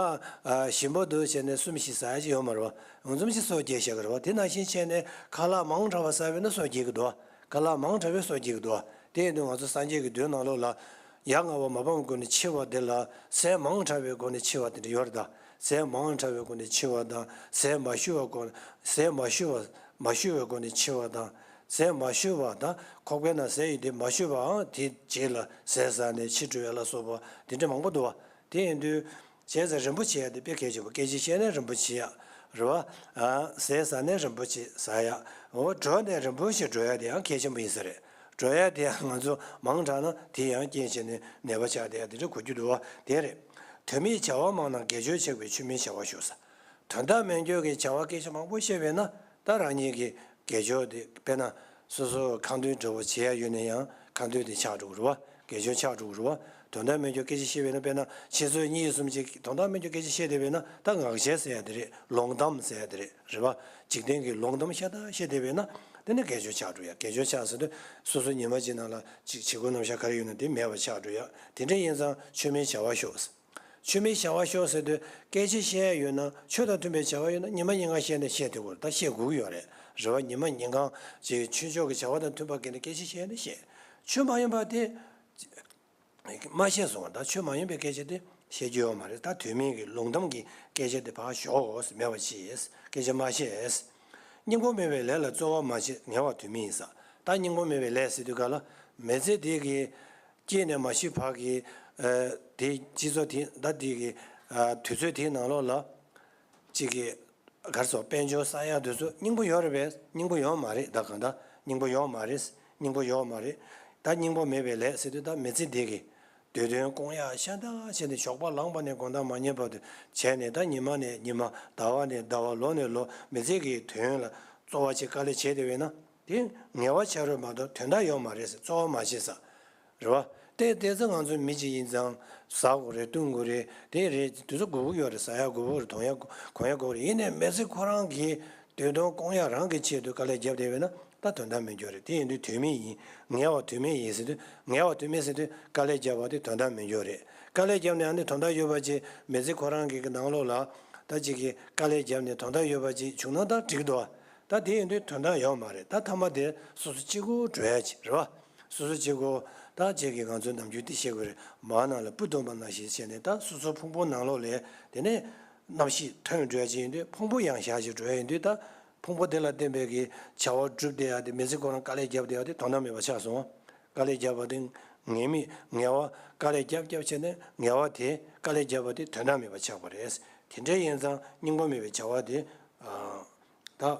ཨ་ཞིམ་པོ་འདུག་བྱས་ནས་གསུམ་བཞི་ཟ་ཡ་ཅིག་ཡོད་མ་རེད་བ། འོ་ཙམ་ཅིག་སོ་སྐྱེ་བཞག་གི་རེད་བ། དེ་ནང་བཞིན་བྱས་ནས་ཁ་ལག་མང་དྲགས་པ་ཟ་བས་ན་སོ་སྐྱེ་གི་འདུག་ཁ་ལག་མང་དྲགས་པས་སོ་སྐྱེ་གི་འདུག་དེ་ཡིན་དུས་ང་ཚོ་སངས་རྒྱས་ཀྱི་མདོའི་ནང་ལོགས་ལ། ཡ་ང་བ་མ་ཕམ་པའི་སྒོ་ནས་འཆི་བ་དེ་ལ་ཟས་མང་དྲགས་པའི་སྒོ་ནས་འཆི་བ་དེ་འདྲ་ཡོད་རེད་ད། ཟས་མང་དྲགས་པའི་སྒོ་ནས་འཆི་བ་དང་། ཟས་མ་ཞུ་བ་སྒོ། ཟས་མ་ཞུ་བ། མ་ཞུ་བའི་སྒོ་ནས་འཆི་བ་དང་། ཟས་མ་ཞུ་བ་དང་། ཁོག་པའི་ནང་ཟས་ཡོད་དེ་མ་ཞུ་བའང་དེའི་རྗེས་ལ་ཟས་ཟ་ནས་འཆི་འགྲོ་ཡ་ལ་སོགས་པ་དེ་འདྲ་མང་པོ་འདུག་བ། དེ་ཡིན་དུས། བྱས་ཙང་རིན་པོ་ཆེ་ཡ་དེ་དཔེ་གལ་ཆེན་པོ། སྐད་ཆ་བཤད་ནས་རིན་པོ་ཆེ་ཡ། རེད་བ། ཨ། ཟས་ཟ་ནས་རིན་པོ་ཆེ་ཟ་ཡ། འོ། འགྲོ་ནས་རིན་པོ་ཆེ་འགྲོ་ཡ་དེ་ཡང་གལ་ཆེན་པོ་ཡིན་ས་རེད། འགྲོ་ཡ་དེ་ཡང་ང་ཚོ་མང་དྲགས་ན་དེ་ཡང་རྐྱེན་བྱས་ནས་ནད་པ་ཆགས་བསྡད་ཡ་དེ་འདྲ་གོ་རྒྱུ་འདུག་བ། དེ་རེད། དོན་མེད་བྱ་བ་མང་ན་དགེ་སྦྱོར་ཆགས་པས་ཆོས་མིན་བྱ་བ་ཤོར་ཟེར། དོན་དག་མེད་རྒྱུ་གི་བྱ་བ་སྐད་ཆ་མང་པོ་བཤད་པས་ན་ད་རང་ཉིད་ཀྱི་དགེ་སྦྱོར་དེ། དཔེར་ན་སོ་སོ་ཁ་འདོན་འདྲ་བོ་བྱེད་ཡ་ཡོད་ན་ཡང་ཁ་འདོན་དེ་ཆག་འགྲོ་གི་རེད་བ། དགེ་སྦྱོར་ཆག་འགྲོ་གི་རེད་བ། དོན་དག་མེད་རྒྱུ་སྐད་ཆ་བཤད་པས་ན། དཔེར་ན་ཆུ་ཚོད་གཉིས་གསུམ་ཅིག་དོན་དག་མེད་རྒྱུ་སྐད་ཆ་བཤད་བསྡད་པས་ན་ད་ངག་འཁྱལ་ཟེར་ཡ་དེ་རེད། ལོང་གཏམ་ཟེར་ཡ་དེ་རེད། རེད་བ། འཇིག་རྟེན་གྱི་ལོང་གཏམ་ཤ་སྟག་བཤད་བསྡད་པས་ན་དེ་ནི་དགེ་སྦྱོར་ཆག་འགྲོ་ཡ། དགེ་སྦྱོར་ཆག་ཟེར་དུས་སོ་སོ་ཉི་མ་གཅིག་ནང་ལ་ཅིག་བྱེད་སྒོ་རྣམ་གཞག་ག་རེ་ཡོད་ན་དེ་མེད་པ་ཆག་འགྲོ་ཡ། དེ་འདྲ་ཡིན་ཙང་ཆོས་མིན་བྱ་བ་ཤོར། ཆོས་མིན་བྱ་བ་ཤོར་ཟེར་དུས་སྐད་ཆ་བཤད་ཡ་ཡོད་ན། ཆོས་དང་མཐུན་པའི་བྱ་བ་ཡོད་ན་ཉི་མ་ཉིན་གང་བཤད་ནས་བཤད་བསྡད་དགོས་རེད། ད་བཤད་དགོས་ཀྱི་ཡོད་རེད། རེད་བ། ཉི་མ་ཉིན་གང་ཅིག་ཆོས་ཕྱོགས་ཀྱི་བྱ་བ་དང་མཐུན་པ་གལ་ཏེ་སྐད་ཆ་བཤད་ན་བཤད། ཆོས་མ་ཡིན་པ་དེ་མ་བཤད་སོང་བ། ད་ཆོས་མ་ཡིན་པའི་སྐད་ཆ་དེ་བཤད་རྒྱུ་ཡོད་མ་རེད། ད་དོན་མེད་ཀྱི་ལོང་གཏམ་གྱི་སྐད་ཆ་དེ་ཕར་ཞོག་མེད་པ་བྱས། སྐད་ཆ་མ་བཤད། སྙིང་པོ་མེད་པའི་ལས་ལ་རྩོལ་བ་མ་བྱེད། ངལ་བ་དུས་མིན་ཡིན་ཟེར། ད་སྙིང་པོ་མེད་པའི་ལས་ཟེར་དུས་ག་ལ་མི་ཚེ་འདི་གི་སྐྱེས་ནས་མ་ཤི་བར་གྱི། ཨ། དེ་སྤྱི་ཚོགས་དེ། ད་འདི་གི། ཨ། དུས་ཚོད་དེའི་ནང་ལོགས་ལ་གཅིག་གི་གར་སོགས་དཔལ་འབྱོར་བསགས་ཡག་དེ་ཚོ་སྙིང་པོ་ཡོད་རེད་པས། སྙིང་པོ་ཡོད་མ་རེད། ད་གང་ལྟར་སྙིང་པོ་ཡོད་མ་རེད། སྙིང་པོ་ཡོད་མ་རེད། ད་སྙིང་པོ་མེད་པའི་ལས་ཟེར་དུས་ད་མི་ཚེ་འདི་གི་འདོད་དོན་སྐོང་ཡག་ཤ་སྟག་བྱས་ནས་ཞོགས་པ་ལངས་པ་ནས་དགོང་དག་མ་ཉལ་བར་དུ་བྱས་ནས། ད་ཉི་མ་ནས་ཉི་མ། ཟླ་བ་ནས་ཟླ་བ། ལོ་ནས་ལོ། མི་ཚེ་གི་དོན་ལ་རྩོལ་བ་བྱེད་དཀའ་ལས་བྱས་བསྡད་པས་ན་དེ་ངལ་བ་ཆགས་རེད་མ་གཏོགས་དོན་དག་ཡོད་མ་རེད་ཟེར། རྩོལ་བ་མ་བྱེད་ཟེར། རེད་བ། དེ་དེ་ཚོ་ང་ཚོ་མི་གཅིག་ཡིན་ཙང་ཟ་དགོས་རེད། བཏུང་དགོས་རེད། དེ་རེད། དེ་ཚོ་དགོས་ཀྱི་ཡོད་རེད། ཟ་ཡག་དགོས་ཀྱི་རེད། འཐུང་ཡག་གོན་ཡག་དགོས་རེད། ཡིན་ནའི་མི་ཚེ་ཁོ་རང་གི་འདོད་དོན་སྐོང་ཡག་རང་གི་ཆེད་དུ་དཀའ་ལས་བརྒྱབ་བསྡད་པས་ན་ད་དོན་དག་མི་འགྱུར་རེད། དེ་ཡིན་དུས་དོན་མེད་ཡིན། ངལ་བ་དོན་མེད་ཡིན་ཟེར་དུས། ངལ་བ་དོན་མེད་ཟེར་དུས་དཀའ་ལས་བརྒྱབ་པ་དེ་དོན་དག་མི་འགྱུར་རེད། དཀའ་ལས་བརྒྱབ་ནས་ཨ་ནི་དོན་དག་ཡོད་པ་ཅིག་མི་ཚེ་ཁོ་རང་གི་ནང་ལོགས་ལ་ད་ཅིག་གི་དཀའ་ལས་བརྒྱབ་ནས་དོན་དག་ཡོད་པ་ཅིག་བྱུང་ན་ད་འགྲིག་འདུག་ད་དེ་ཡིན་དུས་དོན་དག་ཡོད་མ་རེད། ད་མཐའ་མ་དེ་སོ་སོ་གཅིག་པུ་འགྲོ་ཡ་ཅིག་རེད་བ། སོ་སོ་གཅིག་པོ་ད་ཅིག་གི་ང་ཚོའི་ནམ་རྒྱུན་དེ་བཤད་དགོས་རེད། མར་ནང་ལ་སྤུ་བཏུམས་པ་ནང་བཞིན་བྱས་ནས་ད་སོ་སོ་ཕུང་པོ་ནང་ལོགས་ལ་དེ་ནས་རྣམ་ཤེས་ཐོན་འགྲོ་ཡ་ཅིག་ཡིན་དུས། ཕུང་པོ་ཡང་ཞག་ཅིག་འགྲོ་ཡ་ཡིན་དུས། ད་ཕུང་པོ་དེ་ལ་བརྟེན་པའི་གི་བྱ་བ་སྒྲུབ་བསྡད་ཡ་དེ། མི་ཚེ་ཁོ་རང་དཀའ་ལས་བརྒྱབ་བསྡད་ཡ་དེ་དོན་དག་མེད་པ་ཆགས་སོང་། དཀའ་ལས་བརྒྱབ་པ་དེ་ངལ་མི་ངལ་བ། དཀའ་ལས་བརྒྱབ་བརྒྱབ་བྱས་ནས་ངལ་བ་དེ། དཀའ་ལས་བརྒྱབ་པ་དེ་དོན་དག་མེད་པ་ཆགས་པ་རེད། དེ་འདྲ་ཡིན་ཙང་སྙིང་པོ་མེད་པའི་བྱ་བ་དེ་ཨ་ད།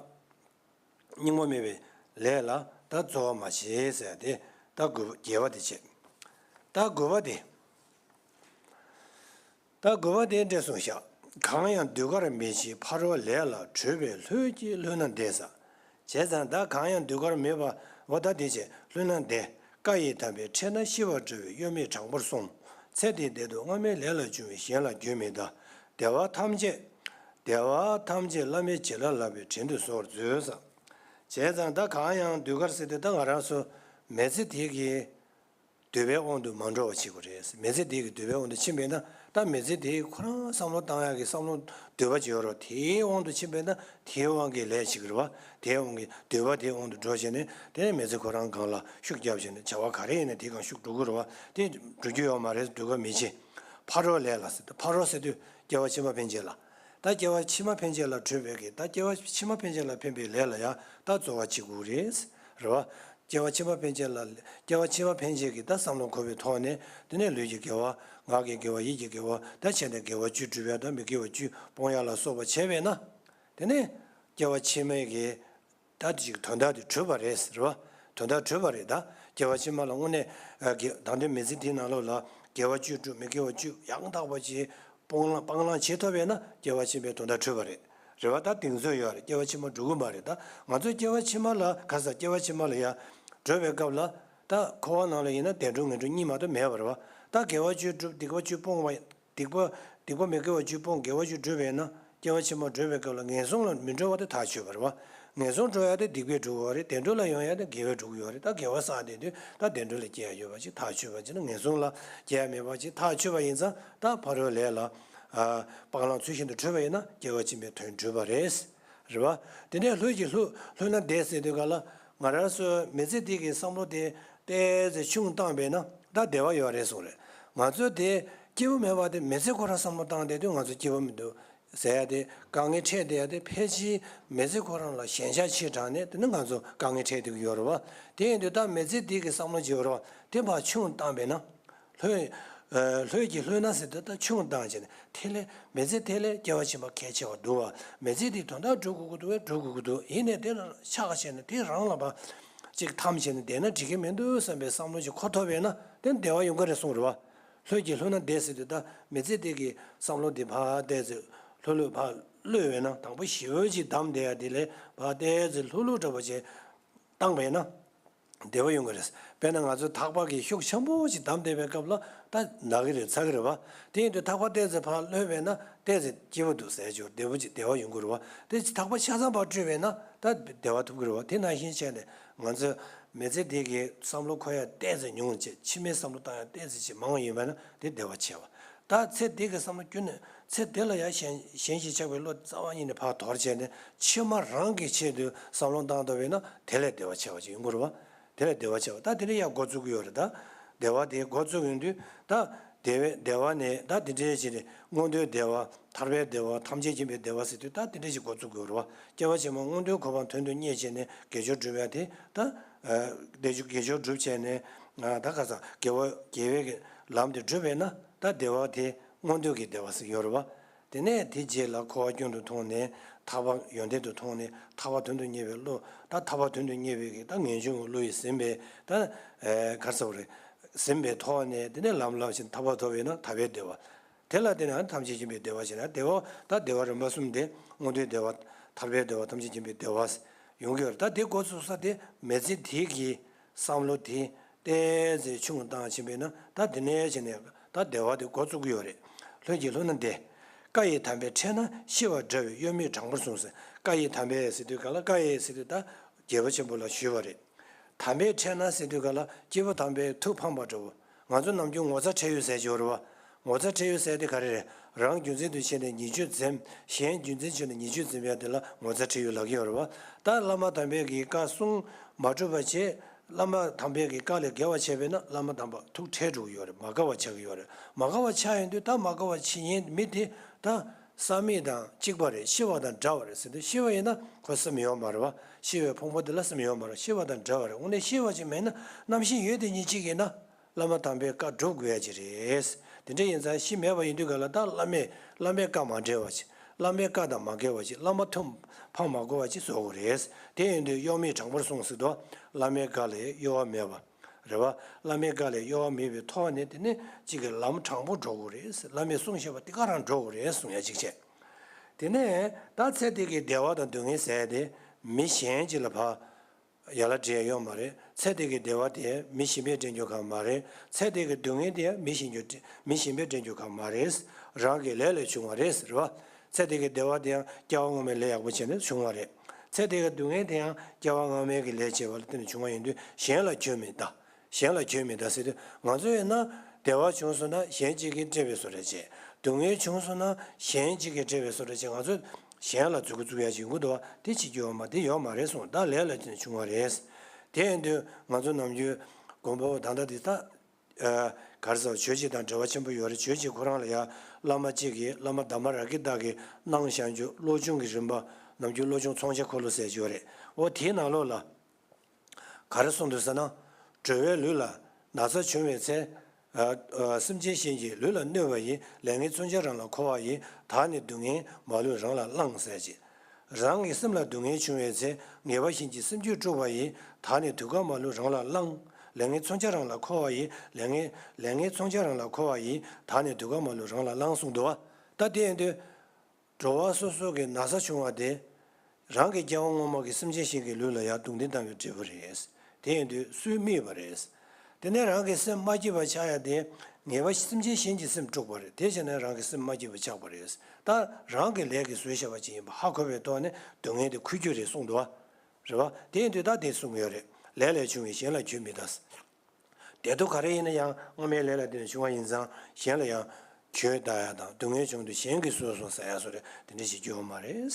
སྙིང་པོ་མེད་པའི་ལས་ལ་ད་རྩོལ་བ་མ་བྱེད་ཟེར་ཏེ། ད་དགུ་པ་དགེ་བ་དེ་བྱེད། ད་དགུ་པ་དེ། ད་དགུ་པ་དེ་འདྲས་གསུངས་ཤག་གང་ཡང་ཟློས་གར་མི་བྱེད་ཕ་རོལ་ལས་ལ། གྲོལ་བའི་ལྷོད་ཀྱིས་ལྷོད་ན་བདེ་ཟེར། བྱས་ཙང་ད་གང་ཡང་ཟློས་གར་མེད་པ་འོ་ད་དེ་བྱས་ལྷོད་ན་བདེ། བཀའ་ཡི་དམ་པས་ཕྲད་ན་ཤི་བར་འགྲོ་བའི་གཡོ་མེད་དྲང་པོར་སོང་། ཚེ་འདིའི་བདེ་སྡུག་སྔ་མའི་ལས་ལ་འབྱུང་བས་གཞན་ལ་འགྱོད་མི་གདའ། བདེ་བ་ཐམས་ཅད། བདེ་བ་ཐམས་ཅད་བླ་མེད་བྱིན་རླབས་ལགས་པས་བྲན་དུ་གཟུར་མཛོད་ཟེར། བྱས་ཙང་ད་གང་ཡང་ཟློས་གར་ཟེར་དུས་ད་ང་རང་ཚོ་མི་ཚེ་དེ་གི་འདོད་པའི་དབང་དུ་མ་འགྲོ་བ་བྱེད་དགོས་རེད། མི་ཚེ་དེ་གི་འདོད་པའི་དབང་དུ་ཕྱིན་པས་ན་ད་མི་ཚེ་དེ་ཁོ་རང་བསམ་བློ་བཏང་ཡག་གི་བསམ་བློ་འདོད་པ་ཅིག་ཡོད་རེད། དེའི་དབང་དུ་ཕྱིན་པས་ན་དེའི་དབང་གིས་ལས་བྱེད་ཀྱི་རེད་བ། དེའི་དབང་གིས་འདོད་པ་དེའི་དབང་དུ་འགྲོ་བྱས་ནས་དེ་ནས་མི་ཚེ་ཁོ་རང་སྒང་ལ་ཤུགས་རྒྱབ་བྱས་ནས་བྱ་བ་ག་རེ་ཡིན་ན་དེའི་སྒང་ཤུགས་འགྲོ་གི་རེད་བ། དེ་འགྲོ་རྒྱུ་ཡོད་མ་རེད། ཟློས་གར་མི་བྱེད། ཕ་རོལ་ལས་ལ་ཟེར་ཏེ། ཕ་རོལ་ཟེར་དུས་སྐྱེ་བ་ཕྱི་མ་ཕན་ཆད་ལ། ད་སྐྱེ་བ་ཕྱི་མ་ཕན་ཆད་ལ་གྲོལ་བའི་གི་ད་སྐྱེ་བ་ཕྱི་མ་ཕན་ཆད་ལ་ཕན་པའི་ལས་ལ་ཡང་ད་རྩོལ་བ་བྱེད་དགོས་རེད། རེད་བ། སྐྱེ་བ་ཕྱི་མ་ཕན་ཆད་ལ། སྐྱེ་བ་ཕྱི་མ་ཕན་ཆད་ཀྱི་ད་བསམ་བློ་འཁོར་བའི་ཐོག་ནས་དེ་ནས་ལུས་ཀྱི་དགེ་བ། ངག་གི་དགེ་བ། ཡིད་ཀྱི་དགེ་བ། ད་བྱས་ནས་དགེ་བ་བཅུ་སྒྲུབ་ཡ་དང་མི་དགེ་བ་བཅུ་སྤོང་ཡ་ལ་སོགས་པ་བྱས་པས་ན། དེ་ནས་སྐྱེ་བ་ཕྱི་མའི་གི་ད་ཅིག་དོན་དག་དེ་གྲུབ་པ་རེད་ཟེར་བ། དོན་དག་གྲུབ་པ་རེད། ད་སྐྱེ་བ་ཕྱི་མ་ལ་དངོས་གནས་ཨ་གི་ད་ལྟའི་མི་ཚེ་འདིའི་ནང་ལོགས་ལ་དགེ་བ་བཅུ་སྒྲུབ། མི་དགེ་བ་བཅུ་ཡང་དག་པ་ཅིག་སྤོང་ལ་སྤང་བླང་བྱེད་ཐུབ་པས་ན་སྐྱེ་བ་ཕྱི་མའི་དོན་དག་གྲུབ་པ་རེད། རེད་བ། ད་གདེང་ཚོད་ཡོད་རེད། སྐྱེ་བ་ཕྱི་མ་འགྲོ་གི་མ་རེད། ད་ང་ཚོས་སྐྱེ་བ་ཕྱི་མ་ལ་ག་ས་སྐྱེ་བ་ཕྱི་མ་ལ་ཡ་འགྲོ་བའི་སྐབས་ལ་ད་འཁོར་བ་ནང་ལ་ཡིན་ན་བདེ་འགྲོ་ངན་འགྲོ་གཉིས་མ་གཏོགས་མེད་པ་རེད་བ། ད་དགེ་བ་བཅུ་སྒྲུབ། སྡིག་པ་བཅུ་སྤོང་བ། སྡིག་པ། སྡིག་པ་མི་དགེ་བ་བཅུ་སྤོང་། དགེ་བ་བཅུ་སྒྲུབ་པས་ན་སྐྱེ་བ་ཕྱི་མ་འགྲོ་བའི་སྐབས་ལ་ངན་སོང་ལ་མི་འགྲོ་བ་དེ་ཐག་ཆོད་པ་རེད་བ། ངན་སོང་འགྲོ་ཡ་དེ་སྡིག་པས་འགྲོ་གི་ཡོད་རེད། བདེ་འགྲོ་ལ་ཡོང་ཡ་དེ་དགེ་བས་འགྲོ་གི་ཡོད་རེད། ད་དགེ་བ་བསགས་བསྡད་དུས་ད་བདེ་འགྲོ་ལ་སྐྱེ་ཡ་ཡོད་པ་ཅིག་ཐག་ཆོད་པ་ཅིག་ན། ངན་སོང་ལ་སྐྱེ་ཡ་མེད་པ་ཅིག་ཐག་ཆོད་པ་ཡིན་ཙང་ད་ཕ་རོལ་ལས་ལ་ཨ་སྤང་བླང་ཚུལ་བཞིན་དུ་གྲུབ་པ་ཡིན་ན་སྐྱེ་བ་ཕྱི་མའི་དོན་གྲུབ་པ་རེད། རེད་བ། དེ་ནས་ལྷོད་ཀྱིས་ལྷོད་ལྷོད་ན་བདེ་ཟེར་དུས་ག་ལ་ང་རང་ཚོའི་མི་ཚེ་འདི་གི་བསམ་བློ་དེ་ཏོག་ཙམ་ཆུང་བཏང་བས་ན་ད་བདེ་བ་ཡོད་རེད་གསུངས་རེད། ང་ཚོ་དེ་སྐྱིད་པོ་མེད་པ་དེ་མི་ཚེ་ཁོ་རང་བསམ་བློ་བཏང་བསྡད་དུས་ང་ཚོ་སྐྱིད་པོ་མི་འདུག་ཟེར་ཡ་དེ། དཀའ་ངལ་འཕྲད་བསྡད་ཡ་དེ་ཕལ་ཆེར་མི་ཚེ་ཁོ་རང་ལ་ཞེན་ཆགས་ཆེ་དྲགས་ནས་དེ་ནི་ང་ཚོ་དཀའ་ངལ་འཕྲད་བསྡད་ཀྱི་ཡོད་རེད་བ། དེ་ཡིན་དུས་ད་མི་ཚེ་འདི་གི་བསམ་བློ་ཅིག་ཡོད་རེད་བ། དེ་ཕར་ཆུང་བཏང་བས་ན། ལྷོད། ཨ་ལྷོད་ཀྱིས་ལྷོད་ན་ཟེར་དུས་ད་ཆུང་བཏང་བྱས་ནས་དེ་ལས་མི་ཚེ་དེ་ལས་སྐྱེ་བ་ཕྱི་མ་གལ་ཆེ་བ་འདུག་བ། མི་ཚེ་འདི་དོན་དག་སྒྲུབ་དགོས་ཀྱི་འདུག་བས་སྒྲུབ་དགོས་ཀྱི་འདུག་ཡིན་ནའི་དེ་ལ་ཆགས་བྱས་ནས་དེ་རང་ལ་ཕར་ཅིག་ཐམས་བྱས་ནས་བསྡད་ན་འགྲིག་གི་མི་འདུག་བསམ་པའི་བསམ་བློ་ཅིག་འཁོར་ཐུབ་པས་ན་དེ་བདེ་བ་ཡོང་གི་རེད་གསུངས་རེད་བ། ལྷོད་ཀྱིས་ལྷོད་ན་བདེ་ཟེར་དུས་ད་མི་ཚེ་འདི་གི་བསམ་བློ་འདི་ཕར་ཏོག་ཙམ་ལྷོད་ལྷོད་ཕར་གློད་པས་ན། དང་པོ་ཞེ་པོ་ཅིག་བསྡམས་བསྡད་ཡ་དེ་ལས་ཕར་ཏོག་ཙམ་ལྷོད་ལྷོད་འདྲ་པོ་ཅིག་བཏང་བས་ན། བདེ་བ་ཡོང་གི་རེད། དཔེར་ན་ང་ཚོ་ཐག་པ་གི་ཤུགས་ཆེན་པོ་ཅིག་བསྡམས་བསྡད་པའི་སྐབས་ལ་ད་ན་གི་རེད། ཚ་གི་རེད་བ། དེ་ཡིན་དུས་ཐག་པ་ཏོག་ཙམ་ཕར་གློད་པས་ན་ཏོག་ཙམ་སྐྱིད་པོ་འདུག་ཟེར་ཅིག་བདེ་པོ་ཅིག་བདེ་བ་ཡོང་གི་རེད་བ། དེ་ཐག་པ་ཆ་ཚང་ཕར་བཀྲུས་པས་ན་ད་བདེ་བ་ཐོབ་ཀྱི་རེད་བ། དེ་ནང་བཞིན་བྱས་ནས་ང་ཚོ་མི་ཚེ་འདི་གི་བསམ་བློ་འཁོར་ཡ་ཏོག་ཙམ་ཉུང་བྱས། ཕྱི་མའི་བསམ་བློ་བཏང་ཡ་ཏོག་ཙམ་ཅིག་མང་བ་ཡིན་པ་ན་དེ་བདེ་བ་ཆེ་བ། ད་ཚེ་འདི་གི་བསམ་བློ་ཁྱོན་ནས་ཚེ་འདི་ལ་ཡང་གཞན་གཞན་ཞིག་ཆགས་པའི་བློ་རྩ་བ་ཉིད་ནས་ཕར་དོར་བྱས་ནས་ཕྱི་མ་རང་གི་ཆེད་དུ་བསམ་བློ་བཏང་ཐུབ་པས་ན་དེ་ལས་བདེ་བ་ཆེ་བ་ཅིག་ཡོང་གི་རེད་བ། དེ་ལས་བདེ་བ་ཆེ་བ། ད་དེ་ནས་ཡང་འགོ་བཙུགས་ཀྱི་ཡོད་རེད། ད་བདེ་བ་དེ་འགོ་བཙུགས་ཡོང་དུས་ད་བདེ་བའི་བདེ་བ་ནས་ད་དེ་འདྲའི་ཅིག་ནས་མངོན་མཐོའི་བདེ་བ། ཐར་པའི་བདེ་བ། ཐམས་ཅད་མཁྱེན་པའི་བདེ་བ་ཟེར་དུས་ད་དེ་འདྲ་ཞིག་འགོ་བཙུགས་དགོས་རེད་བ། སྐྱེ་བ་ཕྱི་མ་མངོན་མཐོའི་གོ་འཕང་དོན་དུ་གཉེར་བྱས་ནས་དགེ་སྦྱོར་སྒྲུབ་ཡ་དེ་ད། ཨ་དགེ་སྦྱོར་དགེ་སྦྱོར་སྒྲུབ་བྱས་ནས་ཨ་ད་ག་ས་དགེ་བ་དགེ་བའི་གི་ལམ་དེ་བསྒྲུབས་པས་ན་ད་བདེ་བ་དེ་མངོན་མཐོའི་གི་བདེ་བ་ཟེར་ཡོད་རེད་བ། དེ་ནས་དེ་རྗེས་ལ་འཁོར་བ་སྐྱོན་དུ་མཐོང་ནས་ཐར་པ་ཡོན་ཏན་དུ་མཐོང་ནས་ཐར་པ་དོན་དུ་གཉེར་བའི་བློ། ད་ཐར་པ་དོན་དུ་གཉེར་བའི་གི་ད་ངེས་འབྱུང་གི་བློ་ཡིས་ཟིན་པས་ད་ཨ་ག་རེ་ཟེར་དགོས་རེད། ཟིན་པའི་ཐོག་ནས་དེ་ནས་ལམ་བསླབ་བྱས་ཐར་པ་ཐོབ་པས་ན་ཐར་པའི་བདེ་བ། དེ་ལ་བརྟེན་ནས་ཐམས་ཅད་མཁྱེན་པའི་བདེ་བ་ཞེ་ན། བདེ་བ་ད་བདེ་བ་རིམ་པ་གསུམ་དེ་མངོན་མཐོའི་བདེ་བ། ཐར་པའི་བདེ་བ། ཐམས་ཅད་མཁྱེན་པའི་བདེ་བ་ཡོང་གི་ཡོད་རེད། ད་དེ་འགོ་ཚུགས་ས་དེ་མི་ཚེ་དེ་གི་བསམ་བློ་དེ་ ཏེ་ཟེར་ཆུང་བཏང་ཕྱིན་པས་ན། ད་དེ་ནས་བྱས་ནས་ད་བདེ་བ་དེ་འགོ་བཙུགས་ཀྱི་ཡོད་རེད། ལྷུན་གྱིས་ལྷུང་ན་བདེ། བཀའ་ཡི་དམ་པས་ཕྲད་ན་ཤི་བ་འདྲ་བའི། གཡོ་མེད་དྲང་པོར་གསུངས་ཟེར། བཀའ་ཡི་དམ་པས་ཟེར་དུས་ག་ལ། བཀའ་ཡི་ཟེར་དུས་ད་རྒྱལ་པོ་ཆེན་པོ་ལ་ཞུས་པ་རེད། དམ་པས་ཕྲད་ན་ཟེར་དུས་ག་ལ། སྐྱེས་བུ་དམ་པའི་ཐུགས་ཕངས་པ་འདྲ་བོ། ང་ཚོ་ནམ་རྒྱུན་ངོ་ཚ་ཁྲེལ་ཡོད་ཟེར་གྱི་ཡོད་རེད་བ། ངོ་ཚ་ཁྲེལ་ཡོད་ཟེར་དེ་ག་རེ་རེད། རང་རྒྱུ་མཚན་དུ་བྱས་ནས་ཉེས་སྤྱོད་འཛེམ། གཞན་རྒྱུ་མཚན་བྱས་ནས་ཉེས་སྤྱོད་འཛེམ་ཡ་དེ་ལ་ངོ་ཚ་ཁྲེལ་ཡོད་ལབ་ཀྱི་ཡོད་རེད་བ། ད་བླ་མ་དམ་པའི་གི་བཀའ་གསུང་མ་གྲུབ་པ་བྱས། བླ་མ་དམ་པའི་གི་བཀའ་ལས་འགལ་བ་བྱས་པས་ན། བླ་མ་དམ་པ་ཐུགས་ཁྲལ་འགྲོ་གི་ཡོད་རེད། མ་དགའ་བ་ཆགས་ཀྱི་ཡོད་རེད། མ་དགའ་བ་ཆགས་ཡོང་དུས་ད་མ་དགའ་བ་བྱེད་མཁན་མི་དེ་ད་བསམ་མེད་དང་གཅིག་པ་རེད། ཤི་བ་དང་འདྲ་བ་རེད་ཟེར་དུས། ཤི་བ་ཡིན་ན་ཁོ་སེམས་ཡོད་མ་རེད་བ། ཤི་བའི་ཕོངས་པ་དེ་ལ་སེམས་ཡོད་མ་རེད། ཤི་བ་དང་འདྲ་བ་རེད། དངོས་གནས་ཤི་བ་ཅིག་མེད་ན། རྣམ་ཤེས་ཡོད་དེ་ཉིད་གཅིག་ཡིན་ན། བླ་མ་དམ་པའི་བཀའ་སྒྲུབ་དགོས་ཡ་ཅིག་རེད། དེ་འདྲ་ཡིན་ཙང་ཤི་མེད་པ་ཡིན་དུས་ག་ལ། ད་བླ་མས་བླ་མའི་བཀའ་མ་འགལ་བ་ཅིག་བླ་མའི་བཀའ་དང་མ་འགལ་བ་ཅིག་བླ་མ་ཐུགས་ཕངས་མ་དགོས་པ་ཅིག་བཟོ་དགོས་རེད། དེ་ཡིན་དུས་གཡོ་མེད་དྲང་པོར་གསུངས་ཟེར་དུས། བླ་མའི་བཀའ་ལས་གཡོ་བ་མེད་པ་རེད་བ། བླ་མའི་བཀའ་ལས་གཡོ་བ་མེད་པའི་ཐོག་ནས། དེ་ནས་གཅིག་གི་ལམ་དྲང་པོ་འགྲོ་དགོས་རེད། བླ་མས་གསུངས་བཞག་པ་དེ་ག་རང་འགྲོ་དགོས་རེད་གསུང་ཡ་གཅིག་བྱས། དེ་ནས་ད་ཚེ་འདི་གི་བདེ་བ་དང་སྡུག་བསྔལ་ཟེར་ཡ་དེ་མི་གཞན་གཅིག་ལ་ཕར་ཡ་ལ་སྤྲད་ཡོད་མ་རེད། ཚེ་འདི་གི་བདེ་བ་དེ་མི་གཞན་པས་སྤྲད་རྒྱུ་གང་མ་རེད། ཚེ་འདི་གི་སྡུག་བསྔལ་དེ་མི་གཞན་རྒྱུ་མི་གཞན་པས་སྤྲད་རྒྱུ་གང་མ་རེད། རང་གི་ལས་ལས་བྱུང་བ་རེད་ཟེར་བ། ཚེ་འདི་གི་བདེ་བ་དེ་ཡང་སྐྱེ་བ་སྔོན་མའི་ལས་ཡག་པོ་བྱས་ནས་བྱུང་བ་རེད། ཚེ་འདི་གི་སྡུག་བསྔལ་དེ་ཡང་སྐྱེ་བ་སྔ་མའི་གི་ལས་བྱས་པ་ལ་བརྟེན་ནས་བྱུང་བ་ཡིན་དུས། གཞན་ལ་གྱོང་མི་གཏོང་། གཞན་ལ་གྱོང་མི་གཏོང་ཟེར་དུས། ང་ཚོ་ཡིན་ན་བདེ་བ་བྱུང་སོང་ན་གཞན་གཅིག་གིས་སྤྲད་པའི་བཟོ་འདྲ་བྱས། སྡུག་བསྔལ་བྱུང་སོང་ན་གཞན་གཅིག་གིས་སྤྲད་པའི་བཟོ་འདྲ་བྱས། ང་ཚོ་གཞན་ལ་མཛུབ་གུ་བཙུགས་ཡ་ཅིག་ཡོང་གི་འདུག་བ། དེ་བྱེད་རྒྱུ་ཡོད་མ། དེ་ཡོད་མ་རེད་གསུངས། ད་ལས་ལ་བརྟེན་ནས་བྱུང་བ་རེད། དེ་ཡིན་དུས་ང་ཚོ་ནམ་རྒྱུན་མགོན་པོ་ད་ལྟ་འདི་ད། ཨ། ག་རེ་ཟེར། ཆོས་བྱེད་དང་འབྲེལ་བ་ཆེན་པོ་ཡོད་རེད། ཆོས་བྱེད་ཁོ་རང་ལ་ཡང་བླ་མ་གཅིག་གིས། བླ་མ་དྷརྨ་རཱ་གི་ཏ་གིས་གནང་བཞག་རྒྱུ་བློ་སྦྱོང་གི་རིམ་པ། ནམ་རྒྱུན་བློ་སྦྱོང་མཚོན་བྱེད་འཁོར་ལོ་ཟེར་གྱི་ཡོད་རེད། འོ་དེའི་ནང་ལོགས་ལ། ག་རེ་གསུངས་འདུག་ཟེར་ན། འགྲོ་བའི་ལུས་ལ་ན་ཚ་བྱུང་བའི་ཚེ། ཨ། ཨ། སེམས་ཅན་གཞན་གྱི་ལུས་ལ་གནོད་པ་ཡིས། ལས་ངན་མཚོན་ཆ་རང་ལ་འཁོར་བ་ཡིས། བདག་ནི་སྡུག་བསྔལ་མ་ལུས་རང་ལ་བླང་ཟེར་གྱི། རང་གི་སེམས་ལ་སྡུག་བསྔལ་བྱུང་བའི་ཚེ། ངེས་པ་གཞན་གྱི་སེམས་རྒྱུད་དཀྲུགས་པ་ཡིས། བདག་ནི་སྡུག་བསྔལ་མ་ལུས་རང་ལ་བླང་། ལས་ངན་མཚོན་ཆ་རང་ལ་འཁོར་བ་ཡིས། ལས་ངན་ལས་ངན་མཚོན་ཆ་རང་ལ་འཁོར་བ་ཡིས། བདག་ནི་སྡུག་བསྔལ་མ་ལུས་རང་ལ་བླང་གསུངས་འདུག་བ། ད་དེ་ཡིན་དུས། འགྲོ་བ་སོ་སོ་གི་ན་ཚ་བྱུང་བ་དེ། རང་གི་སྐྱེ་བ་སྔོན་མ་གི་སེམས་ཅན་ཞིག་གི་ལུས་ལ་ཡང་རྡུང་རྡེག་བཏང་བའི་འབྲས་བུ་རེད། དེ་ཡིན་དུས་སུས་སྨྲས་པ་རེད། དེ་ནས་རང་གི་སེམས་མ་སྐྱིད་པ་ཆགས་ཡ་དེ། ངེས་པ་སེམས་ཅན་གཞན་གྱི་སེམས་དཀྲུགས་པ་རེད། དེ་བྱས་ན་རང་གི་སེམས་མ་སྐྱིད་པ་ཆགས་པ་རེད། ད་རང་གི་ལས་ཀྱིས་བཟོས་བཞག་པ་ཅིག་ཡིན་པ་ཧ་གོ་བའི་ཐོག་ནས་སྡུག་བསྔལ་དེ་འཁུར་རྒྱུ་རེད་གསུངས་འདུག་བ། རེད་བ། དེ་ཡིན་དུས་ད་དེ་གསུངས་ཡོད་རེད། ལས་ལས་བྱུང་བའི་གཞན་ལ་གྱོང་མི་གཏོང་། བདེ་སྡུག་ག་རེ་ཡིན་ན་ཡང་སྔོན་མའི་ལས་ལ་བརྟེན་ནས་བྱུང་བ་ཡིན་ཙང་། གཞན་ལ་ཡང་གྱོང་གཏོང་ཡ་དང་། སྡུག་བསྔལ་བྱུང་དུས་གཞན་གྱིས་བཟོས་སོང་ཟེར་ཡ་བཟོ་འདྲ་དེ་འདྲ་བྱེད་རྒྱུ་ཡོད་མ་རེད།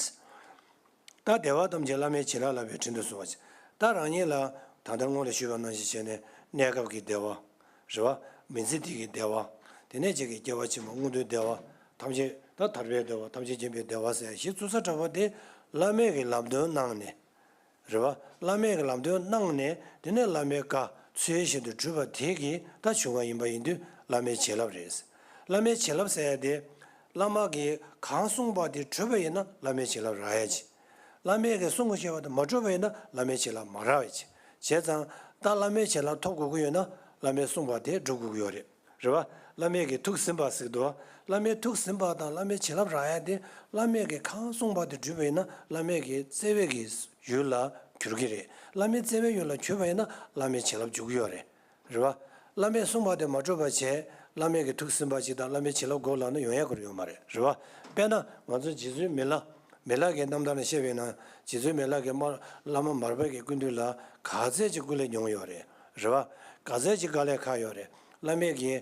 ད་བདེ་བ་ཐམས་ཅད་བླ་མའི་བྱིན་རླབས་ལགས་པའི་དྲིན་དུ་གསོལ་བ་ཅིག་ད་རང་ཉིད་ལ་ད་ལྟ་སྔོན་ལ་ཞུས་པ་ནང་བཞིན་བྱས་ནས། གནས་སྐབས་ཀྱི་བདེ་བ། རེད་བ། མི་ཚེ་འདི་གི་བདེ་བ། དེ་ནས་ཅིག་གི་སྐྱེ་བ་ཕྱི་མ་སྔོན་དུས་བདེ་བ། ཐམས་ཅད་ད་ཐར་པའི་བདེ་བ། ཐམས་ཅད་མཁྱེན་པའི་བདེ་བ་ཟེར་ཡ་གཞི་བཙུགས་ས་འདྲ་པོ་དེ། བླ་མས་ཀྱི་ལམ་སྟོན་གནང་ནས། རེད་བ། བླ་མས་ཀྱི་ལམ་སྟོན་གནང་ནས། དེ་ནས་བླ་མའི་བཀའ་ཚུལ་བཞིན་དུ་བསྒྲུབས་པ་དེ་གིས་ད་བྱུང་བ་ཡིན་པ་ཡིན་དུས། བླ་མའི་བྱིན་རླབས་རེད། བླ་མའི་བྱིན་རླབས་ཟེར་ཡ་དེ། བླ་མ་གིས་གང་གསུངས་པ་དེ་བསྒྲུབས་པ་ཡིན་ན་བླ་མའི་བྱིན་རླབས་རག་ཡ་ཅིག་བླ་མས་ཀྱིས་གསུང་གི་བཤད་པ་དེ་མ་བསྒྲུབས་པ་ཡིན་ན་བླ་མའི་བྱིན་རླབས་མ་རག་ཡ་ཅིག་བྱས་ཙང་། ད་བླ་མའི་བྱིན་རླབས་ཐོབ་དགོས་ཀྱི་ཡོད་ན། བླ་མས་གསུངས་པ་དེ་སྒྲུབ་དགོས་ཀྱི་ཡོད་རེད། རེད་བ། བླ་མས་ཀྱི་ཐུགས་ཟིན་པ་ཟེར་གྱི་འདུག་བ། བླ་མས་ཐུགས་ཟིན་པ་དང་བླ་མའི་བྱིན་རླབས་རག་ཡ་དེ། བླ་མས་ཀྱིས་གང་གསུངས་པ་དེ་བསྒྲུབས་པ་ཡིན་ན་བླ་མས་ཀྱི་བརྩེ་བའི་གི་ཡུལ་ལ་གྱུར་གྱི་རེད། བླ་མའི་བརྩེ་བའི་ཡུལ་ལ་གྱུར་པ་ཡིན་ན་བླ་མའི་བྱིན་རླབས་འཇུག་གི་ཡོད་རེད། རེད་བ། བླ་མས་གསུངས་པ་དེ་མ་བསྒྲུབས་པ་བྱས། བླ་མས་ཀྱི་ཐུགས་ཟིན་པ་ཅིག་དང་བླ་མའི་བྱིན་རླབས་དགོས་ལབ་ན་ཡོང་ཡ་ཁོ་རང་ཡོད་མ་རེད། རེད་བ། དཔེར་ན་ང་ཚོ་རྗེ་བཙུན་མི་ལ། མི་ལ་གི་རྣམ་ཐར་ནས་བཤད་པ་ཡིན་ན། རྗེ་བཙུན་མི་ལ་གིས་མ་བླ་མ་མར་པ་གི་སྐུ་མདུན་ལ་ག་ཚད་ཅིག་སྐུ་ལས་མྱོང་ཡོད་རེད། རེད་བ། ག་ཚད་ཅིག་དཀའ་ལས་ཁག་ཡོད་རེད། བླ་མས་ཀྱི་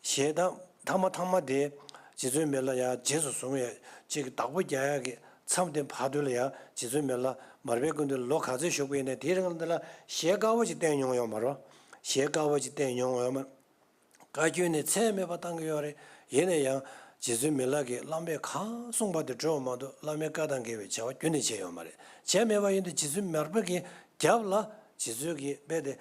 ཞལ་ཐང་ཐ་མ་ཐ་མ་དེ། རྗེ་བཙུན་མི་ལ་ཡང་རྗེས་སུ་བཟུང་བའི་ཅིག་བདག་པོ་རྒྱག་ཡག་གི་མཚམས་དེ་བར་དུ་ལ་ཡང་། རྗེ་བཙུན་མི་ལ་མར་པའི་སྐུ་མདུན་ལ་ལོ་ག་ཚོད་བཞུགས་པ་ཡིན་ནའི་དེའི་རིང་ལ་འདི་ལ་ཞལ་དཀར་པོ་ཅིག་བསྟན་མྱོང་ཡོད་མ་རེད། ཞལ་དཀར་པོ་ཅིག་བསྟན་མྱོང་ཡོད་མ་རེད། བཀའ་བཀྱོན་ནི་ཚད་མེད་པ་བཏང་གི་ཡོད་རེད། ཡིན་ན་ཡང་རྗེ་བཙུན་མི་ལ་གིས་བླ་མས་གང་གསུངས་པ་དེ་བསྒྲུབས་པ་མ་གཏོགས། བླ་མའི་བཀའ་དང་འགལ་བའི་བྱ་བ་ཁྱོན་ནས་བྱས་ཡོད་མ་རེད། བྱས་མེད་པ་ཡིན་དུས་རྗེ་བཙུན་མར་པ་གི་རྒྱབ་ལ། རྗེ་བཙུན་གྱིས་རྦད་དེ།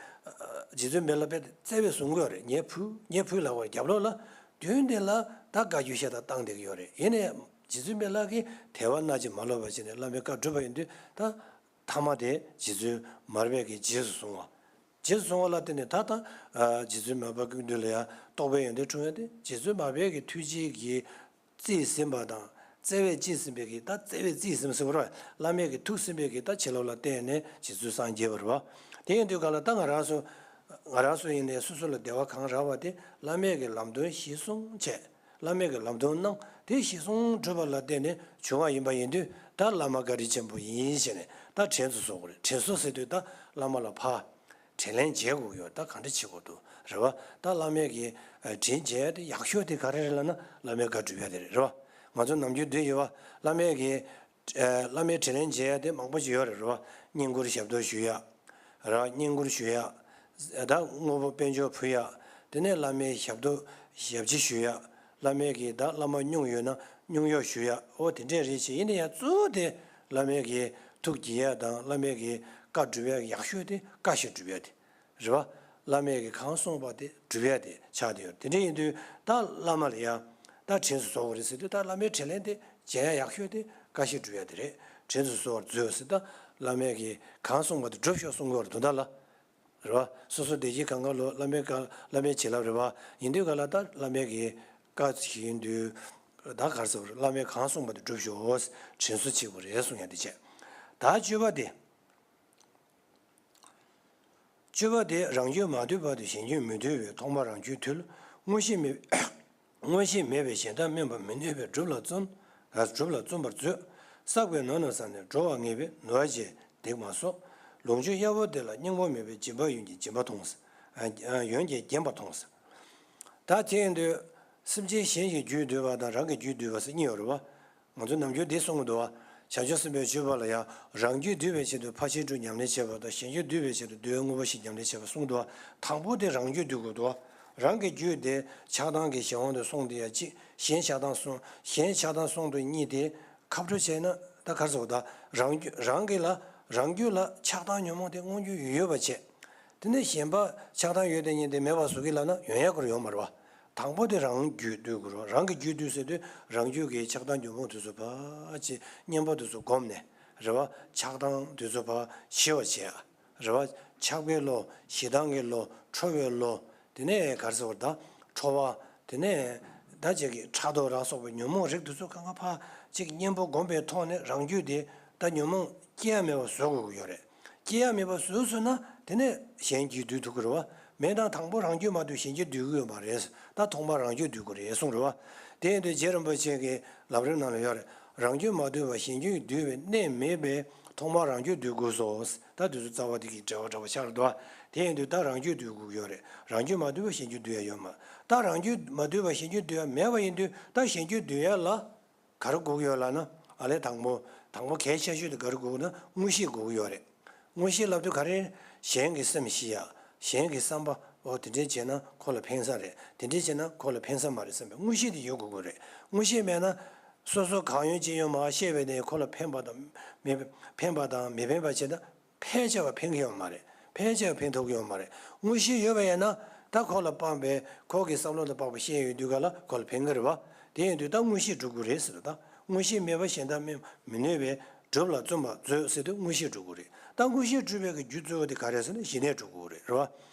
རྗེ་བཙུན་མི་ལ་རྦད་དེ་བརྩེ་བས་བཟུང་གི་ཡོད་རེད། ཉེ་ཕུ་ཉེ་ཕུ་ལབ་པ་རྒྱབ་ལོགས་ལ། མདུན་དེ་ལ་ད་བཀའ་བཀྱོན་བཤད་སྟངས་བཏང་བསྡད་ཀྱི་ཡོད་རེད། ཡིན་ནའི་རྗེ་བཙུན་མི་ལ་གིས་དལ་བ་སྣ་གཅིག་མ་ལོག་པ་བྱས་ནས་བླ་མའི་བཀའ་བསྒྲུབས་པ་ཡིན་དུས། ད་ཐ་མ་དེ་རྗེ་བཙུན་མར་པ་གིས་རྗེས་སུ་བཟུང་བ། རྗེས་སུ་བཟུང་བ་ལ་བརྟེན་ནས་ད་ལྟ། ཨ། རྗེ་བཙུན་མར་པ་སྐུ་མདུན་ལ་ཡང་རྟོགས་པའི་ཡོན་ཏན་འཁྲུངས་ཡ་དེ། རྗེ་བཙུན་མར་པའི་གི་ཐུགས་རྗེ་གི་རྩིས་ཟིན་པ་དང་། བརྩེ་བས་རྩིས་ཟིན་པའི་གི། ད་བརྩེ་བས་རྩིས་ཟིན་ཟེར་བ་རེད། བླ་མས་གི་ཐུགས་ཟིན་པའི་གི་ད་བྱིན་རླབས་ལ་བརྟེན་ནས་རྗེ་བཙུན་སངས་རྒྱས་པ་རེད་བ། དེ་ཡིན་དུས་ག་ལ་ད་ང་རང་ཚོ་ ང་རང་ཚོ་ཡིན་ནའི་སོ་སོ་ལ་བདེ་བ་གང་རག་པ་དེ་བླ་མས་ཀྱི་ལམ་སྟོན་གཞིར་བཟུང་བྱས། བླ་མས་ཀྱི་ལམ་སྟོན་གནང་། དེ་གཞིར་བཟུང་བསྒྲུབས་པ་ལ་བརྟེན་ནས་བྱུང་བ་ཡིན་པ་ཡིན་དུས། ད་བླ་མ་བཀའ་དྲིན་ཆེན་པོ་ཡིན་ཞེས་ནས་ད་དྲིན་གཟོ་དགོས་རེད། དྲིན་གཟོ་ཟེར་དུས་ད་བླ་མ་ལ་ཕར་དྲིན་ལན་འཇལ་དགོས་ཡོད། ད་ག་འདྲ་བྱེད་དགོས་འདུག་རེད་བ། ད་བླ་མས་ཀྱི་ཨ་དྲིན་འཇལ་ཡ་དེ་ཡག་ཤོས་དེ་ག་རེ་རེད་ལབ་ན། བླ་མའི་བཀའ་སྒྲུབ་ཡ་དེ་རེད། རེད་བ། ང་ཚོ་ནམ་རྒྱུན་འདི་ཡོད་བ། བླ་མས་ཀྱི་ཨ་བླ་མའི་དྲིན་ལན་འཇལ་ཡ་དེ་མང་པོ་ཞིག་ཡོད་རེད། རེད་བ། བསྙེན་བཀུར་ཞབས་ཏོག་ཞུ་ཡ། ར་བསྙེན་བཀུར་ཞུ་ཡ། ད་དངོས་པོ་དཔལ་འབྱོར་ཕུལ་ཡ། དེ་ནས་བླ་མའི་ཞབས་ཏོག་ཞབས་ཕྱི་ཞུ་ཡ། བླ་མས་ཀྱིས་ད་བླ་མ་སྙུང་ཡོད་ན་སྙུང་གཡོག་ཞུ་ཡ། འོ་དེ་འདྲས་རེད་ཅེས། ཡིན་ན་ཡང་གཙོ་བོ་དེ་བླ་མས་ཀྱིས་ཐུགས་དགྱེས་ཡ་དང་། བླ་མས་ཀྱིས་བཀའ་སྒྲུབ་ཡ་ཡག་ཤོས་དེ་བཀའ་བཞིན་སྒྲུབ་ཡ་དེ་རེད་བ། བླ་མས་ཀྱིས་གང་གསུངས་པ་དེ་སྒྲུབ་ཡ་དེ་ཆགས་བསྡད་ཡོད། དེ་འདྲ་ཡིན་དུས་ད་བླ་མ་ལ་ཡང་ད་དྲིན་གཟོ་དགོས་རེད་ཟེར་དུས། ད་བླ་མའི་དྲིན་ལན་དེ་འཇལ་ཡ་ཡག་ཤོས་དེ་བཀའ་བཞིན་སྒྲུབ་ཡ་དེ་རེད། དྲིན་གཟོ་དགོས་རེད་ཟེར། ད་བླ་མས་ཀྱིས་གང་གསུངས་པ་དེ་སྒྲུབ་ཤོག་གསུང་གི་ཡོད་རེད་དོན་དག་ལ། རེད་བ། སོ་སོ་བདེ་སྐྱིད་སྒང་ག་ལོ་བླ་མའི་བཀའ། བླ་མའི་བྱིན་རླབས་རེད་བ། ཡིན་དུས་ག་ལ་ད་བླ་མའི་གི་བཀའ་བཞིན་དུ་ད་ག་རེ་ཟེར། བླ་མས་གང་གསུངས་པ་དེ་སྒྲུབ་ཤོག་དྲིན་གཟོ་བྱེད་དགོས་རེད་གསུང་ཡ་དེ་བྱས། ད་བཅུ་པ་དེ། བཅུ་པ་དེ། རང་རྒྱུད་མ་དུལ་བར་དུ་གཞན་རྒྱུད་མི་དུལ་བས། ཐོག་མར་རང་རྒྱུད་དུལ། མངོན་ཤེས་མེད། མངོན་ཤེས་མེད་པས་གཞན་དག་སྨོད་པར་མི་ནུས་པས། སྒྲུབ་ལ་བརྩོན། སྒྲུབ་ལ་བརྩོན་པར་མཛོད། བསགས་པའི་ནོར་རྣམས་བསམས་ནས་འགྲོ་བ་ངེས་པས། ནོར་བ་ཅན་སྡིག་མ་གསོག་ལོངས་སྤྱོད་གཡར་པོ་དེ་ལ་སྙིང་པོ་མེད་པས། སྦྱིན་པ་གཡོན་གྱིས་སྦྱིན་པ་མཐོང་ཟེར། ཨ་གཡོན་གྱིས་བརྒྱན་པ་མཐོང་ཟེར། ད་དེ་ཡིན་དུས་སེམས་ཅན་གཞན་གྱི་རྒྱུད་འདུལ་བ་དང་རང་གི་རྒྱུད་འདུལ་བ་ཟེར་གཉིས་ཡོད་རེད་བ། ང་ཚོ་ནམ་རྒྱུན་འདི་གསུང་གི་འདུག་བ། བྱང་ཆུབ་སེམས་དཔའི་སྤྱོད་པ་ལ་ཡང་། རང་རྒྱུད་འདུལ་བའི་ཆེད་དུ་ཕར་ཕྱིན་དྲུག་ཉམས་ལེན་བྱེད་པ་དང་། གཞན་རྒྱུད་འདུལ་བའི་ཆེད་དུ་འདུལ་བའི་དངོས་པོ་བཞི་ཉམས་ལེན་བྱེད་པ་གསུངས་འདུག་བ། དང་པོ་དེ་རང་རྒྱུད་འདུལ་དགོས་འདུག་བ། རང་གི་རྒྱུད་དེ་ཆགས་སྡང་གི་གཞན་དབང་དུ་སོང་སྟེ་ཡ་གཅིག་གཞན་ཆགས་སྡང་སོང་། གཞན་ཆགས་སྡང་སོང་དུ་གཉིས་དེ་ཁ་འཕྲོ་བྱས་ན། ད་ག་རེ་ཟེར་དགོས། ད་རང་རྒྱུད། རང་གི་ལ། རང་རྒྱུད་ལ་ཆགས་སྡང་ཉོན་མོངས་དེ་མངོན་གྱུར་ཡོད་པ་བྱས། དེ་ནས་གཞན་པ་ཆགས་སྡང་ཡོད་དེ་ཉིད་དེ་མེད་པ་བཟོ་གི་ལབ་ན་ཡོང་ཡ་ཁོ་རང་ཡོད་མ་རེད་བ། དང་པོ་དེ་རང་རྒྱུད་འདུལ་དགོས་རེད། རང་གི་རྒྱུད་འདུལ་ཟེར་དུས་རང་རྒྱུད་ཀྱི་ཆགས་སྡང་ཉོན་མོངས་དེ་ཚོ་ཕར་ཅིག་གཉེན་པོ་དེ་ཚོ་བསྒོམས་ནས་རེད་བ། ཆགས་སྡང་དེ་ཚོ་ཕར་ཞི་བ་བྱས་རེད་བ། ཆགས་པའི་བློ། ཞེ་སྡང་གི་བློ། ཁྲོ་བའི་བློ། དེ་ནས་ག་རེ་ཟེར་དགོས། ད་ཁྲོ་བ། དེ་ནས་ད་ཅིག་གི་ཕྲག་དོག་ལ་སོགས་པའི་ཉོན་མོངས་རིགས་དེ་ཚོ་གང་ག་ཕར་ཅིག་གཉེན་པོ་བསྒོམས་པའི་ཐོག་ནས་རང་རྒྱུད་དེ་ད་ཉོན་མོངས་སྐྱེ་ཡ་མེད་པ་བཟོ་དགོས་ཀྱི་ཡོད་རེད། སྐྱེ་ཡ་མེད་པ་བཟོས་སོང་ན་དེ་ནས་གཞན་རྒྱུད་འདུལ་ཐུབ་ཀྱི་རེད་བ། མེད་ན་དང་པོ་རང་རྒྱུད་མ་འདུལ་གཞན་རྒྱུད་འདུལ་གྱི་ཡོད་མ་རེད། ད་ཐོག་མར་རང་རྒྱུད་འདུལ་དགོས་རེད་གསུངས་རེད་བ། དེ་ཡིན་དུས་རྗེ་རིན་པོ་ཆེ་གི་ལམ་རིམ་ནང་ལ་ཡོད་རེད། རང་རྒྱུད་མ་འདུལ་བར་གཞན་རྒྱུད་འདུལ་བའི་གནད་མེད་པས། ཐོག་མར་རང་རྒྱུད་འདུལ་དགོས་སོ། ད་དེ་ཚོ་རྩ་བ་དེ་གི་འབྲེལ་བ་འདྲ་བ་ཆགས་རེད་དོ། དེ་ཡིན་དུས་ད་རང་རྒྱུད་འདུལ་དགོས་ཀྱི་ཡོད་རེད། རང་རྒྱུད་མ་འདུལ་བར་གཞན་རྒྱུད་འདུལ་ཡ་ཡོད་མ། ད་རང་རྒྱུད་མ་འདུལ་བར་གཞན་རྒྱུད་འདུལ་ཡ་མེད་པ་ཡིན་དུས་ད་གཞན་རྒྱུད་འདུལ་ཡ་ལ་ག་རེ་དགོས་ཀྱི་ཡོད་ལབ་ན། ཨ་ལས་དང་པོ། དང་པོ་གལ་ཆེ་ཤོས་དེ་ག་རེ་དགོས་ན། དངོས་གཞི་དགོས་ཀྱི་ཡོད་རེད། དངོས་གཞི་ལབ་དུས་ག་རེ། གཞན་གྱི་སེམས་ཞི་ཡ། གཞན་གྱི་བསམ་པ། འོ་དེ་འདྲས་བྱས་ན་ཁོ་ལ་ཕན་ས་རེད། དེ་འདྲས་བྱས་ན་ཁོ་ལ་ཕན་ས་མ་རེད་བསམ་པའི་དངོས་གཞི་དེ་ཡོད་དགོས་ཀྱི་རེད། དངོས་གཞི་མེད་ན། སོ་སོ་གང་ཡོད་ཅི་ཡོད་མར་བཤད་པ་དེ་ཁོ་ལ་ཕན་པ་དང་མི་ཕན་པ་དང་མི་ཕན་པ་བྱས་ན། ཕལ་ཆེ་བ་ཕན་གྱི་ཡོད་མ་རེད། ཕལ་ཆེ་བ་ཕན་ཐོགས་ཀྱི་ཡོད་མ་རེད། དངོས་གཞི་ཡོད་པ་ཡིན་ན། ད་ཁོ་ལ་དཔག་པའི་ཁོ་གི་བསམ་བློ་ལ་དཔག་པའི་བཤད་ཡོང་དུས་ག་ལ་ཁོ་ལ་ཕན་གྱི་རེད་བ། དེ་ཡིན་དུས་ད་དངོས་གཞི་སྒྲུབ་དགོས་རེད་ཟེར། ད་དངོས་གཞི་མེད་པ་གཞན་དག་སྨོད་མི་ནུས་པས། སྒྲུབ་ལ་བརྩོན་པར་མཛོད་ཟེར་དུས་དངོས་གཞི་སྒྲུབ་དགོས་རེད། ད་དངོས་གཞི་སྒྲུབ་པའི་གི་རྒྱུ་གཙོ་བོ་དེ་ག་རེ་ཟེར་ན་ཞི་གནས་སྒྲུབ་དགོས་རེད། རེད་བ།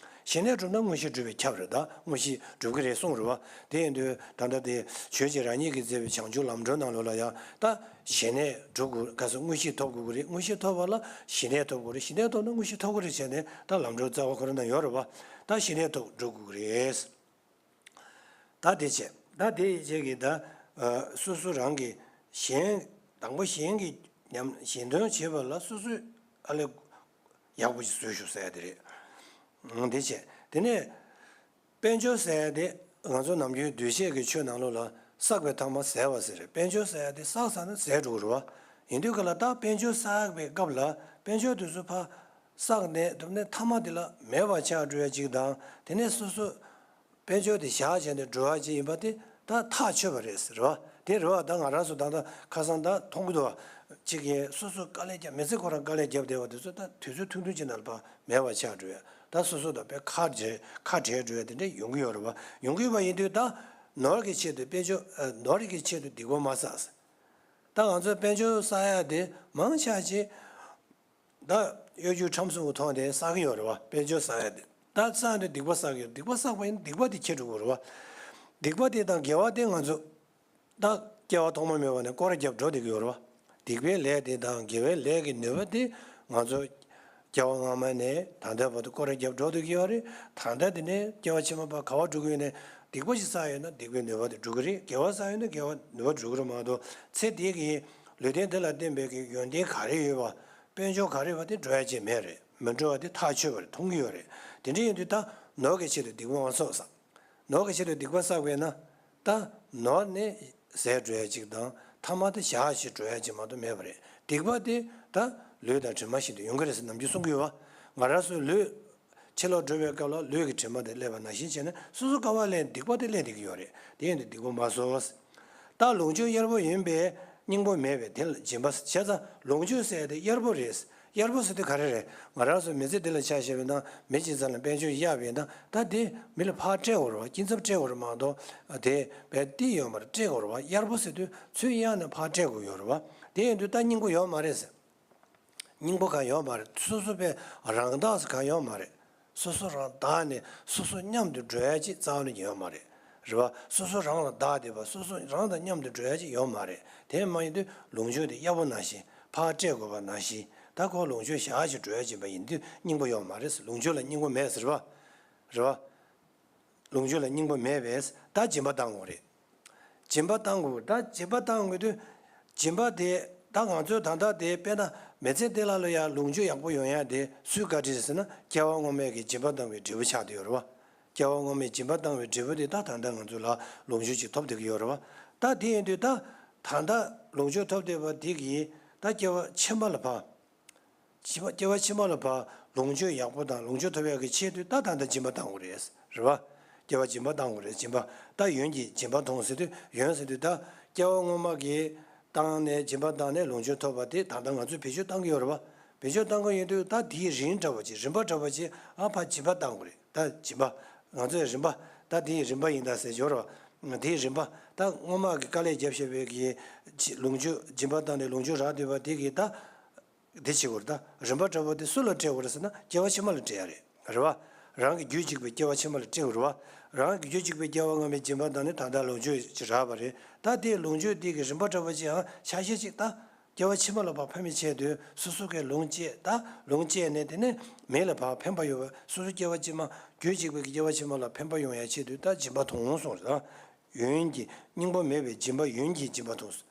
ཞི་གནས་སྒྲུབ་ན་དངོས་གཞི་སྒྲུབ་པས་ཁྱབ་རེད། ད་དངོས་གཞི་སྒྲུབ་ཀྱི་རེད་གསུངས་རེད་བ། དེ་ཡིན་དུས་ད་ལྟ་དེ་ཆོས་རྗེ་རང་ཉིད་ཀྱིས་མཛད་པའི་བྱང་ཆུབ་ལམ་སྒྲོན་ནང་ལོགས་ལ་ཡང་ད་ཞི་གནས་སྒྲུབ་དགོས། ག་ཚོད་དངོས་གཞི་ཐོབ་དགོས་ཀྱི་རེད། དངོས་གཞི་ཐོབ་པ་ལ་ཞི་གནས་ཐོབ་དགོས་རེད། ཞི་གནས་ཐོབ་ན་དངོས་གཞི་ཐོབ་ཀྱི་རེད་བྱས་ནས་ད་ལམ་སྒྲོན་རྩ་བ་ཁོ་རང་ན་ཡོད་རེད་བ། ད་ཞི་གནས་ཐོབ་སྒྲུབ་དགོས་ཀྱི་རེད། ད་དེ་བྱས། ད་དེ་ཡི་རྗེས་ཀྱི་ད་ཨ་སོ་སོ་རང་གི་གཞན། དང་པོ་གཞན་གྱི་ཉམས་གཞན་དོན་བྱེད་པ་ལ་སོ་སོས་ཨ་ལས་ཡག་པོ་ཞིག་བཟོས་ཤོག་ཟེར་ཡ་དེ་རེད། འོང་དེ་བྱས། དེ་ནས་དཔལ་འབྱོར་ཟེར་ཡ་དེ་ང་ཚོ་ནམ་རྒྱུན་འདུས་བྱས་ཀྱི་ཆོས་ནང་ལོགས་ལ་བསགས་པའི་ཐ་མ་ཟད་པ་ཟེར་རེད། དཔལ་འབྱོར་ཟེར་ཡ་དེ་བསགས་ཚར་ན་ཟད་འགྲོ་གི་རེད་བ། ཡིན་དུས་ག་ལ་ད་དཔལ་འབྱོར་བསགས་པའི་སྐབས་ལ་དཔལ་འབྱོར་དེ་ཚོ་ཕར་བསགས་ནས་དུ་ནས་མཐའ་མ་དེ་ལ་མེད་པ་ཆགས་འགྲོ་ཡ་གཅིག་དང་། དེ་ནས་སོ་སོ་དཔལ་འབྱོར་དེ་བཞག་བྱས་ནས་འགྲོ་བ་ཅིག་ཡིན་པ་དེ་ད་ཐག་ཆོད་པ་རེད་ཟེར་བ། དེ་རེད་བ། ད་ང་རང་ཚོ་ད་ལྟ་ཁ་སང་ད་མཐོང་གི་འདུག་བ། གཅིག་གིས་སོ་སོ་དཀའ་ལས་བརྒྱབ། མི་ཚེ་ཁོ་རང་དཀའ་ལས་བརྒྱབ་བསྡད་པ་དེ་ཚོ་ད་དུས་ཚོད་ཐུང་ཐུང་ཅིག་ནང་ལ་ཕར་མེད་པ་ཆགས་འགྲོ་ཡ། ད་སོ་སོ་དང་དཔེ་ཁ་བྲལ་ཁ་བྲལ་འགྲོ་ཡ་དེ་འདྲ་ཡོང་གི་ཡོད་རེད་བ། ཡོང་གི་ཡོད་པ་ཡིན་དུས་ད་ནོར་གྱི་ཆེད་དུ་དཔལ་འབྱོར། ཨ་ནོར་གྱི་ཆེད་དུ་སྡིག་པ་མ་བསགས་ཟེར། ད་ང་ཚོས་དཔལ་འབྱོར་བསགས་ཡ་དེ་མང་ཆེ་ཆེ་ད་གཡོ་སྒྱུ་ཁྲམ་གསུམ་གྱི་ཐོག་ནས་བསགས་ཀྱི་ཡོད་རེད་བ། དཔལ་འབྱོར་བསགས་ཡ་དེ། ད་བསགས་ནས་སྡིག་པ་བསགས་ཀྱི་ཡོད། སྡིག་པ་བསགས་པ་ཡིན་ན་སྡིག་པ་དེ་ཁྱེར་འགྲོ་དགོས་རེད་བ། སྡིག་པ་དེ་དང་དགེ་བ་དེ་ང་ཚོ་ད་སྐྱེ་བ་ཐོག་མ་མེད་པ་ནས་སྐོར་ར་རྒྱབ་འགྲོ་བསྡད་ཀྱི་ཡོད་རེད་བ། སྡིག་པའི་ལས་དེ་དང་དགེ་བའི་ལས་ཀྱི་ནུས་པ་དེ་ང་ཚོ་ སྐྱེ་བ་སྔ་མ་ནས་ད་ལྟ་བར་དུ་སྐོར་ར་བརྒྱབ་འགྲོ་སྡོད་ཀྱི་ཡོད་རེད། ད་ལྟ་འདི་ནས་སྐྱེ་བ་ཕྱི་མ་བར་ག་བ་འགྲོ་གི་ཡོད་ནས། སྡིག་པ་ཞིག་བསགས་ཡོད་ན་སྡིག་པའི་ནུས་པ་དེ་འགྲོ་གི་རེད། དགེ་བ་བསགས་ཡོད་ན་དགེ་བ་ནུས་པ་འགྲོ་གི་རེད་མ་གཏོགས། ཚེ་འདི་གི་ལུས་རྟེན་འདི་ལ་བརྟེན་པའི་གི་ཡོན་ཏན་ག་རེ་ཡོད་པ། དཔལ་འབྱོར་ག་རེ་ཡོད་པ་དེ་འགྲོ་ཡ་ཅིག་མེད་རེད། མི་འགྲོ་བ་དེ་ཐག་ཆོད་པ་རེད། མཐོང་གི་ཡོད་རེད། དེ་འདྲ་ཡིན་དུས་ད་ནོར་གྱི་ཆེད་དུ་སྡིག་པ་མ་བསགས་ཟེར། ནོར་གྱི་ཆེད་དུ་སྡིག་པ་བསགས་པས་ན། ད་ནོར་ནི་ཟད་འགྲོ་ཡ་ཅིག་དང་ཐ་མ་དེ་བཞག་ཞིག་འགྲོ་ཡ་ཅིག་མ་གཏོགས་མེད་པ་རེད། སྡིག་པ་དེ་ད་ལུས་དང་གྲིབ་མ་བཞིན་དུ་ཡོང་གི་རེད་ཟེར་ནམ་རྒྱུན་གསུང་གི་ཡོད་པ། ང་རང་ཚོའི་ལུས་ཕྱི་ལོགས་འགྲོ་བའི་སྐབས་ལ་ལུས་ཀྱི་གྲིབ་མ་དེ་སླེབས་པ་ནང་བཞིན་བྱས་ནས་སོ་སོ་ཀ་བ་ལ་སྡིག་པ་དེ་སླེབས་བསྡད་ཀྱི་ཡོད་རེད། དེ་ཡིན་དུས་སྡིག་པ་མ་བཟོ། ད་ལོངས་སྤྱོད་གཡར་པོ་ཡིན་པས་སྙིང་པོ་མེད་པས་དེ་ལ་སྦྱིན་པ་ཟེར། བྱས་ཙང་ལོངས་སྤྱོད་ཟེར་དེ་གཡར་པོ་རེད། གཡར་པོ་ཟེར་དུས་ག་རེ་རེད། ང་རང་ཚོ་མི་ཚེ་འདི་ལ་ཆ་བཞག་པ་ཡིན་ན་མི་གཅིག་ཚང་ལ་དཔལ་འབྱོར་གཡར་བ་ཡིན་ན། ད་དེ་མི་ལ་ཕར་སྤྲད་དགོས་རེད་པ། སྐྱིན་ཚབ་སྤྲད་དགོས་རེད་མ་གཏོགས་དེ་བས་ཏི་ཡོད་མ་རེད། སྤྲད་དགོས་རེད་པ། གཡར་པོ་ཟེར་དུས་ཚུར་གཡར་ནས་ཕར་སྤྲད་དགོས་ཡོད་རེད་པ། དེ་ཡིན་དུས་ད་སྙིང་པོ་ཡོད་མ་རེད་ཟེར། སྙིང་པོ་གང་ཡོད་མ་རེད། སོ་སོ་པའི་རང་བདག་ཟེར་གང་ཡོད་མ་རེད། སོ་སོ་རང་བདག་ནས་སོ་སོ་མཉམ་དུ་འགྲོ་ཡ་ཅིག་རྩ་བ་ནས་ཡོད་མ་རེད། རེད་པ། སོ་སོ་རང་ལ་བདག་བསྡད་པ། སོ་སོ་རང་དང་མཉམ་དུ་འགྲོ་ཡ་ཅིག་ཡོད་མ་རེད། དེ་མ་ཡིན་དུས་ལོངས་སྤྱོད་དེ་གཡར་པོ་ནང་བཞིན་ཕར་སྤྲད་དགོས་པ་ནང་བཞིན། ད་ཁོ་ལོངས་སྤྱོད་བཞག་ཅིག་འགྲོ་ཡ་ཅིག་ཡིན་པ་ཡིན་དུས་སྙིང་པོ་ཡོད་མ་རེད། ལོངས་སྤྱོད་ལ་སྙིང་པོ་མེད་ཟེར་བ། རེད་པ། ལོངས་སྤྱོད་ལ་སྙིང་པོ་མེད་པས་ད་སྦྱིན་པ་བཏང་དགོས་རེད། སྦྱིན་པ་བཏང་དགོས། ད་སྦྱིན་པ་བཏང་དགོས་དུས། སྦྱིན་པ་དེ་ད་ང་ཚོས་ད་ལྟ་དེ་དཔེར་ན་མི་ཚེ་འདི་ལ་ལ་ཡང་ལོངས་སྤྱོད་ཡག་པོ་ཡོང་ཡ་དེ་སུའི་བཀའ་དྲིན་ཟེར་ན། སྐྱེ་བ་སྔོན་མའི་གི་སྦྱིན་པ་བཏང་བའི་འབྲས་བུ་ཆགས་བསྡད་ཡོད་རེད་པ། སྐྱེ་བ་སྔོན་མའི་སྦྱིན་པ་བཏང་བའི་འབྲས་བུ་དེ་ད་ད་ལྟ་ང་ཚོ་ལ་ལོངས་སྤྱོད་ཅིག་ཐོབ་བསྡད་ཀྱི་ཡོད་རེད་པ། ད་དེ་ཡིན་དུས་ད་ད་ལྟ་ལོངས་སྤྱོད་ཐོབ་བསྡད་པ་དེ་གིས་ད་སྐྱེ་བ་ཕྱི་མ་ལ་ཕར། སྐྱེ་བ་སྐྱེ་བ་ཕྱི་མ་ལ་ཕར་ལོངས་སྤྱོད་ཡག་པོ་དང་ལོངས་སྤྱོད་ཐོབ་ཡག་གི་ཆེད་དུ་ད་ད་ལྟ་སྦྱིན་པ་བཏང་དགོས་རེད། རེད་པ། སྐྱེ་བ་སྦྱིན་པ་བཏང་དགོས་རེད། སྦྱིན་པ། ད་ཡོན་གྱི་སྦྱིན་པ་མཐོང་ཟེར་དུས། ཡོན་ཟེར་དུས་ད་སྐྱེ་བ་སྔོན་མ་གི་བཏང་ནས་སྦྱིན་པ་བཏང་ནས་ལོངས་སྤྱོད་ཐོབ་པ་དེ་ད་ལྟ་ང་ཚོས་བེད་སྤྱོད་བཏང་གི་ཡོད་རེད་པ། བེད་སྤྱོད་བཏང་གི་ཡོད་དུས་ད་དེའི་རིན་འདྲ་བོ་ཅིག་རིན་པ་འདྲ་བོ་ཅིག་ཨ་ཕར་སྦྱིན་པ་བཏང་དགོས་རེད། ད་སྦྱིན་པ། ང་ཚོའི་རིན་པ། ད་དེའི་རིན་པ་ཡིན་ད་ཟེར་གྱི་ཡོད་རེད་པ། དེའི་རིན་པ། ད་སྔོན་མ་གི་དཀའ་ལས་བརྒྱབ་བཞག་པའི་གི་ལོངས་སྤྱོད་སྦྱིན་པ་བཏང་ནས་ལོངས་སྤྱོད་རག་བསྡད་པ་དེ་གིས་ད། དེ་བྱེད་དགོས་རེད། ད་རིན་པ་འདྲ་བོ་དེ་སུ་ལ་སྤྲད་དགོས་རེད་ཟེར་ན་སྐྱེ་བ་ཕྱི་མ་ལ་སྤྲད་ཡ་རེད། རེད་པ། རང་གི་རྒྱུད་གཅིག་པའི་སྐྱེ་བ་ཕྱི་མ་ལ་སྤྲད་དགོས་རེད་པ། རང་གི་རྒྱུད་གཅིག་པའི་སྐྱེ་བ་སྔ་མའི་སྦྱིན་པ་དང་ནི་ད་ལྟ་ལོངས་སྤྱོད་ཅིག་རག་པ་རེད། ད་དེའི་ལོངས་སྤྱོད་དེ་གི་རིན་པ་འདྲ་བོ་ཅིག་ཡང་ཆ་ཤས་ཅིག་ད་སྐྱེ་བ་ཕྱི་མ་ལ་ཕར་ཕན་པའི་ཆེད་དུ་སོ་སོ་གིས་ལོངས་སྤྱད། ད་ལོངས་སྤྱད་ནས་དེ་ནས་མི་ལ་ཕར་ཕན་པ་ཡོད་པ། སོ་སོ་སྐྱེ་བ་ཕྱི་མ་རྒྱུད་གཅིག་པའི་སྐྱེ་བ་ཕྱི་མ་ལ་ཕན་པ་ཡོང་ཡ་ཆེད་དུ་ད་སྦྱིན་པ་མཐོང་གསུངས་རེད། ད། ཡོན་གྱི་སྙིང་པོ་མེད་པའི་སྦྱིན་པ་ཡོན་གྱི་སྦྱིན་པ་མཐོང་།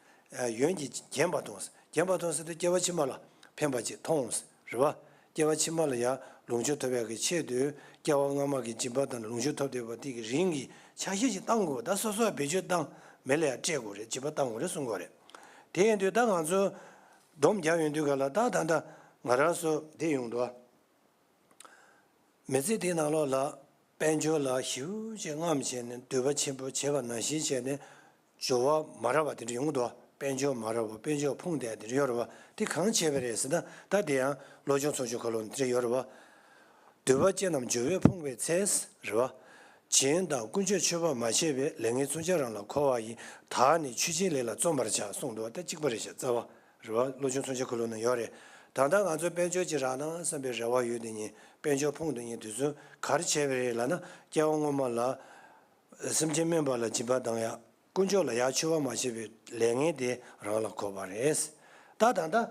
ཡོན་གྱིས་བརྒྱན་པ་མཐོང་། བརྒྱན་པ་མཐོང་ཟེར་དུས་སྐྱེ་བ་ཕྱི་མ་ལ་ཕན་པ་ཅིག་མཐོང་། རེད་པ། སྐྱེ་བ་ཕྱི་མ་ལ་ཡང་ལོངས་སྤྱོད་ཐོབ་ཡག་གི་ཆེད་དུ་སྐྱེ་བ་སྔ་མ་གི་སྦྱིན་པ་དང་ལོངས་སྤྱོད་ཐོབ་བསྡད་པ་དེ་གི་རིན་གྱི་ཆ་ཤས་ཤིག་བཏང་དགོས། ད་སོ་སོ་ལ་བེད་སྤྱོད་བཏང་། མི་ལ་ཡང་སྤྲད་དགོས་རེད། སྦྱིན་པ་བཏང་དགོས་རེད་གསུང་དགོས་རེད། དེ་ཡིན་དུས་ད་ང་ཚོ་སྡོམ་རྒྱག་ཡོང་དུས་ག་ལ་ད་ད་ད་ང་རང་ཚོ་དེ་ཡོང་འདུག་མི་ཚེ་འདིའི་ནང་ལོགས་ལ་དཔལ་འབྱོར་ལ་ཞེ་པོ་ཅིག་རྔམ་བྱས་ནས་འདོད་པ་ཆེན་པོ་བྱས་པ་ནང་བཞིན་བྱས་ནས་འབྱོར་བ་མ་རག་པ་དེ་འདྲ་ཡོང་གི་འདུག་དཔལ་འབྱོར་མ་རག་པ། དཔལ་འབྱོར་ཕུང་བསྡད་དེ་འདྲ་ཡོད་རེད་པ། དེ་གང་བྱས་པ་རེད་ཟེར་ན། ད་དེ་ཡང་བློ་ཆུང་ཚོགས་ཆུང་ཁ་ལོ་འདི་འདྲ་ཡོད་རེད་པ། འདོད་པ་ཅན་རྣམས་འབྱོར་བས་ཕོངས་པའི་ཚེ། རེད་པ། བྱིན་དང་ཀུན་སྤྱོད་མཆོད་པ་མ་བྱས་པས། ལས་ངན་མཚོན་ཆ་རང་ལ་འཁོར་བ་ཡིན། བདག་ནི་མཆོད་སྦྱིན་ལས་ལ་བརྩོན་པར་བྱ། གསུངས་འདུག་ད་གཅིག་པ་རེད་ཤག་རྩ་བ། རེད་པ། བློ་ཆུང་མཚོན་ཆ་ཁ་ལོ་ན་ཡོད་རེད། ད་ལྟ་ང་ཚོ་དཔལ་འབྱོར་ཅིག་རག་ན་བསམ་པའི་རེ་བ་ཡོད་དེ་ཉིད། དཔལ་འབྱོར་ཕུང་དེ་ཉིད་དུས་ཚོད་ག་རེ་བྱས་པ་རེད་ལབ་ན། སྐྱེ་བ་སྔོན་མ་ལ་སེམས་ཅན་དམན་པ་ལ་སྦྱིན་པ་བཏང་ཡག་དཀོན་མཆོག་ལ་ཡག་མཆོད་པ་མ་བྱས་པའི་ལས་ངན་དེ་རང་ལ་འཁོར་བ་རེད། ད་ད་ལྟ་ད་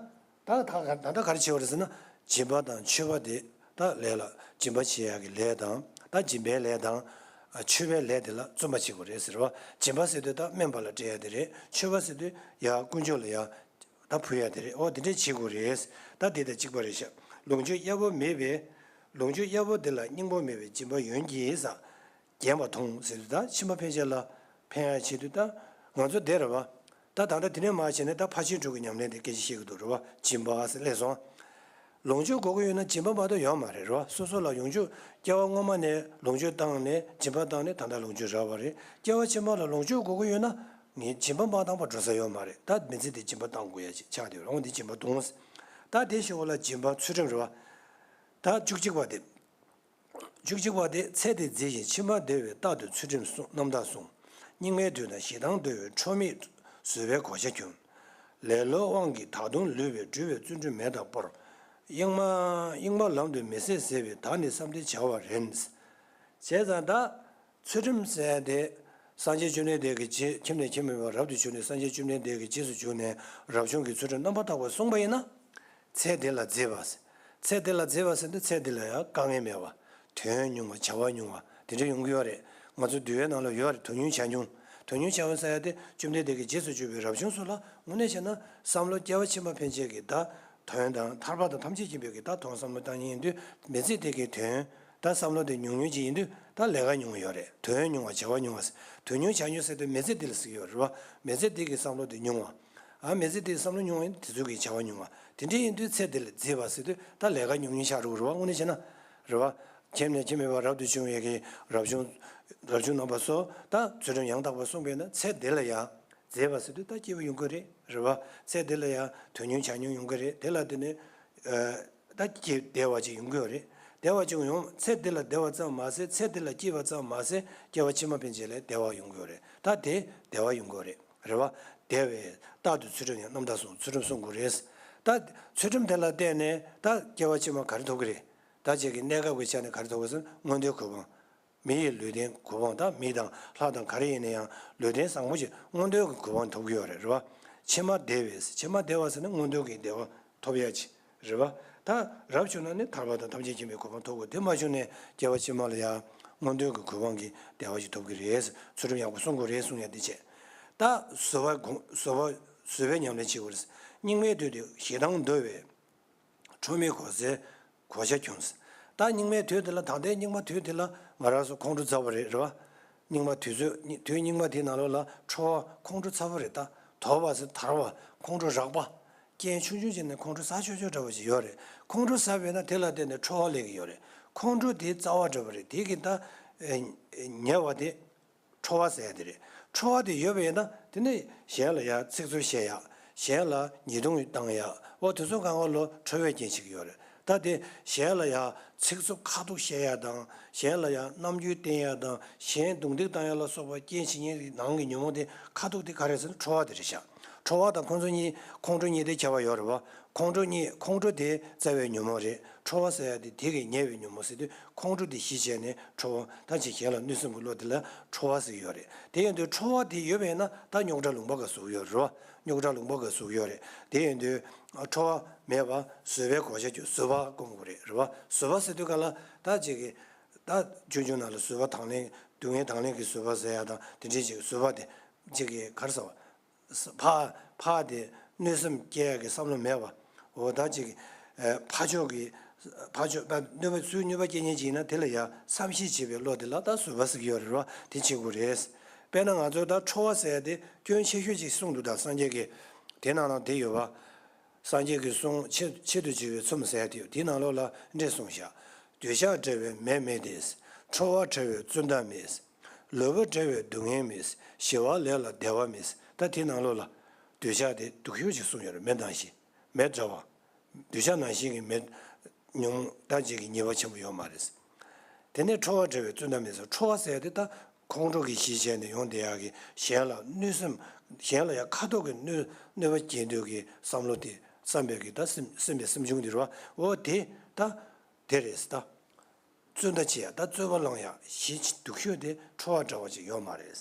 ད་ད་ལྟ་ག་རེ་བྱས་པ་རེད་ཟེར་ན། སྦྱིན་པ་དང་མཆོད་པ་དེ་ད་ལས་ལ་སྦྱིན་པ་བྱེད་ཡག་གི་ལས་དང་། ད་སྦྱིན་པའི་ལས་དང་། མཆོད་པའི་ལས་དེ་ལ་བརྩོན་པ་བྱེད་དགོས་རེད་ཟེར་བ། སྦྱིན་པ་ཟེར་དུས་ད་དམན་པ་ལ་སྤྲད་ཡག་དེ་རེད། མཆོད་པ་ཟེར་དུས་ཡ་དཀོན་མཆོག་ལ་ཡ་ད་ཕུལ་ཡག་དེ་རེད། ཨོ་དེ་འདྲས་བྱེད་དགོས་རེད། ད་དེ་དང་གཅིག་པ་རེད་ཤག་ལོངས་སྤྱོད་གཡར་པོ་མེད་པའི། ལོངས་སྤྱོད་གཡར་པོ་དེ་ལ་སྙིང་པོ་མེད་པའི་སྦྱིན་པ་ཡོན་གྱིས་ཟེར། བརྒྱན་པ་མཐོང་ཟེར་དུས་ད་ཕྱི་མ་ཕན་ཆད་ལ་ཕན་ཡག་ཆེད་དུ་ད་ང་ཚོ་བསྡད་རེད་པ། ད་ད་ལྟ་དེ་ནས་མར་བྱས་ནས་ད་ཕར་ཕྱིན་དྲུག་གི་ཉམས་ལེན་དེ་སྐད་ཆ་བཤད་ཀྱི་འདུག་རེད་པ། སྦྱིན་པ་ཟེར་སླེབས་སོང་། ལོངས་སྤྱོད་དགོས་ཀྱི་ཡོད་ན་སྦྱིན་པ་མ་གཏོགས་ཡོད་མ་རེད། རེད་པ། སོ་སོ་ལ་ཡོངས་སྤྱོད་སྐྱེ་བ་སྔོན་མ་ནས་ལོངས་སྤྱོད་བཏང་ནས་སྦྱིན་པ་བཏང་ནས་ད་ལྟ་ལོངས་སྤྱོད་རག་པ་རེད། སྐྱེ་བ་ཕྱི་མ་ལ་ལོངས་སྤྱོད་དགོས་ཀྱི་ཡོད་ན་ངས་སྦྱིན་པ་མ་བཏང་པ་འགྲོ་ས་ཡོད་མ་རེད། ད་མི་ཚེ་འདི་སྦྱིན་པ་བཏང་དགོས་ཡ་ཅིག་ཆགས་བསྡད་ཡོད་རེད། འོ་འདི་སྦྱིན་པ་བཏང་། ད་དེ་ཞོར་ལ་སྦྱིན་པ་ཚུལ་ཁྲིམས་རེད་པ། ད་བཅུ་གཅིག་པ་དེ། བཅུ་གཅིག་པ་དེ། ཚེ་འདི་མཛེས་ཤིང་ཕྱི་མ་བདེ་བས། རྟག་ཏུ་ཚུལ་ཁྲིམས་སྲུང་རྣམ་དག་སྲུང་། སྙིགས་མའི་དུས་ན་ཞེ་སྡང་འདོར་བའི། ཁྲོ་མེད་བཟོད་པའི་གོ་ཆ་གྱོན། ལེ་ལོའི་དབང་གིས་ད་དུང་ལུས་པས། སྒྲུབ་པའི་བརྩོན་འགྲུས་མེ་ལྟར་སྤོར། གཡེང་མ་གཡེང་མ་ལམ་དུ་མི་ཟད་ཟེར་བས། བདག་ནི་བསམ་གཏན་བྱ་བར་རན། བྱས་ཙང་ད་ཚུལ་ཁྲིམས་ཟེར་དེ་སངས་རྒྱས་བཅོམ་ལྡན་འདས་ཀྱི་རྗེས་ཁྱིམ་ནས་ཁྱིམ་མེད་པར་རབ་ཏུ་བྱུང་ནས་སངས་རྒྱས་བཅོམ་ལྡན་འདས་ཀྱི་རྗེས་སུ་འཇུག་ནས་རབ་བྱུང་གི་ཚུལ་ཁྲིམས་རྣམ་པར་དག་པ་བསྲུངས་པ་ཡིན་ན། ཚེ་འདི་ལ་མཛེས་པ། ཚེ་འདི་ལ་མཛེས་པ་ཟེར་དུས་ཚེ་འདི་ལ་ཡང་དཀའ་ངལ་མེད་པ། དོན་ཉུང་བ་བྱ་བ་ཉུང་བ་དེ་འདྲ་ཡོང་གི་ཡོད་རེད། ང་ཚོ་འདུལ་བའི་ནང་ལ་ཡོད་རེད། དོན་ཉུང་བྱ་ཉུང་། དོན་ཉུང་བྱ་ཉུང་ཟེར་ཡ་དེ་བཅོམ་ལྡན་འདས་ཀྱིས་རྗེས་སུ་སྤྱོད་པའི་རབ་བྱུང་སོགས་ལ་དངོས་གནས་བྱས་ན་བསམ་བློ་སྐྱེ་བ་ཕྱི་མ་ཕན་ཆད་ཀྱི་ད་དོན་དང་ཐར་པ་དང་ཐམས་ཅད་མཁྱེན་པའི་གི་ད་དོན་བསམ་བློ་བཏང་མཁན་ཡིན་དུས་མི་ཚེ་འདི་གི་དོན་ད་བསམ་བློ་དེ་ཉུང་ཉུང་ཅིག་ཡིན་དུས་ད་ལས་ཀ་ཉུང་བ་ཡོད་རེད། དོན་ཉུང་བ་བྱ་བ་ཉུང་བ་ཟེར། དོན་ཉུང་བྱ་ཉུང་ཟེར་དུས་མི་ཚེ་འདི་ལ་ཟེར་གྱི་ཡོད་རེད་བ། མི་ཚེ་འདི་གི་བསམ་བློ་དེ་ཉུང་བ། ཨ་མི་ཚེ་འདི་བསམ་བློ་ཉུང་བ་ཡིན་དུས་དེ་ཚོ་གི་བྱ་བ་ཉུང་བ། དེ་འདྲ་ཡིན་དུས་ཚེ་འདི་ལ་མཛེས་པ་ཟེར་དུས་ད་ལས་ཀ་ཉུང་ཉུང་ཆགས་འགྲོ་གི་རེད་བ། དངོས་གནས་བྱས་ན་རེད་བ། ཁྱིམ་ནས་ཁྱིམ་མེད་པར་རབ་ཏུ་བྱུང་བའི་གི་རབ་བྱུང་། རབ་བྱུང་རྣམ་པ་ཚོ་ད་ཚུལ་ཁྲིམས་ཡང་དག་པར་སྲུང་བས་ན་ཚེ་འདི་ལ་ཡང་མཛེས་པ་ཟེར་དུས་ད་སྐྱིད་པོ་ཡོང་གི་རེད། རེད་བ། ཚེ་འདི་ལ་ཡང་དོན་ཉུང་བྱ་ཉུང་ཡོང་གི་རེད། དེ་ལ་བརྟེན་ནས་ཨ་ད་སྐྱིད་བདེ་བ་ཅིག་ཡོང་གི་ཡོད་རེད། བདེ་བ་ཅིག་ཡོང་ཚེ་འདི་ལ་བདེ་བ་ཙམ་མ་ཟད་ཚེ་འདི་ལ་སྐྱིད་པ་ཙམ་མ་ཟད་སྐྱེ་བ་ཕྱི་མ་ཕན་ཆད་ལ་བདེ་བ་ཡོང་གི་ཡོད་རེད། ད་དེ་བདེ་བ་ཡོང་གི་ཡོད་རེད། རེད་བ། བདེ་བས་རྟག་ཏུ་ཚུལ་ཁྲིམས་ཡང་རྣམ་དག་སྲུང་། ཚུལ་ཁྲིམས་སྲུང་དགོས་རེད། ད་ཚུལ་ཁྲིམས་དེ་ལ་བརྟེན་ནས་ད་སྐྱེ་བ་ཕྱི་མ་ག་རེ་ཐོབ་ཀྱི་རེད། ད་ཅིག་གི་གནས་སྐབས་ཀྱི་ཆ་ནས་ག་རེ་ཐོབ་ཀྱི་ཟེར་ན་མངོན་མཐོའི་གོ་འཕང་། མི་ཡི་ལུས་རྟེན་གོ་འཕང་དང་མི་དང་ལྷ་དང་ག་རེ་ཡིན་ན་ཡང་ལུས་རྟེན་བཟང་པོ་ཞིག་མངོན་མཐོའི་གོ་འཕང་ཐོབ་ཀྱི་ཡོད་རེད། རེད་བ། ཕྱི་མ་བདེ་བས། ཕྱི་མ་བདེ་བ་ཟེར་ན་མངོན་མཐོའི་གི་བདེ་བ་ཐོབ་ཡ་ཅིག་རེད་བ། ད་རབ་བྱུང་ན་ནི་ཐར་པ་དང་ཐམས་ཅད་མཁྱེན་པའི་གོ་འཕང་ཐོབ་དགོས། དེ་མ་བྱུང་ནས་སྐྱེ་བ་ཕྱི་མ་ལ་ཡང་མངོན་མཐོའི་གི་གོ་འཕང་གི་བདེ་བ་ཞིག་ཐོབ་ཀྱི་རེད། ཚུལ་ཁྲིམས་ཡག་པོ་སྲུང་དགོས་རེད་གསུང་ཡ་དེ་བྱས། ད་བཟོད་པ་སྒོམ་བཟོད་པ་བཟོད་པའི་ཉམས་ལེན་བྱེད་དགོས་རེད། སྙིགས་མའི་དུས་དེ་ཞེ་སྡང་འདོད་པས། ཁྲོ་མོས་གོ་ས་གོ་ཆ་གྱོན། ད་སྙིགས་མའི་དུས་དེ་ལ་ད་ལྟའི་སྙིགས་མ་དུས་དེ་ལ་ང་རང་ཚོ་ཁོང་ཁྲོ་ཚ་པོ་རེད། རེད་བ། སྙིགས་མ་དུས་ཚོད་དུས་སྙིགས་མ་དེའི་ནང་ལོགས་ལ་ཁྲོ་བ་ཁོང་ཁྲོ་ཚ་པོ་རེད། ད་དོགས་པ་ཟེར་དར་བ་ཁོང་ཁྲོ་རགས་པ། རྐྱེན་ཆུང་ཆུང་ཅིག་ནས་ཁོང་ཁྲོ་ཚ་ཆོག་ཆོག་འདྲ་བོ་ཞིག་ཡོད་རེད། ཁོང་ཁྲོ་ཚ་བས་ན་དེ་ལ་བརྟེན་ནས་ཁྲོ་བ་སླེབས་ཀྱི་ཡོད་རེད། ཁོང་ཁྲོ་དེ་རྩ་བ་འདྲ་བོ་རེད། དེ་གི་ད་ཉེ་བ་དེ། ཁྲོ་བ་ཟེར་ཡ་དེ་རེད། ཁྲོ་བ་དེ་ཡོད་པ་ཡིན་ན་དེ་ནི་གཞན་ལ་ཡང་ཚིག་རྩུབ་བཤད་ཡ། གཞན་ལ་ཉེས་རྡུང་བཏང་ཡ། འོ་དེ་ཚོ་གང་ག་ལོ་ཁྲོ་བའི་རྐྱེན་བྱེད་ཀྱི་ཡོད་རེད། ད་དེ་གཞན་ལ་ཡང་ཚིག་རྩུབ་ཁ་ཐུག་བཤད་ཡ་དང་གཞན་ལ་ཡང་རྣམ་འགྱུར་བསྟན་ཡ་དང་གཞན་རྡུང་རྡེག་བཏང་ཡ་ལ་སོགས་པ་རྐྱེན་བྱེད་མཁན་གྱི་ནང་གི་ཉོན་མོངས་དེ་ཁ་ཐུག་དེ་ག་རེ་ཟེར་ན་ཁྲོ་བ་དེ་རེད་ཤག་ཁྲོ་བ་དང་ཁོང་ཚོ་གཉིས་ཁོང་ཁྲོ་གཉིས་དེ་ཁྱད་པར་ཡོད་རེད་བ། ཁོང་ཁྲོ་གཉིས་ཁོང་ཁྲོ་དེ་རྩ་བའི་ཉོན་མོངས་རེད། ཁྲོ་བ་ཟེར་ཡ་དེ་དེ་གི་ཉེ་བའི་ཉོན་མོངས་ཟེར་དུས་ཁོང་ཁྲོ་དེ་གཞི་བྱས་ནས་ཁྲོ་བ་ད་ཅིག་གཞན་ལ་གནོད་སེམས་ཀྱི་བློ་དེ་ལ་ཁྲོ་བ་ཟེར་གྱི་ཡོད་རེད། དེ་ཡིན་དུས་ཁྲོ་བ་དེ་ཡོད་པ་ཡིན་ན་ད་རྙོག་དྲ་ལུང་པ་ག་ཟུག་ཡོད་རེད་བ། རྙོག་དྲ་ལུང་པ་ག་ཟུག་ཡོད་རེད། དེ་ཡིན་དུས་ཁྲོ་བ་མེད་པ་བཟོད་པའི་གོ་ཆ་གྱོན། བཟོད་པ་སྒོམ་དགོས་རེད། རེད་བ། བཟོད་པ་ཟེར་དུས་ག་ལ་ད་ཅིག་གི་ད་ཆུང་ཆུང་ནང་ལ་བཟོད་པ་དང་ལེན་སྡུག་བསྔལ་དང་ལེན་གྱི་བཟོད་པ་ཟེར་ཡ་དང་དེ་འདྲའི་ཅིག་བཟོད་པ་དེ་ཅིག་གི་ག་རེ་ཟེར་བ། ཕ་ཕ་དེ་གནོད་སེམས་སྐྱེ་ཡག་གི་བསམ་བློ་མེད་པ། འོ་ད་ཅིག་ཨ་ཕ་ཕྱོགས་ཀྱི་ཕ་ཕྱོགས་ད་གནོད་པ་ཚུར་གནོད་པ་སྐྱེལ་མཁན་ཅིག་ཡིན་ན་དེ་ལ་ཡང་བསམ་ཤེས་བྱེད་པའི་བློ་དེ་ལ་ད་བཟོད་པ་ཟེར་གྱི་ཡོད་རེད་བ། དེ་བྱེད་དགོས་རེད། དཔེར་ན་ང་ཚོ་ད་ཁྲོ་བ་ཟེར་ཡ་དེ་སྐྱོན་ཆེ་ཤོས་ཅིག་གསུངས་འདུག་ད་སངས་རྒྱས་ཀྱིས་དེ་ནང་ལ་དེ་ཡོད་བ། སངས་རྒྱས་ཀྱི་གསུང་ཆེད་ཆེད་དུ་བགྱི་བའི་ཚོམས་ཟེར་ཡ་དེ་ཡོད། དེའི་ནང་ལོགས་ལ་འདྲེས་གསུངས་བཞག་འདོད་ཆགས་བྲལ་བའི་མེ་མེད་དེ། ཁྲོ་བ་བྲལ་བའི་བཙོན་དག་མེད། ལུས་པོ་བྲལ་བའི་སྡུག་བསྔལ་མེད། ཞི་བ་ལས་ལ་བདེ་བ་མེད། ད་དེའི་ནང་ལོགས་ལ་འདོད་ཆགས་དེ་སྡུག་ཤོས་ཅིག་གསུངས་ཡོད་རེད། མེ་ནང་བཞིན། མེ་འདྲ་བ། འདོད་ཆགས་ནང་བཞིན་གྱི་མེ་ཉུང་ད་ཅིག་གི་ཉེས་པ་ཆེན་པོ་ཡོད་མ་རེད། དེ་ནས་ཁྲོ་བ་བྲལ་བའི་བཙོན་དག་མེད་ཟེར། ཁྲོ་བ་ཟེར་དེ་ད་ཁོང་ཁྲོ་གི་གཞི་བྱས་ནས་ཡོང་བསྡད་ཡག་གི་གཞན་ལ་གནོད་སེམས་གཞན་ལ་ཡང་ཁ་ཐོག་གི་གནོད་གནོད་པ་སྐྱེལ་འདོད་ཀྱི་བསམ་བློ་དེ་བསམ་པའི་གི་ད་སེམས་སེམས་པའི་སེམས་བྱུང་དེ་རེད་བ། འོ་དེ་ད་དེ་རེད་ད། བཙོན་ད་བྱེད་ཡ་ད་རྩོད་པ་ལངས་ཡ་གཞི་སྡུག་ཤོས་དེ་ཁྲོ་བ་འདྲ་བ་ཅིག་ཡོད་མ་རེད།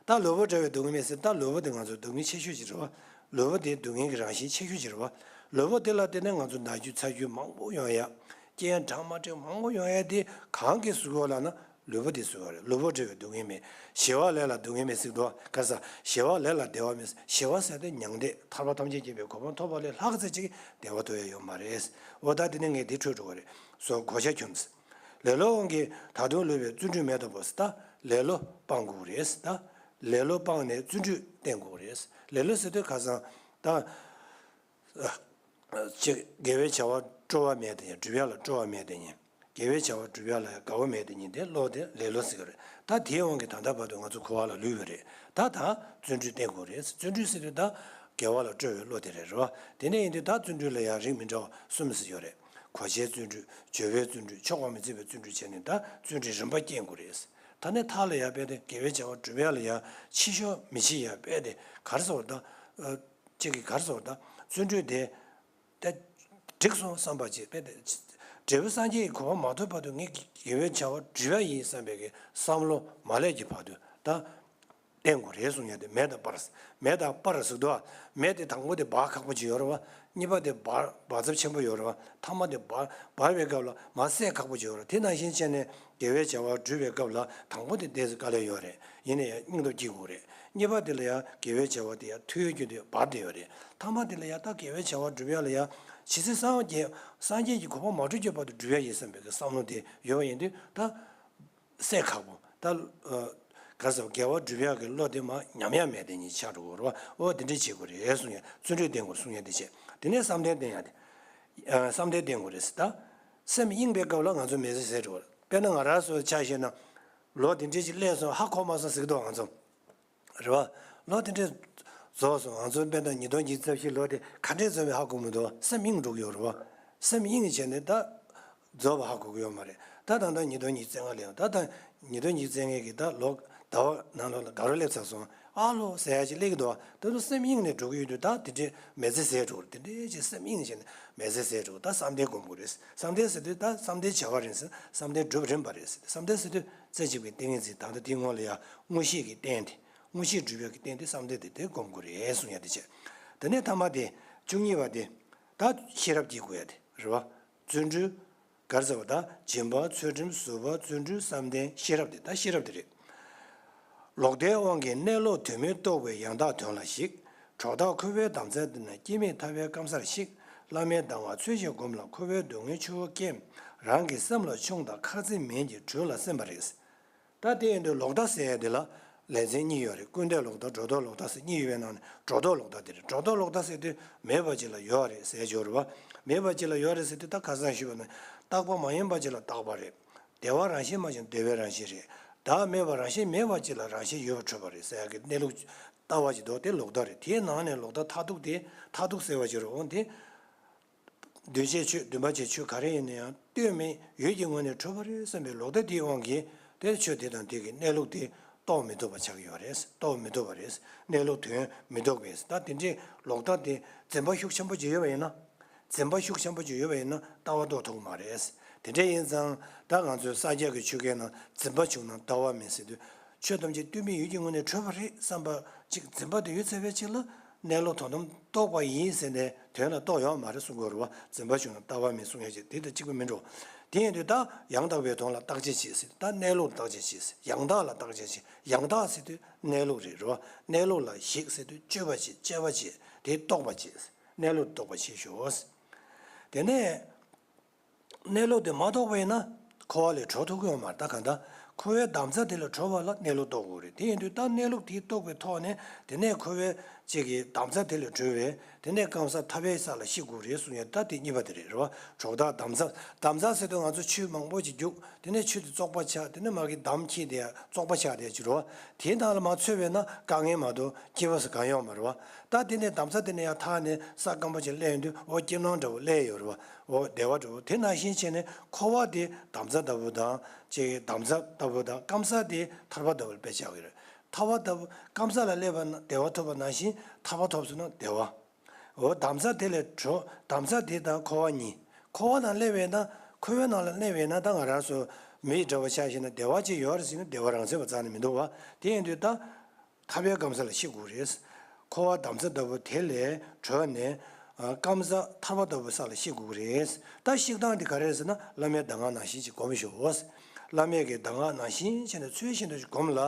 ད་ལུས་པོ་བྲལ་བའི་སྡུག་བསྔལ་མེད་ཟེར། ད་ལུས་པོ་དེ་ང་ཚོ་སྡུག་བསྔལ་ཆེ་ཤོས་ཅིག་རེད་བ། ལུས་པོ་དེ་སྡུག་བསྔལ་གྱི་རང་བཞིན་ཆེ་ཤོས་ཅིག་རེད་བ། ལུས་པོ་དེ་ལ་བརྟེན་ནས་ང་ཚོ་ན་རྒྱུ་ཚ་རྒྱུ་མང་པོ་ཡོང་ཡ། རྐྱེན་འདྲ་མ་འདྲ་མང་པོ་ཡོང་ཡ་དེ་གང་གིས་བཟོས་པ་ལབ་ན་ལུས་པོ་དེ་བཟོས་པ་རེད། ལུས་པོ་བྲལ་བའི་སྡུག་བསྔལ་མེད། ཞི་བ་ལས་ལ་སྡུག་བསྔལ་མེད་ཟེར་འདུག་བ། ག་ས་ཞི་བ་ལས་ལ་བདེ་བ་མེད། ཞི་བ་ཟེར་དེ་མྱང་འདས་ཐར་པ་ཐམས་ཅད་མཁྱེན་པའི་གོ་འཕང་ཐོབ་པ་ལས་ལྷག་ཙམ་ཅིག་བདེ་བ་ཐོབ་ཡ་ཡོད་མ་རེད། འོ་ད་དེ་ནས་ངས་དེ་འཕྲོས་འགྲོ་གི་རེད། སོ་གོ་ཆ་གྱོན། ལེ་ལོ་དབང་གིས་ད་དུང་ལུས་པའི་བརྩོན་འགྲུས་མེད་དོ་པོ་ཟེར། ད་ལེ་ལོ་སྤང་དགོས་རེད་ཟེར། ད་ལེ་ལོ་སྤངས་ནས་བརྩོན་འགྲུས་བསྟེན་དགོས་རེད་ཟེར། ལེ་ལོ་ཟེར་དུས་ཁ་སང་ད་ཅིག་དགེ་བའི་བྱ་བ་སྤྲོ་བ་མེད་དེ་ཉིད། སྒྲུབ་ཡ་ལ་སྤྲོ་བ་མེད་དེ་ཉིད། དགེ་བའི་བྱ་བ་སྒྲུབ་ཡ་ལ་དགའ་བོ་མེད་དེ་ཉིད་དེ་བློ་དེ་ལེ་ལོ་ཟེར་གི་རེད། ད་དེའི་དབང་གིས་ད་ལྟ་བར་དུ་ང་ཚོ་འཁོར་བ་ལ་ལུས་པ་རེད། ད་ད་བརྩོན་འགྲུས་བསྟེན་དགོས་རེད། བརྩོན་འགྲུས་ཟེར་དུས་ད་དགེ་བ་ལ་སྤྲོ་བའི་བློ་དེ་རེད། རེད་བ། དེ་ནས་ཡིན་དུས་ད་བརྩོན་འགྲུས་ལ་ཡང་རིགས་མི་འདྲ་བ་གསུམ་ཟེར་ཡོད་རེད། གོ་ཆའི་བརྩོན་འགྲུས། སྦྱོར་བའི་བརྩོན་འགྲུས། ཕྱོགས་གང་མི་འཚམ་པའི་བརྩོན་འགྲུས་བྱས་ནས་ད་བརྩོན་འགྲུས་རིམ་པ་བསྐྱེད་དགོས་རེད། ད་ནས་མཐའ་ལ་ཡང་རྦད་དེ་དགེ་བའི་བྱ་བ་སྒྲུབ་ཡ་ལ་ཡང་ཕྱི་ཤོག་མི་བྱེད་ཡ་རྦད་དེ་ག་རེ་ཟེར་བ་ད། ཨ། གཅིག་གིས་ག་རེ་ཟེར་བ་ད། བརྩོན་འགྲུས་དེ་ད་འགྲིག་སོང་བསམ་པ་ཅིག་རྦད་དེ། འབྲས་བུ་སངས་རྒྱས་ཀྱི་གོ་འཕང་མ་ཐོབ་བར་དུ་ངས་དགེ་བའི་བྱ་བ་སྒྲུབ་ཡ་ཡིན་བསམ་པའི་གི་བསམ་བློ་མ་སླེབས་ཀྱི་བར་དུ་ད། བསྟེན་དགོས་རེད་གསུང་ཡ་དེ། མེ་དང་སྤར། མེ་དང་སྤར་ཟེར་དུས་མེ་དེ་དང་པོ་དེ་འབར་ཁག་པོ་ཅིག་ཡོད་རེད་བ། གཉིས་པ་དེ་འབར་འབར་ཚབས་ཆེན་པོ་ཡོད་རེད་བ། ཐ་མ་དེ་འབར་འབར་བའི་སྐབས་ལ་མར་བསད་ཁག་པོ་ཅིག་ཡོད་རེད། དེ་ནང་བཞིན་བྱས་ནས་དགེ་བའི་བྱ་བ་སྒྲུབ་པའི་སྐབས་ལ་དང་པོ་དེ་ཏོག་ཙམ་དཀའ་ལས་ཡོད་རེད། ཡིན་ན་ཡང་སྙིང་སྟོབས་སྐྱེ་དགོས་རེད། གཉིས་པ་དེ་ལ་ཡང་དགེ་བའི་བྱ་བ་དེ་ཡང་མཐུ་ཡོད་རྒྱུ་དེ་འབར་བསྡད་ཡོད་རེད། ཐ་མ་དེ་ལ་ཡང་ད་དགེ་བའི་བྱ་བ་སྒྲུབ་ཡ་ལ་ཡང་ཇི་སྲིད་སངས་རྒྱས་སངས་རྒྱས་ཀྱི་གོ་འཕང་མ་འགྲུབ་ཀྱི་བར་དུ་སྒྲུབ་ཡ་ཡིན་བསམ་པའི་བསམ་བློ་དེ་ཡོད་པ་ཡིན་དུས་ད། བསད་ཁག་པོ། ད་ཨ་ག་རེ་ཟེར། དགེ་བ་སྒྲུབ་ཡག་གི་བློ་དེ་མར་ཉམས་ཡག་མེད་དེ་ཉིད་ཆགས་འགྲོ་གི་རེད་བ། འོ་དེ་འདྲས་བྱེད་དགོས་རེད་གསུང་ཡ། བརྩོན་འགྲུས་བསྟེན་དགོས་གསུང་ཡ་དེ་བྱས། དེ་ནས་བསམ་གཏན་བསྟེན་ཡ་དེ། ཨ་བསམ་གཏན་བསྟེན་དགོས་རེད་ཟེར། ད་སེམས་གཡེངས་པའི་སྐབས་ལ་ང་ཚོ་མི་ཚེ་ཟད་འགྲོ་གི་རེད། དཔེར་ན་ང་རང་ཚོ་ཆ་བཞག་ན། ལོ་དེ་འདྲས་ཅིག་སླེབས་སོང་། ཧ་གོ་མ་སོང་ཟེར་གི་འདུག་ང་ཚོ། རེད་བ། ལོ་དེ་འདྲས་རྫོགས་སོང་། ང་ཚོ་དཔེར་ན་ཉིས་སྟོང་ཉི་ཤུ་རྩ་བཞི་ལོ་དེ་ག་འདྲས་རྫོགས་པའི་ཧ་གོ་མི་འདུག་སེམས་གཡེངས་འགྲོ་གི་ཡོད་རེད་བ། སེམས་གཡེངས་བྱས་ནས་ད་རྫོགས་པ་ཧ་གོ་གི་ཡོད་མ་རེད། ད་ད་ལྟ་ཉིས་སྟོང་ཉི་ཤུ་རྩ་ལྔ་སླེབས། ད་ད་ཉིས་སྟོང་ཉི་ཤུ་རྩ་ལྔ་གི་ད་ལོ་ཟླ་བ་ནང་ལོགས་ལ་དགའ་རབ་སླེབས་ཚར་སོང་། ཨ་ལོ་ཟེར་ཡ་ཅིག་སླེབས་ཀྱི་འདུག་ད་དུང་སེམས་གཡེངས་ནས་འགྲོ་གི་ཡོད་དུས་ད་དེ་འདྲས་མི་ཚེ་ཟད་འགྲོ་གི་རེད། དེ་འདྲས་ཅིག་སེམས་གཡེངས་བྱས་ནས་མི་ཚེ་ཟད་འགྲོ་གི། ད་བསམ་གཏན་སྒོམ་དགོས་རེད། བསམ་གཏན་ཟེར་དུས་ད་བསམ་གཏན་བྱ་བ་རེད་ཟེར། བསམ་གཏན་སྒྲུབ་རིམ་པ་རེད་ཟེར། བསམ་གཏན་ཟེར་དུས་རྩེ་གཅིག་པའི་ཏིང་ངེ་འཛིན། ད་ལྟ་དེའི་སྔོན་ལ་ཡང་དངོས་གཞི་གི་རྟེན་དེ། དངོས་གཞི་སྒྲུབ་ཡག་གི་རྟེན་དེ་བསམ་གཏན་དེ་དེ་སྒོམ་དགོས་རེད་གསུང་ཡ་དེ་བྱས། དེ་ནས་ཐ་མ་དེ་བཅུ་གཉིས་པ་དེ། ད་ཤེས་རབ་སྐྱེ་དགོས་ཡ་དེ་རེད་བ། བརྩོན་འགྲུས། ག་རེ་ཟེར་བ། ད་སྦྱིན་པ། ཚུལ་ཁྲིམས། ཟུར་པ། བརྩོན་འགྲུས། བསམ་གཏན། ཤེས་རབ་དེ། ད་ཤེས་རབ་དེ་རེད། ལོག་ལྟའི་དབང་གིས་གནས་ལུགས་དོན་མིན་རྟོག་པའི་ཡང་དག་དོན་ལ་ཞིག་གྲོགས་དག་འཁོར་བའི་འདམ་རྫབ་འདི་ན། སྐྱེ་མེད་ཐར་པའི་སྐམ་སར་གཤེགས། བླ་མའི་གདམས་ངག་ཚུལ་བཞིན་བསྒོམས་ལ། འཁོར་བའི་སྡུག་བསྔལ་ཆུ་བོ་སྐེམ། རང་གི་སེམས་ལ་ཆུང་དང་ཁ་ཚིག་མིན་གྱི་དྲོད་ལ་སིམ་པ་རེད། ད་དེ་ཡིན་དུས་ལོག་ལྟ་ཟེར་ཡ་དེ་ལ་ལེ་ཚན་གཉིས་ཡོད་རེད། སྐུར་འདེབས་ལོག་ལྟ། སྒྲོ་འདོགས་ལོག་ལྟ་ཟེར་གཉིས་ཡོད་པའི་ནང་ནས་སྒྲོ་འདོགས་ལོག་ལྟ་དེ་རེད། སྒྲོ་འདོགས་ལོག་ལྟ་ཟེར་དུས་མེད་པ་ཅིག་ལ་ཡོད་རེད་ཟེར་ཡ་ཅིག་ཡོད་རེད་བ། མེད་པ་ཅིག་ལ་ཡོད་རེད་ཟེར་དུས་ད་ཁ་སང་ཞུས་པ་ནང་བཞིན་རྟག་པ་མ་ཡིན་པ་ཅིག་ལ་རྟག་པ་རེད། བདེ་བ་རང་བཞིན་མ་ཡིན་བདེ་བའི་རང་བཞིན་རེད། བདག་མེད་པ་རང་བཞིན་མེད་པ་ཅིག་ལ་རང་བཞིན་ཡོད་པར་གྲུབ་པ་རེད་ཟེར་ཡ་གི་གནས་ལུགས་ལྟ་བ་ཅིག་འདུག་དེ་ལོག་ལྟ་རེད། དེའི་ནང་ནས་ལོག་ལྟ་མཐར་ཐུག་དེ། མཐར་ཐུག་ཟེར་བ་ཅིག་རེད། འོ་དེ། འདུས་བྱས་ཆོས། འདུན་པ་བྱས་ཆོས་ག་རེ་ཡིན་ན་ཡང་ལྟོས་མེད་ཡུལ་གྱི་ངོས་ནས་གྲུབ་པ་རེད་བསམ་པའི་ལོག་ལྟ་དེའི་དབང་གིས་དེ་ཆོས་དེ་དང་དེ་གི་གནས་ལུགས་དེ་རྟོགས་མི་ཐུབ་པ་ཆགས་ཀྱི་ཡོད་རེད། རྟོགས་མི་ཐུབ་པ་རེད། གནས་ལུགས་དོན་མི་རྟོགས་པས། ད་དེ་འདྲའི་ལོག་ལྟ་དེ་འཛིན་པ་ཤུགས་ཆེན་པོ་ཅིག་ཡོད་པ་ཡིན་ན། འཛིན་པ་ཤུགས་ཆེན་པོ་ཅིག་ཡོད་པ་ཡིན་ན་ལྟ་བ་རྟོགས་ཐུབ་ཀྱི་མ་རེད། དེ་འདྲ་ཡིན་ཙང་ད་ང་ཚོའི་ས་སྐྱ་གི་ཆོས་སྐད་ནང་འཛིན་པ་བྱུང་ན་ལྟ་བ་མེད་ཟེར་དུས། ཆོས་ཐམས་ཅད་ལྟོས་མེད་ཡུལ་གྱི་ངོས་ནས་གྲུབ་པ་རེད་བསམ་པ་ཅིག་འཛིན་པ་དེ་ཡོད་ཚར་བའི་ཕྱིར་ལ། གནས་ལུགས་དོན་དམ་རྟོགས་པ་ཡིན་ཟེར་ནས་དོན་ལ་རྟོགས་ཡོད་མ་རེད་གསུང་གི་ཡོད་རེད་བ། འཛིན་པ་བྱུང་ན་ལྟ་བ་མེད་གསུང་ཡ་ཅིག་དེ་དང་གཅིག་པ་མིན་འགྲོ། དེ་ཡིན་དུས་ད་ཡང་དག་པའི་དོན་ལ་བརྟག་དཔྱད་བྱེད་ཟེར། ད་གནས་ལུགས་ལ་བརྟག་དཔྱད་བྱེད་ཟེར། ཡང་དག་ལ་བརྟག་དཔྱད་བྱེད། ཡང་དག་ཟེར་དུས་གནས་ལུགས་རེད་རེད་བ། གནས་ལུགས་ལ་གཞིགས་ཟེར་དུས་དཔྱོད་པ་བྱེད། དཔྱད་པ་བྱེད། དེ་རྟོགས་པ་བྱེད། གནས་ལུགས་རྟོགས་པ་བྱེད་ཤོག་དེ་ནས། གནས་ལུགས་དེ་མ་རྟོགས་པ་ཡིན་ན་འཁོར་བ་ལས་གྲོལ་ཐུབ་ཀྱི་ཡོད་མ་རེད། ད་གང་ལྟར་འཁོར་བའི་འདམ་རྫབ་དེ་ལས་གྲོལ་བ་ལ་གནས་ལུགས་རྟོགས་དགོས་རེད། དེ་ཡིན་དུས་ད་གནས་ལུགས་དེ་རྟོགས་པའི་ཐོག་ནས་དེ་ནས་འཁོར་བའི་ཅིག་གི་འདམ་རྫབ་དེ་ལས་གྲོལ་བའི་དེ་ནས་སྐམ་ས་ཐར་པའི་ས་ལ་གཤེགས་དགོས་རེད་གསུང་ཡ། ད་དེ་གཉིས་པ་དེ་རེད། རེད་བ། གྲོགས་དག་འདམ་རྫབ། འདམ་རྫབ་ཟེར་དུས་ང་ཚོ་ཆུ་མང་པོ་ཅིག་རྒྱུག་དེ་ནས་ཆུ་དེ་བཙོག་པ་ཆགས། དེ་ནས་མ་གི་འདམ་འཁྱིལ་དེ་བཙོག་པ་ཆགས་དེ་ཅིག་རེད་བ། དེའི་ནང་ལ་མ་ཚུད་པས་ན་དཀའ་ངལ་མ་གཏོགས་སྐྱིད་པ་ཟེར་གང་ཡོད་མ་རེད་བ། ད་དེ་ནས་འདམ་རྫབ་དེ་ནས་ཡར་ཐར་ནས་ས་སྐམ་པོ་ཅིག་སླེབས་ཡོང་དུས་འོ་སྐྱིད་སྣང་འདྲ་བོ་སླེབས་ཡོད་རེད་བ། འོ་བདེ་བ་འདྲ་བོ། དེ་ནང་བཞིན་བྱས་ནས་འཁོར་བ་དེ་འདམ་རྫབ་ལྟ་བུ་དང་ཅིག་འདམ་རྫབ་ལྟ་བུ་དང་སྐམ་ས་དེ་ཐར་པ་ལྟ་བུར་དཔེ་ཆགས་ཀྱི་རེད། ཐར་པ་ལྟ་བུ་སྐམ་ས་ལ་སླེབས་པ་ན་བདེ་བ་ཐོབ་པ་ནང་བཞིན་ཐར་པ་ཐོབ་སོང་ན་བདེ་བ། འོ་འདམ་རྫབ་དེ་ལས་གྲོལ། འདམ་རྫབ་དེ་དང་འཁོར་བ་གཉིས། འཁོར་བ་ནང་སླེབས་པས་ན་འཁོར་བའི་ནང་ལ་སླེབས་པས་ན་ད་ང་རང་ཚོ་མི་འདྲ་བོ་ཆ་བཞག་ན་བདེ་བ་ཅིག་ཡོད་རེད་ཟེར་ན་བདེ་བ་རང་མཚན་པ་རྩ་ནས་མི་འདུག་བ། དེ་ཡིན་དུས་ད། ཐར་པའི་སྐམ་ས་ལ་གཤེགས་དགོས་རེད། འཁོར་བ་འདམ་རྫབ་ལྟ་བུ་དེ་ལས་གྲོལ་ནས་ཨ་སྐམ་ས་ཐར་པ་ལྟ་བུའི་ས་ལ་གཤེགས་དགོས་རེད། ད་གཤེགས་སྟངས་དེ་ག་རེ་རེད་ཟེར་ན་བླ་མའི་གདམས་ངག་ནང་བཞིན་ཅིག་སྒོམ་ཤོག་བླ་མའི་གི་གདམས་ངག་ནང་བཞིན་བྱས་ནས་ཚུལ་བཞིན་དུ་ཅིག་སྒོམ་ལ།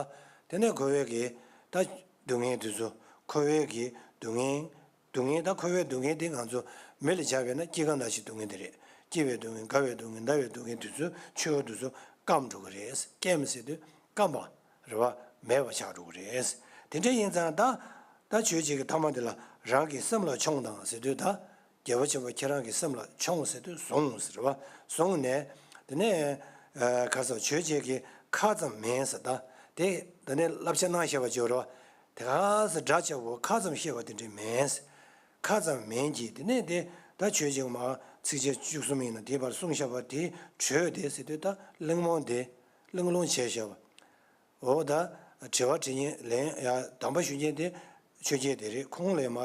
དེ་ནས་འཁོར་བའི་གི་ད་སྡུག་བསྔལ་དེ་ཚོ། འཁོར་བའི་གི་སྡུག་བསྔལ། སྡུག་བསྔལ། ད་འཁོར་བའི་སྡུག་བསྔལ་དེ་ང་ཚོ་མི་ལ་སྦྱར་བས་ན་སྐྱེ་རྒ་ན་འཆིའི་སྡུག་བསྔལ་དེ་རེད། སྐྱེ་བའི་སྡུག་བསྔལ། རྒ་བའི་སྡུག་བསྔལ། ན་བའི་སྡུག་བསྔལ། དེ་ཚོ་ཆུ་བོ་དེ་ཚོ་སྐམ་འགྲོ་གི་རེད། སྐེམ་ཟེར་དུས་སྐམ་པ་རེད་བ། མེད་པ་ཆགས་འགྲོ་གི་རེད། དེ་འདྲ་ཡིན་ཙང་ད། ད་ཆོས་བྱེད་ཀྱི་ཐ་མ་དེ་ལ་རང་གི་སེམས་ལ་ཆོངས་དང་ཟེར་དུས་ད། རྒྱལ་བ་ཆེན་པོ་ཁྱེད་རང་གི་སེམས་ལ་ཆོངས་ཟེར་དུས་བཟུང་ཟེར་བ། བཟུང་ནས། དེ་ནས་ཨ་ག་རེ་ཟེར། ཆོས་བྱེད་ཀྱི་ཁ་ཙམ་མིན་ཟེར། ད་དེ་དེ་ནས་བསླབ་བྱ་གནང་བཞག་པ་ཅིག་ཡོད་རེད་བ། དེ་ག་ཟེར། འདྲ་ཆགས་པོ་ཁ་ཙམ་བཤད་པ་དེ་འདྲ་མིན། ཁ་ཙམ་མིན་གྱི། དེ་ནས་དེ་ད་ཆོས་བྱེད་མ་ཚིགས་བཅད་བཅུ་གསུམ་ཡིན་ན་དེའི་བར་གསུངས་བཞག་པ་དེའི་དྲོད་དེ་ཟེར་དུས་ད་གླེང་མོ་དེ་གླེང་སློང་བྱས་བཞག་པ། འོ་ད་དྲི་བ་དྲི་མཁན་ལན་ཡང་དམ་པ་ཞུ་མཁན་དེ་ཆོས་བྱེད་དེ་རེད། ཁོང་ལ་མ་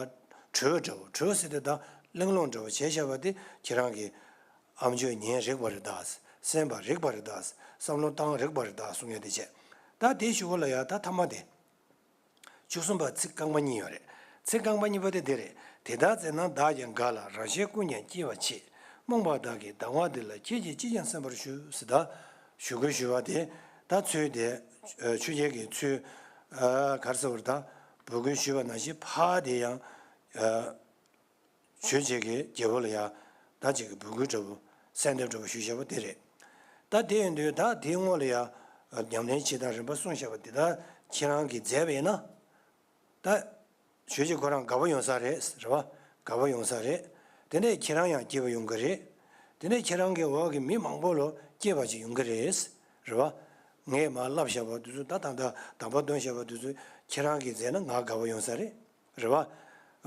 དྲོད་འདྲ་བོ། དྲོད་ཟེར་དུས་ད་གླེང་སློང་འདྲ་བོ་བྱས་བཞག་པ་དེ་ཁྱེད་རང་གིས་ཨ་མཆོག་ཉན་རིག་པ་རེད་ད། གསན་པ་རིག་པ་རེད་ད། བསམ་བློ་བཏང་རིག་པ་རེད་ད་གསུང་མཁན་དེ་བྱས། ད་དེའི་གཞུག་གུ་ལ་ཡང་ད་ཐ་མ་དེ། བཅུ་གསུམ་པ་ཚིག་རྐང་པ་གཉིས་ཡོད་རེད། ཚིག་རྐང་པ་གཉིས་པ་དེ་འདི་རེད། དེ་ལྟར་མཛད་ན་བདག་ཀྱང་དགའ་ལ་རང་གཞན་ཀུན་ཀྱང་སྐྱིད་པར་བྱེད། རྨོངས་པ་དག་གིས་སྡང་བ་འདི་ལ་ཁྱེད་ཀྱིས་ཅིས་ཀྱང་གསན་པར་ཞུ་ཟེར་ད་ཞུ་དགོས་ཞུ་བ་དེ། ད་ཚུལ་དེ་ཆོས་རྒྱལ་གྱི་ཚུལ་ག་རེ་ཟེར་བ་རེད། ད་འབོད་སྐུལ་ཞུས་པ་ནང་བཞིན་ཕར་དེ་ཡང་། ཆོས་རྗེ་གིས་རྒྱལ་པོ་ལ་ཡང་ད་ཅིག་གི་འབོད་སྐུལ་འདྲ་བོ་གསལ་འདེབས་འདྲ་བོ་ཞུས་བཞག་པ་དེ་རེད། ད་དེ་ཡིན་དུས་ད་དེའི་སྔོན་ལ་ཡང་ཉམས་ལེན་བྱེད་སྟངས་རིམ་པ་གསུངས་བཞག་པ་དེ་ད་ཁྱེད་རང་གིས་མཛད་པ་ཡིན་ན། ད་ཆོས་རྗེ་ཁོ་རང་དགའ་པོ་ཡོང་ས་རེད། རེད་བ། དགའ་པོ་ཡོང་ས་རེད། དེ་ནས་ཁྱེད་རང་ཡང་སྐྱིད་པོ་ཡོང་གི་རེད། དེ་ནས་ཁྱེད་རང་གི་འོག་གི་མི་མང་པོ་ལ་སྐྱིད་པ་ཅིག་ཡོང་གི་རེད། རེད་བ། ངས་མར་བསླབ་བཞག་པ་དེ་ཚོ་ད་ད་ད་དམ་པ་སྟོན་བཞག་པ་དེ་ཚོ་ཁྱེད་རང་གིས་མཛད་ན་ང་དགའ་པོ་ཡོང་ས་རེད། རེད་བ།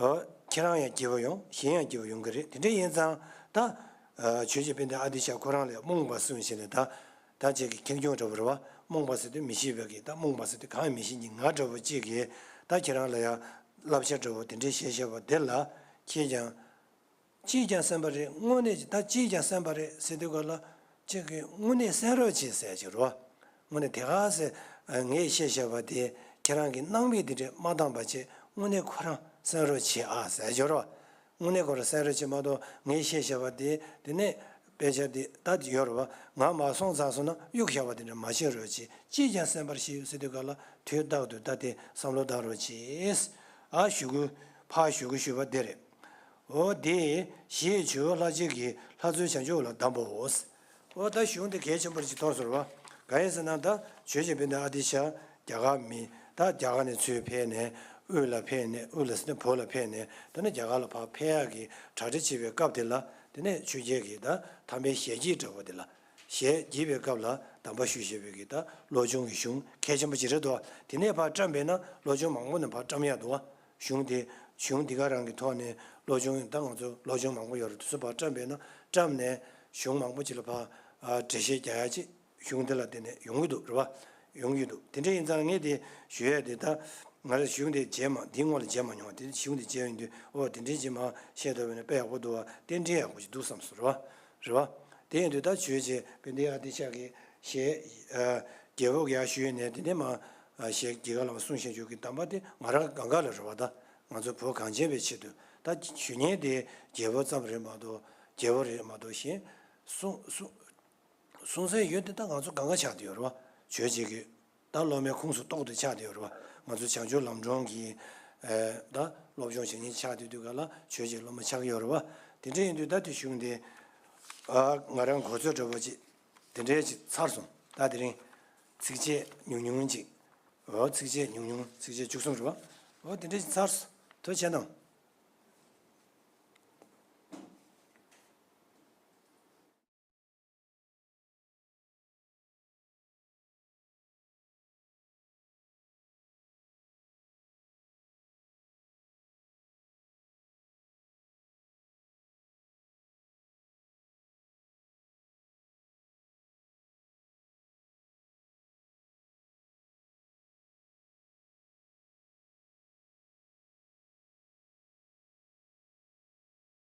ཨོ། ཁྱེད་རང་ཡང་སྐྱིད་པོ་ཡོང་། གཞན་ཡང་སྐྱིད་པོ་ཡོང་གི་རེད། དེ་འདྲ་ཡིན་ཙང་ད། ཨ། ཆོས་རྗེ་དཔལ་ལྡན་ཨ་ཏི་ཤ་ཁོ་རང་ལ་རྨོངས་པ་གསུངས་བྱས་ནས་ད། ད་ཅིག་གི་ཁེངས་སྐྱུང་འདྲ་བོ་རེད་བ། རྨོངས་པ་ཟེར་དུས་མི་ཤེས་པའི་གི་ད་རྨོངས་པ་ཟེར་དུས་གང་ཡང་མི་ཤེས་མཁན་ང་འདྲ་བོ་ཅིག་གིས་ད་ཁྱེད་རང་ལ་ཡང་བསླབ་བྱ་འདྲ་བོ་དེ་འདྲ་བཤད་བཞག་པ་དེ་ལ་ཁྱེད་ཀྱང་། ཅིས་ཀྱང་གསན་པ་རེད། དངོས་གནས་ཀྱི་ད་ཅིས་ཀྱང་གསན་པ་རེད་ཟེར་དུས་ག་ལ་ཅིག་གི་དངོས་གནས་གསན་རོགས་བྱེད་ཟེར་གྱི་རེད་བ། དངོས་གནས་དེ་ག་ཟེ། ངས་བཤད་བཞག་པ་དེ་ཁྱེད་རང་གིས་སྣང་མེད་དེ་འདྲས་མ་བཏང་པ་བྱས་དངོས་གནས་ཁོ་རང་གསན་རོགས་བྱེད་ཨ་ཟེར་གྱི་རེད་བ། དངོས་གནས་ཁོ་རང་གསན་རོགས་བྱེད་མ་གཏོགས་ངས་བཤད་བཞག་པ་དེ་དེ་ནས་དཔེ་ཆ་དེ་ད་ཡོད་རེད་བ། ང་མ་སོང་ཚར་སོང་ན་གཡུག་བཞག་པ་དེ་འདྲ་མ་བྱེད་རོགས་བྱེད། ཅིས་ཀྱང་གསན་པར་ཞུ་ཟེར་དུས་ག་ལ་དུས་རྟག་ཏུ་ད་དེ་བསམ་བློ་བཏང་རོགས་བྱེད། ཨ་ཞུ་གུ་ཕ་ཞུ་གུ་ཞུ་བ་དེ་རེད། འོ་དེ་ཞེས་ཇོ་བོ་ལྷ་རྗེ་གིས་ལྷ་མཛོད་བྱང་ཆུབ་ལ་གདམས་པའོ། འོ་ད་གཞུང་དེ་གལ་ཆེན་པོ་ཅིག་མཐོང་སོང་བ། གང་ཡིན་ཟེར་ན་ད་ཆོས་རྗེ་དཔལ་ལྡན་ཨ་ཏི་ཤ་རྒྱ་གར་མི་ད་རྒྱ་གར་ནས་ཚུར་ཕེབས་ནས་དབུས་ལ་ཕེབས་ནས་དབུས་ལ་ཟེར་ན་བོད་ལ་ཕེབས་ནས་ད་ནི་རྒྱ་གར་ལ་ཕར་ཕེབས་ཡག་གི་གྲ་སྒྲིག་བྱེད་པའི་སྐབས་དེ་ལ་དེ་ནས་ཆོས་རྒྱལ་གྱིས་ད་དམ་པའི་ཞལ་གྱིས་འདྲ་བོ་དེ་ལ། ཞལ་བགྱིས་པའི་སྐབས་ལ་གདམས་པ་ཞུས་བཞག་པའི་གི་ད་བློ་སྦྱོང་གི་གཞུང་གལ་ཆེན་པོ་ཅིག་རེད་དོ། དེ་ནས་ཕར་བཀྲམ་པས་ན་བློ་སྦྱོང་མང་པོ་ནས་ཕར་བཀྲམ་ཡག་འདུག་བ། གཞུང་དེ་གཞུང་འདི་ག་རང་གི་ཐོག་ནས་བློ་སྦྱོང་ད་ང་ཚོ་བློ་སྦྱོང་མང་པོ་ཡོད་རེད། དེ་ཚོ་ཕར་བཀྲམ་པས་ན་བཀྲམ་ནས་གཞུང་མང་པོ་ཅིག་ལ་ཕར་འགྲེལ་བཤད་རྒྱག་ཡག་ཅིག་གཞུང་འདི་ལ་བརྟེན་ནས་ཡོང་གི་འདུག་རེད་བ། ཡོང་གི་འདུག་དེ་འདྲ་ཡིན་ཙང་ངས་དེ་ཞུ་ཡག་དེ་ད་ང་རང་གཞུང་དེ་མཇལ་མ་འདིའི་སྔོན་ལ་མཇལ་མ་མྱོང་བ་དེ་གཞུང་དེ་མཇལ་ཡོང་དུས་ཨོ་དེ་འདྲའི་ཅིག་མར་བཤད་ཐུབ་པ་ན་དཔེ་ཡག་པོ་འདུག་བ། རྟེན་འབྲེལ་ཡག་པོ་ཅིག་འདུག་བསམ་སོང་རེད་བ། རེད་བ། དེ་ཡིན་དུས་ད་ཆོས་རྗེ་དཔལ་ལྡན་ཨ་ཏི་ཤ་གི་ཞལ་རྒྱལ་པོ་གི་ཡར་ཞུས་ནས་དེ་ནས་མར་ཞལ་རྒྱལ་ཁབ་ལ་མར་གསུངས་བཞག་རྒྱུ་གི་གདམས་པ་དེ་ང་རང་གང་ག་ལ་རེད་བ། ད་ང་ཚོ་བོད་གངས་ཅན་པའི་ཆེད་དུ་ད་ཞུ་མཁན་དེ་རྒྱལ་པོ་ཙམ་རེད་མ་གཏོགས་རྒྱལ་པོ་རེད་མ་གཏོགས་གཞན་གསུང་གསུང་། གསུང་སྲོལ་ཡོད་དེ་ད་ང་ཚོ་གང་ག་ཆགས་བསྡད་ཡོད་རེད་བ། ཆོས་རྗེ་གི་ད་སློབ་མའི་ཁོངས་སུ་གཏོགས་ཏེ་ཆགས་བསྡད་ཡོད་རེད་བ། ང་ཚོ་བྱང་ཆུབ་ལམ་སྒྲོན་གྱི་ཨེ་ད་སློབ་སྦྱོང་བྱེད་མཁན་ཆགས་བསྡད་དུས་ག་ལ་ཆོས་རྗེ་སློབ་མ་ཆགས་ཀྱི་ཡོད་རེད་བ། དེ་འདྲ་ཡིན་དུས་ད་དེ་གཞུང་དེ་ཨ་ང་རང་གོ་ཚོད་འདྲ་བོ་ཅིག་དེ་འདྲའི་ཅིག་ཚར་སོང་། ད་དེ་རིང་ཚིགས་བཅད་ཉུང་ཉུང་ཅིག་འོ་ཚིགས་བཅད་ཉུང་ཉུང་ཚིགས་བཅད་བཅུ་གསུམ་རེད་བ། འོ་དེ་འདྲ་ཅིག་ཚར་སོང་། ཐུགས་རྗེ་གནང་།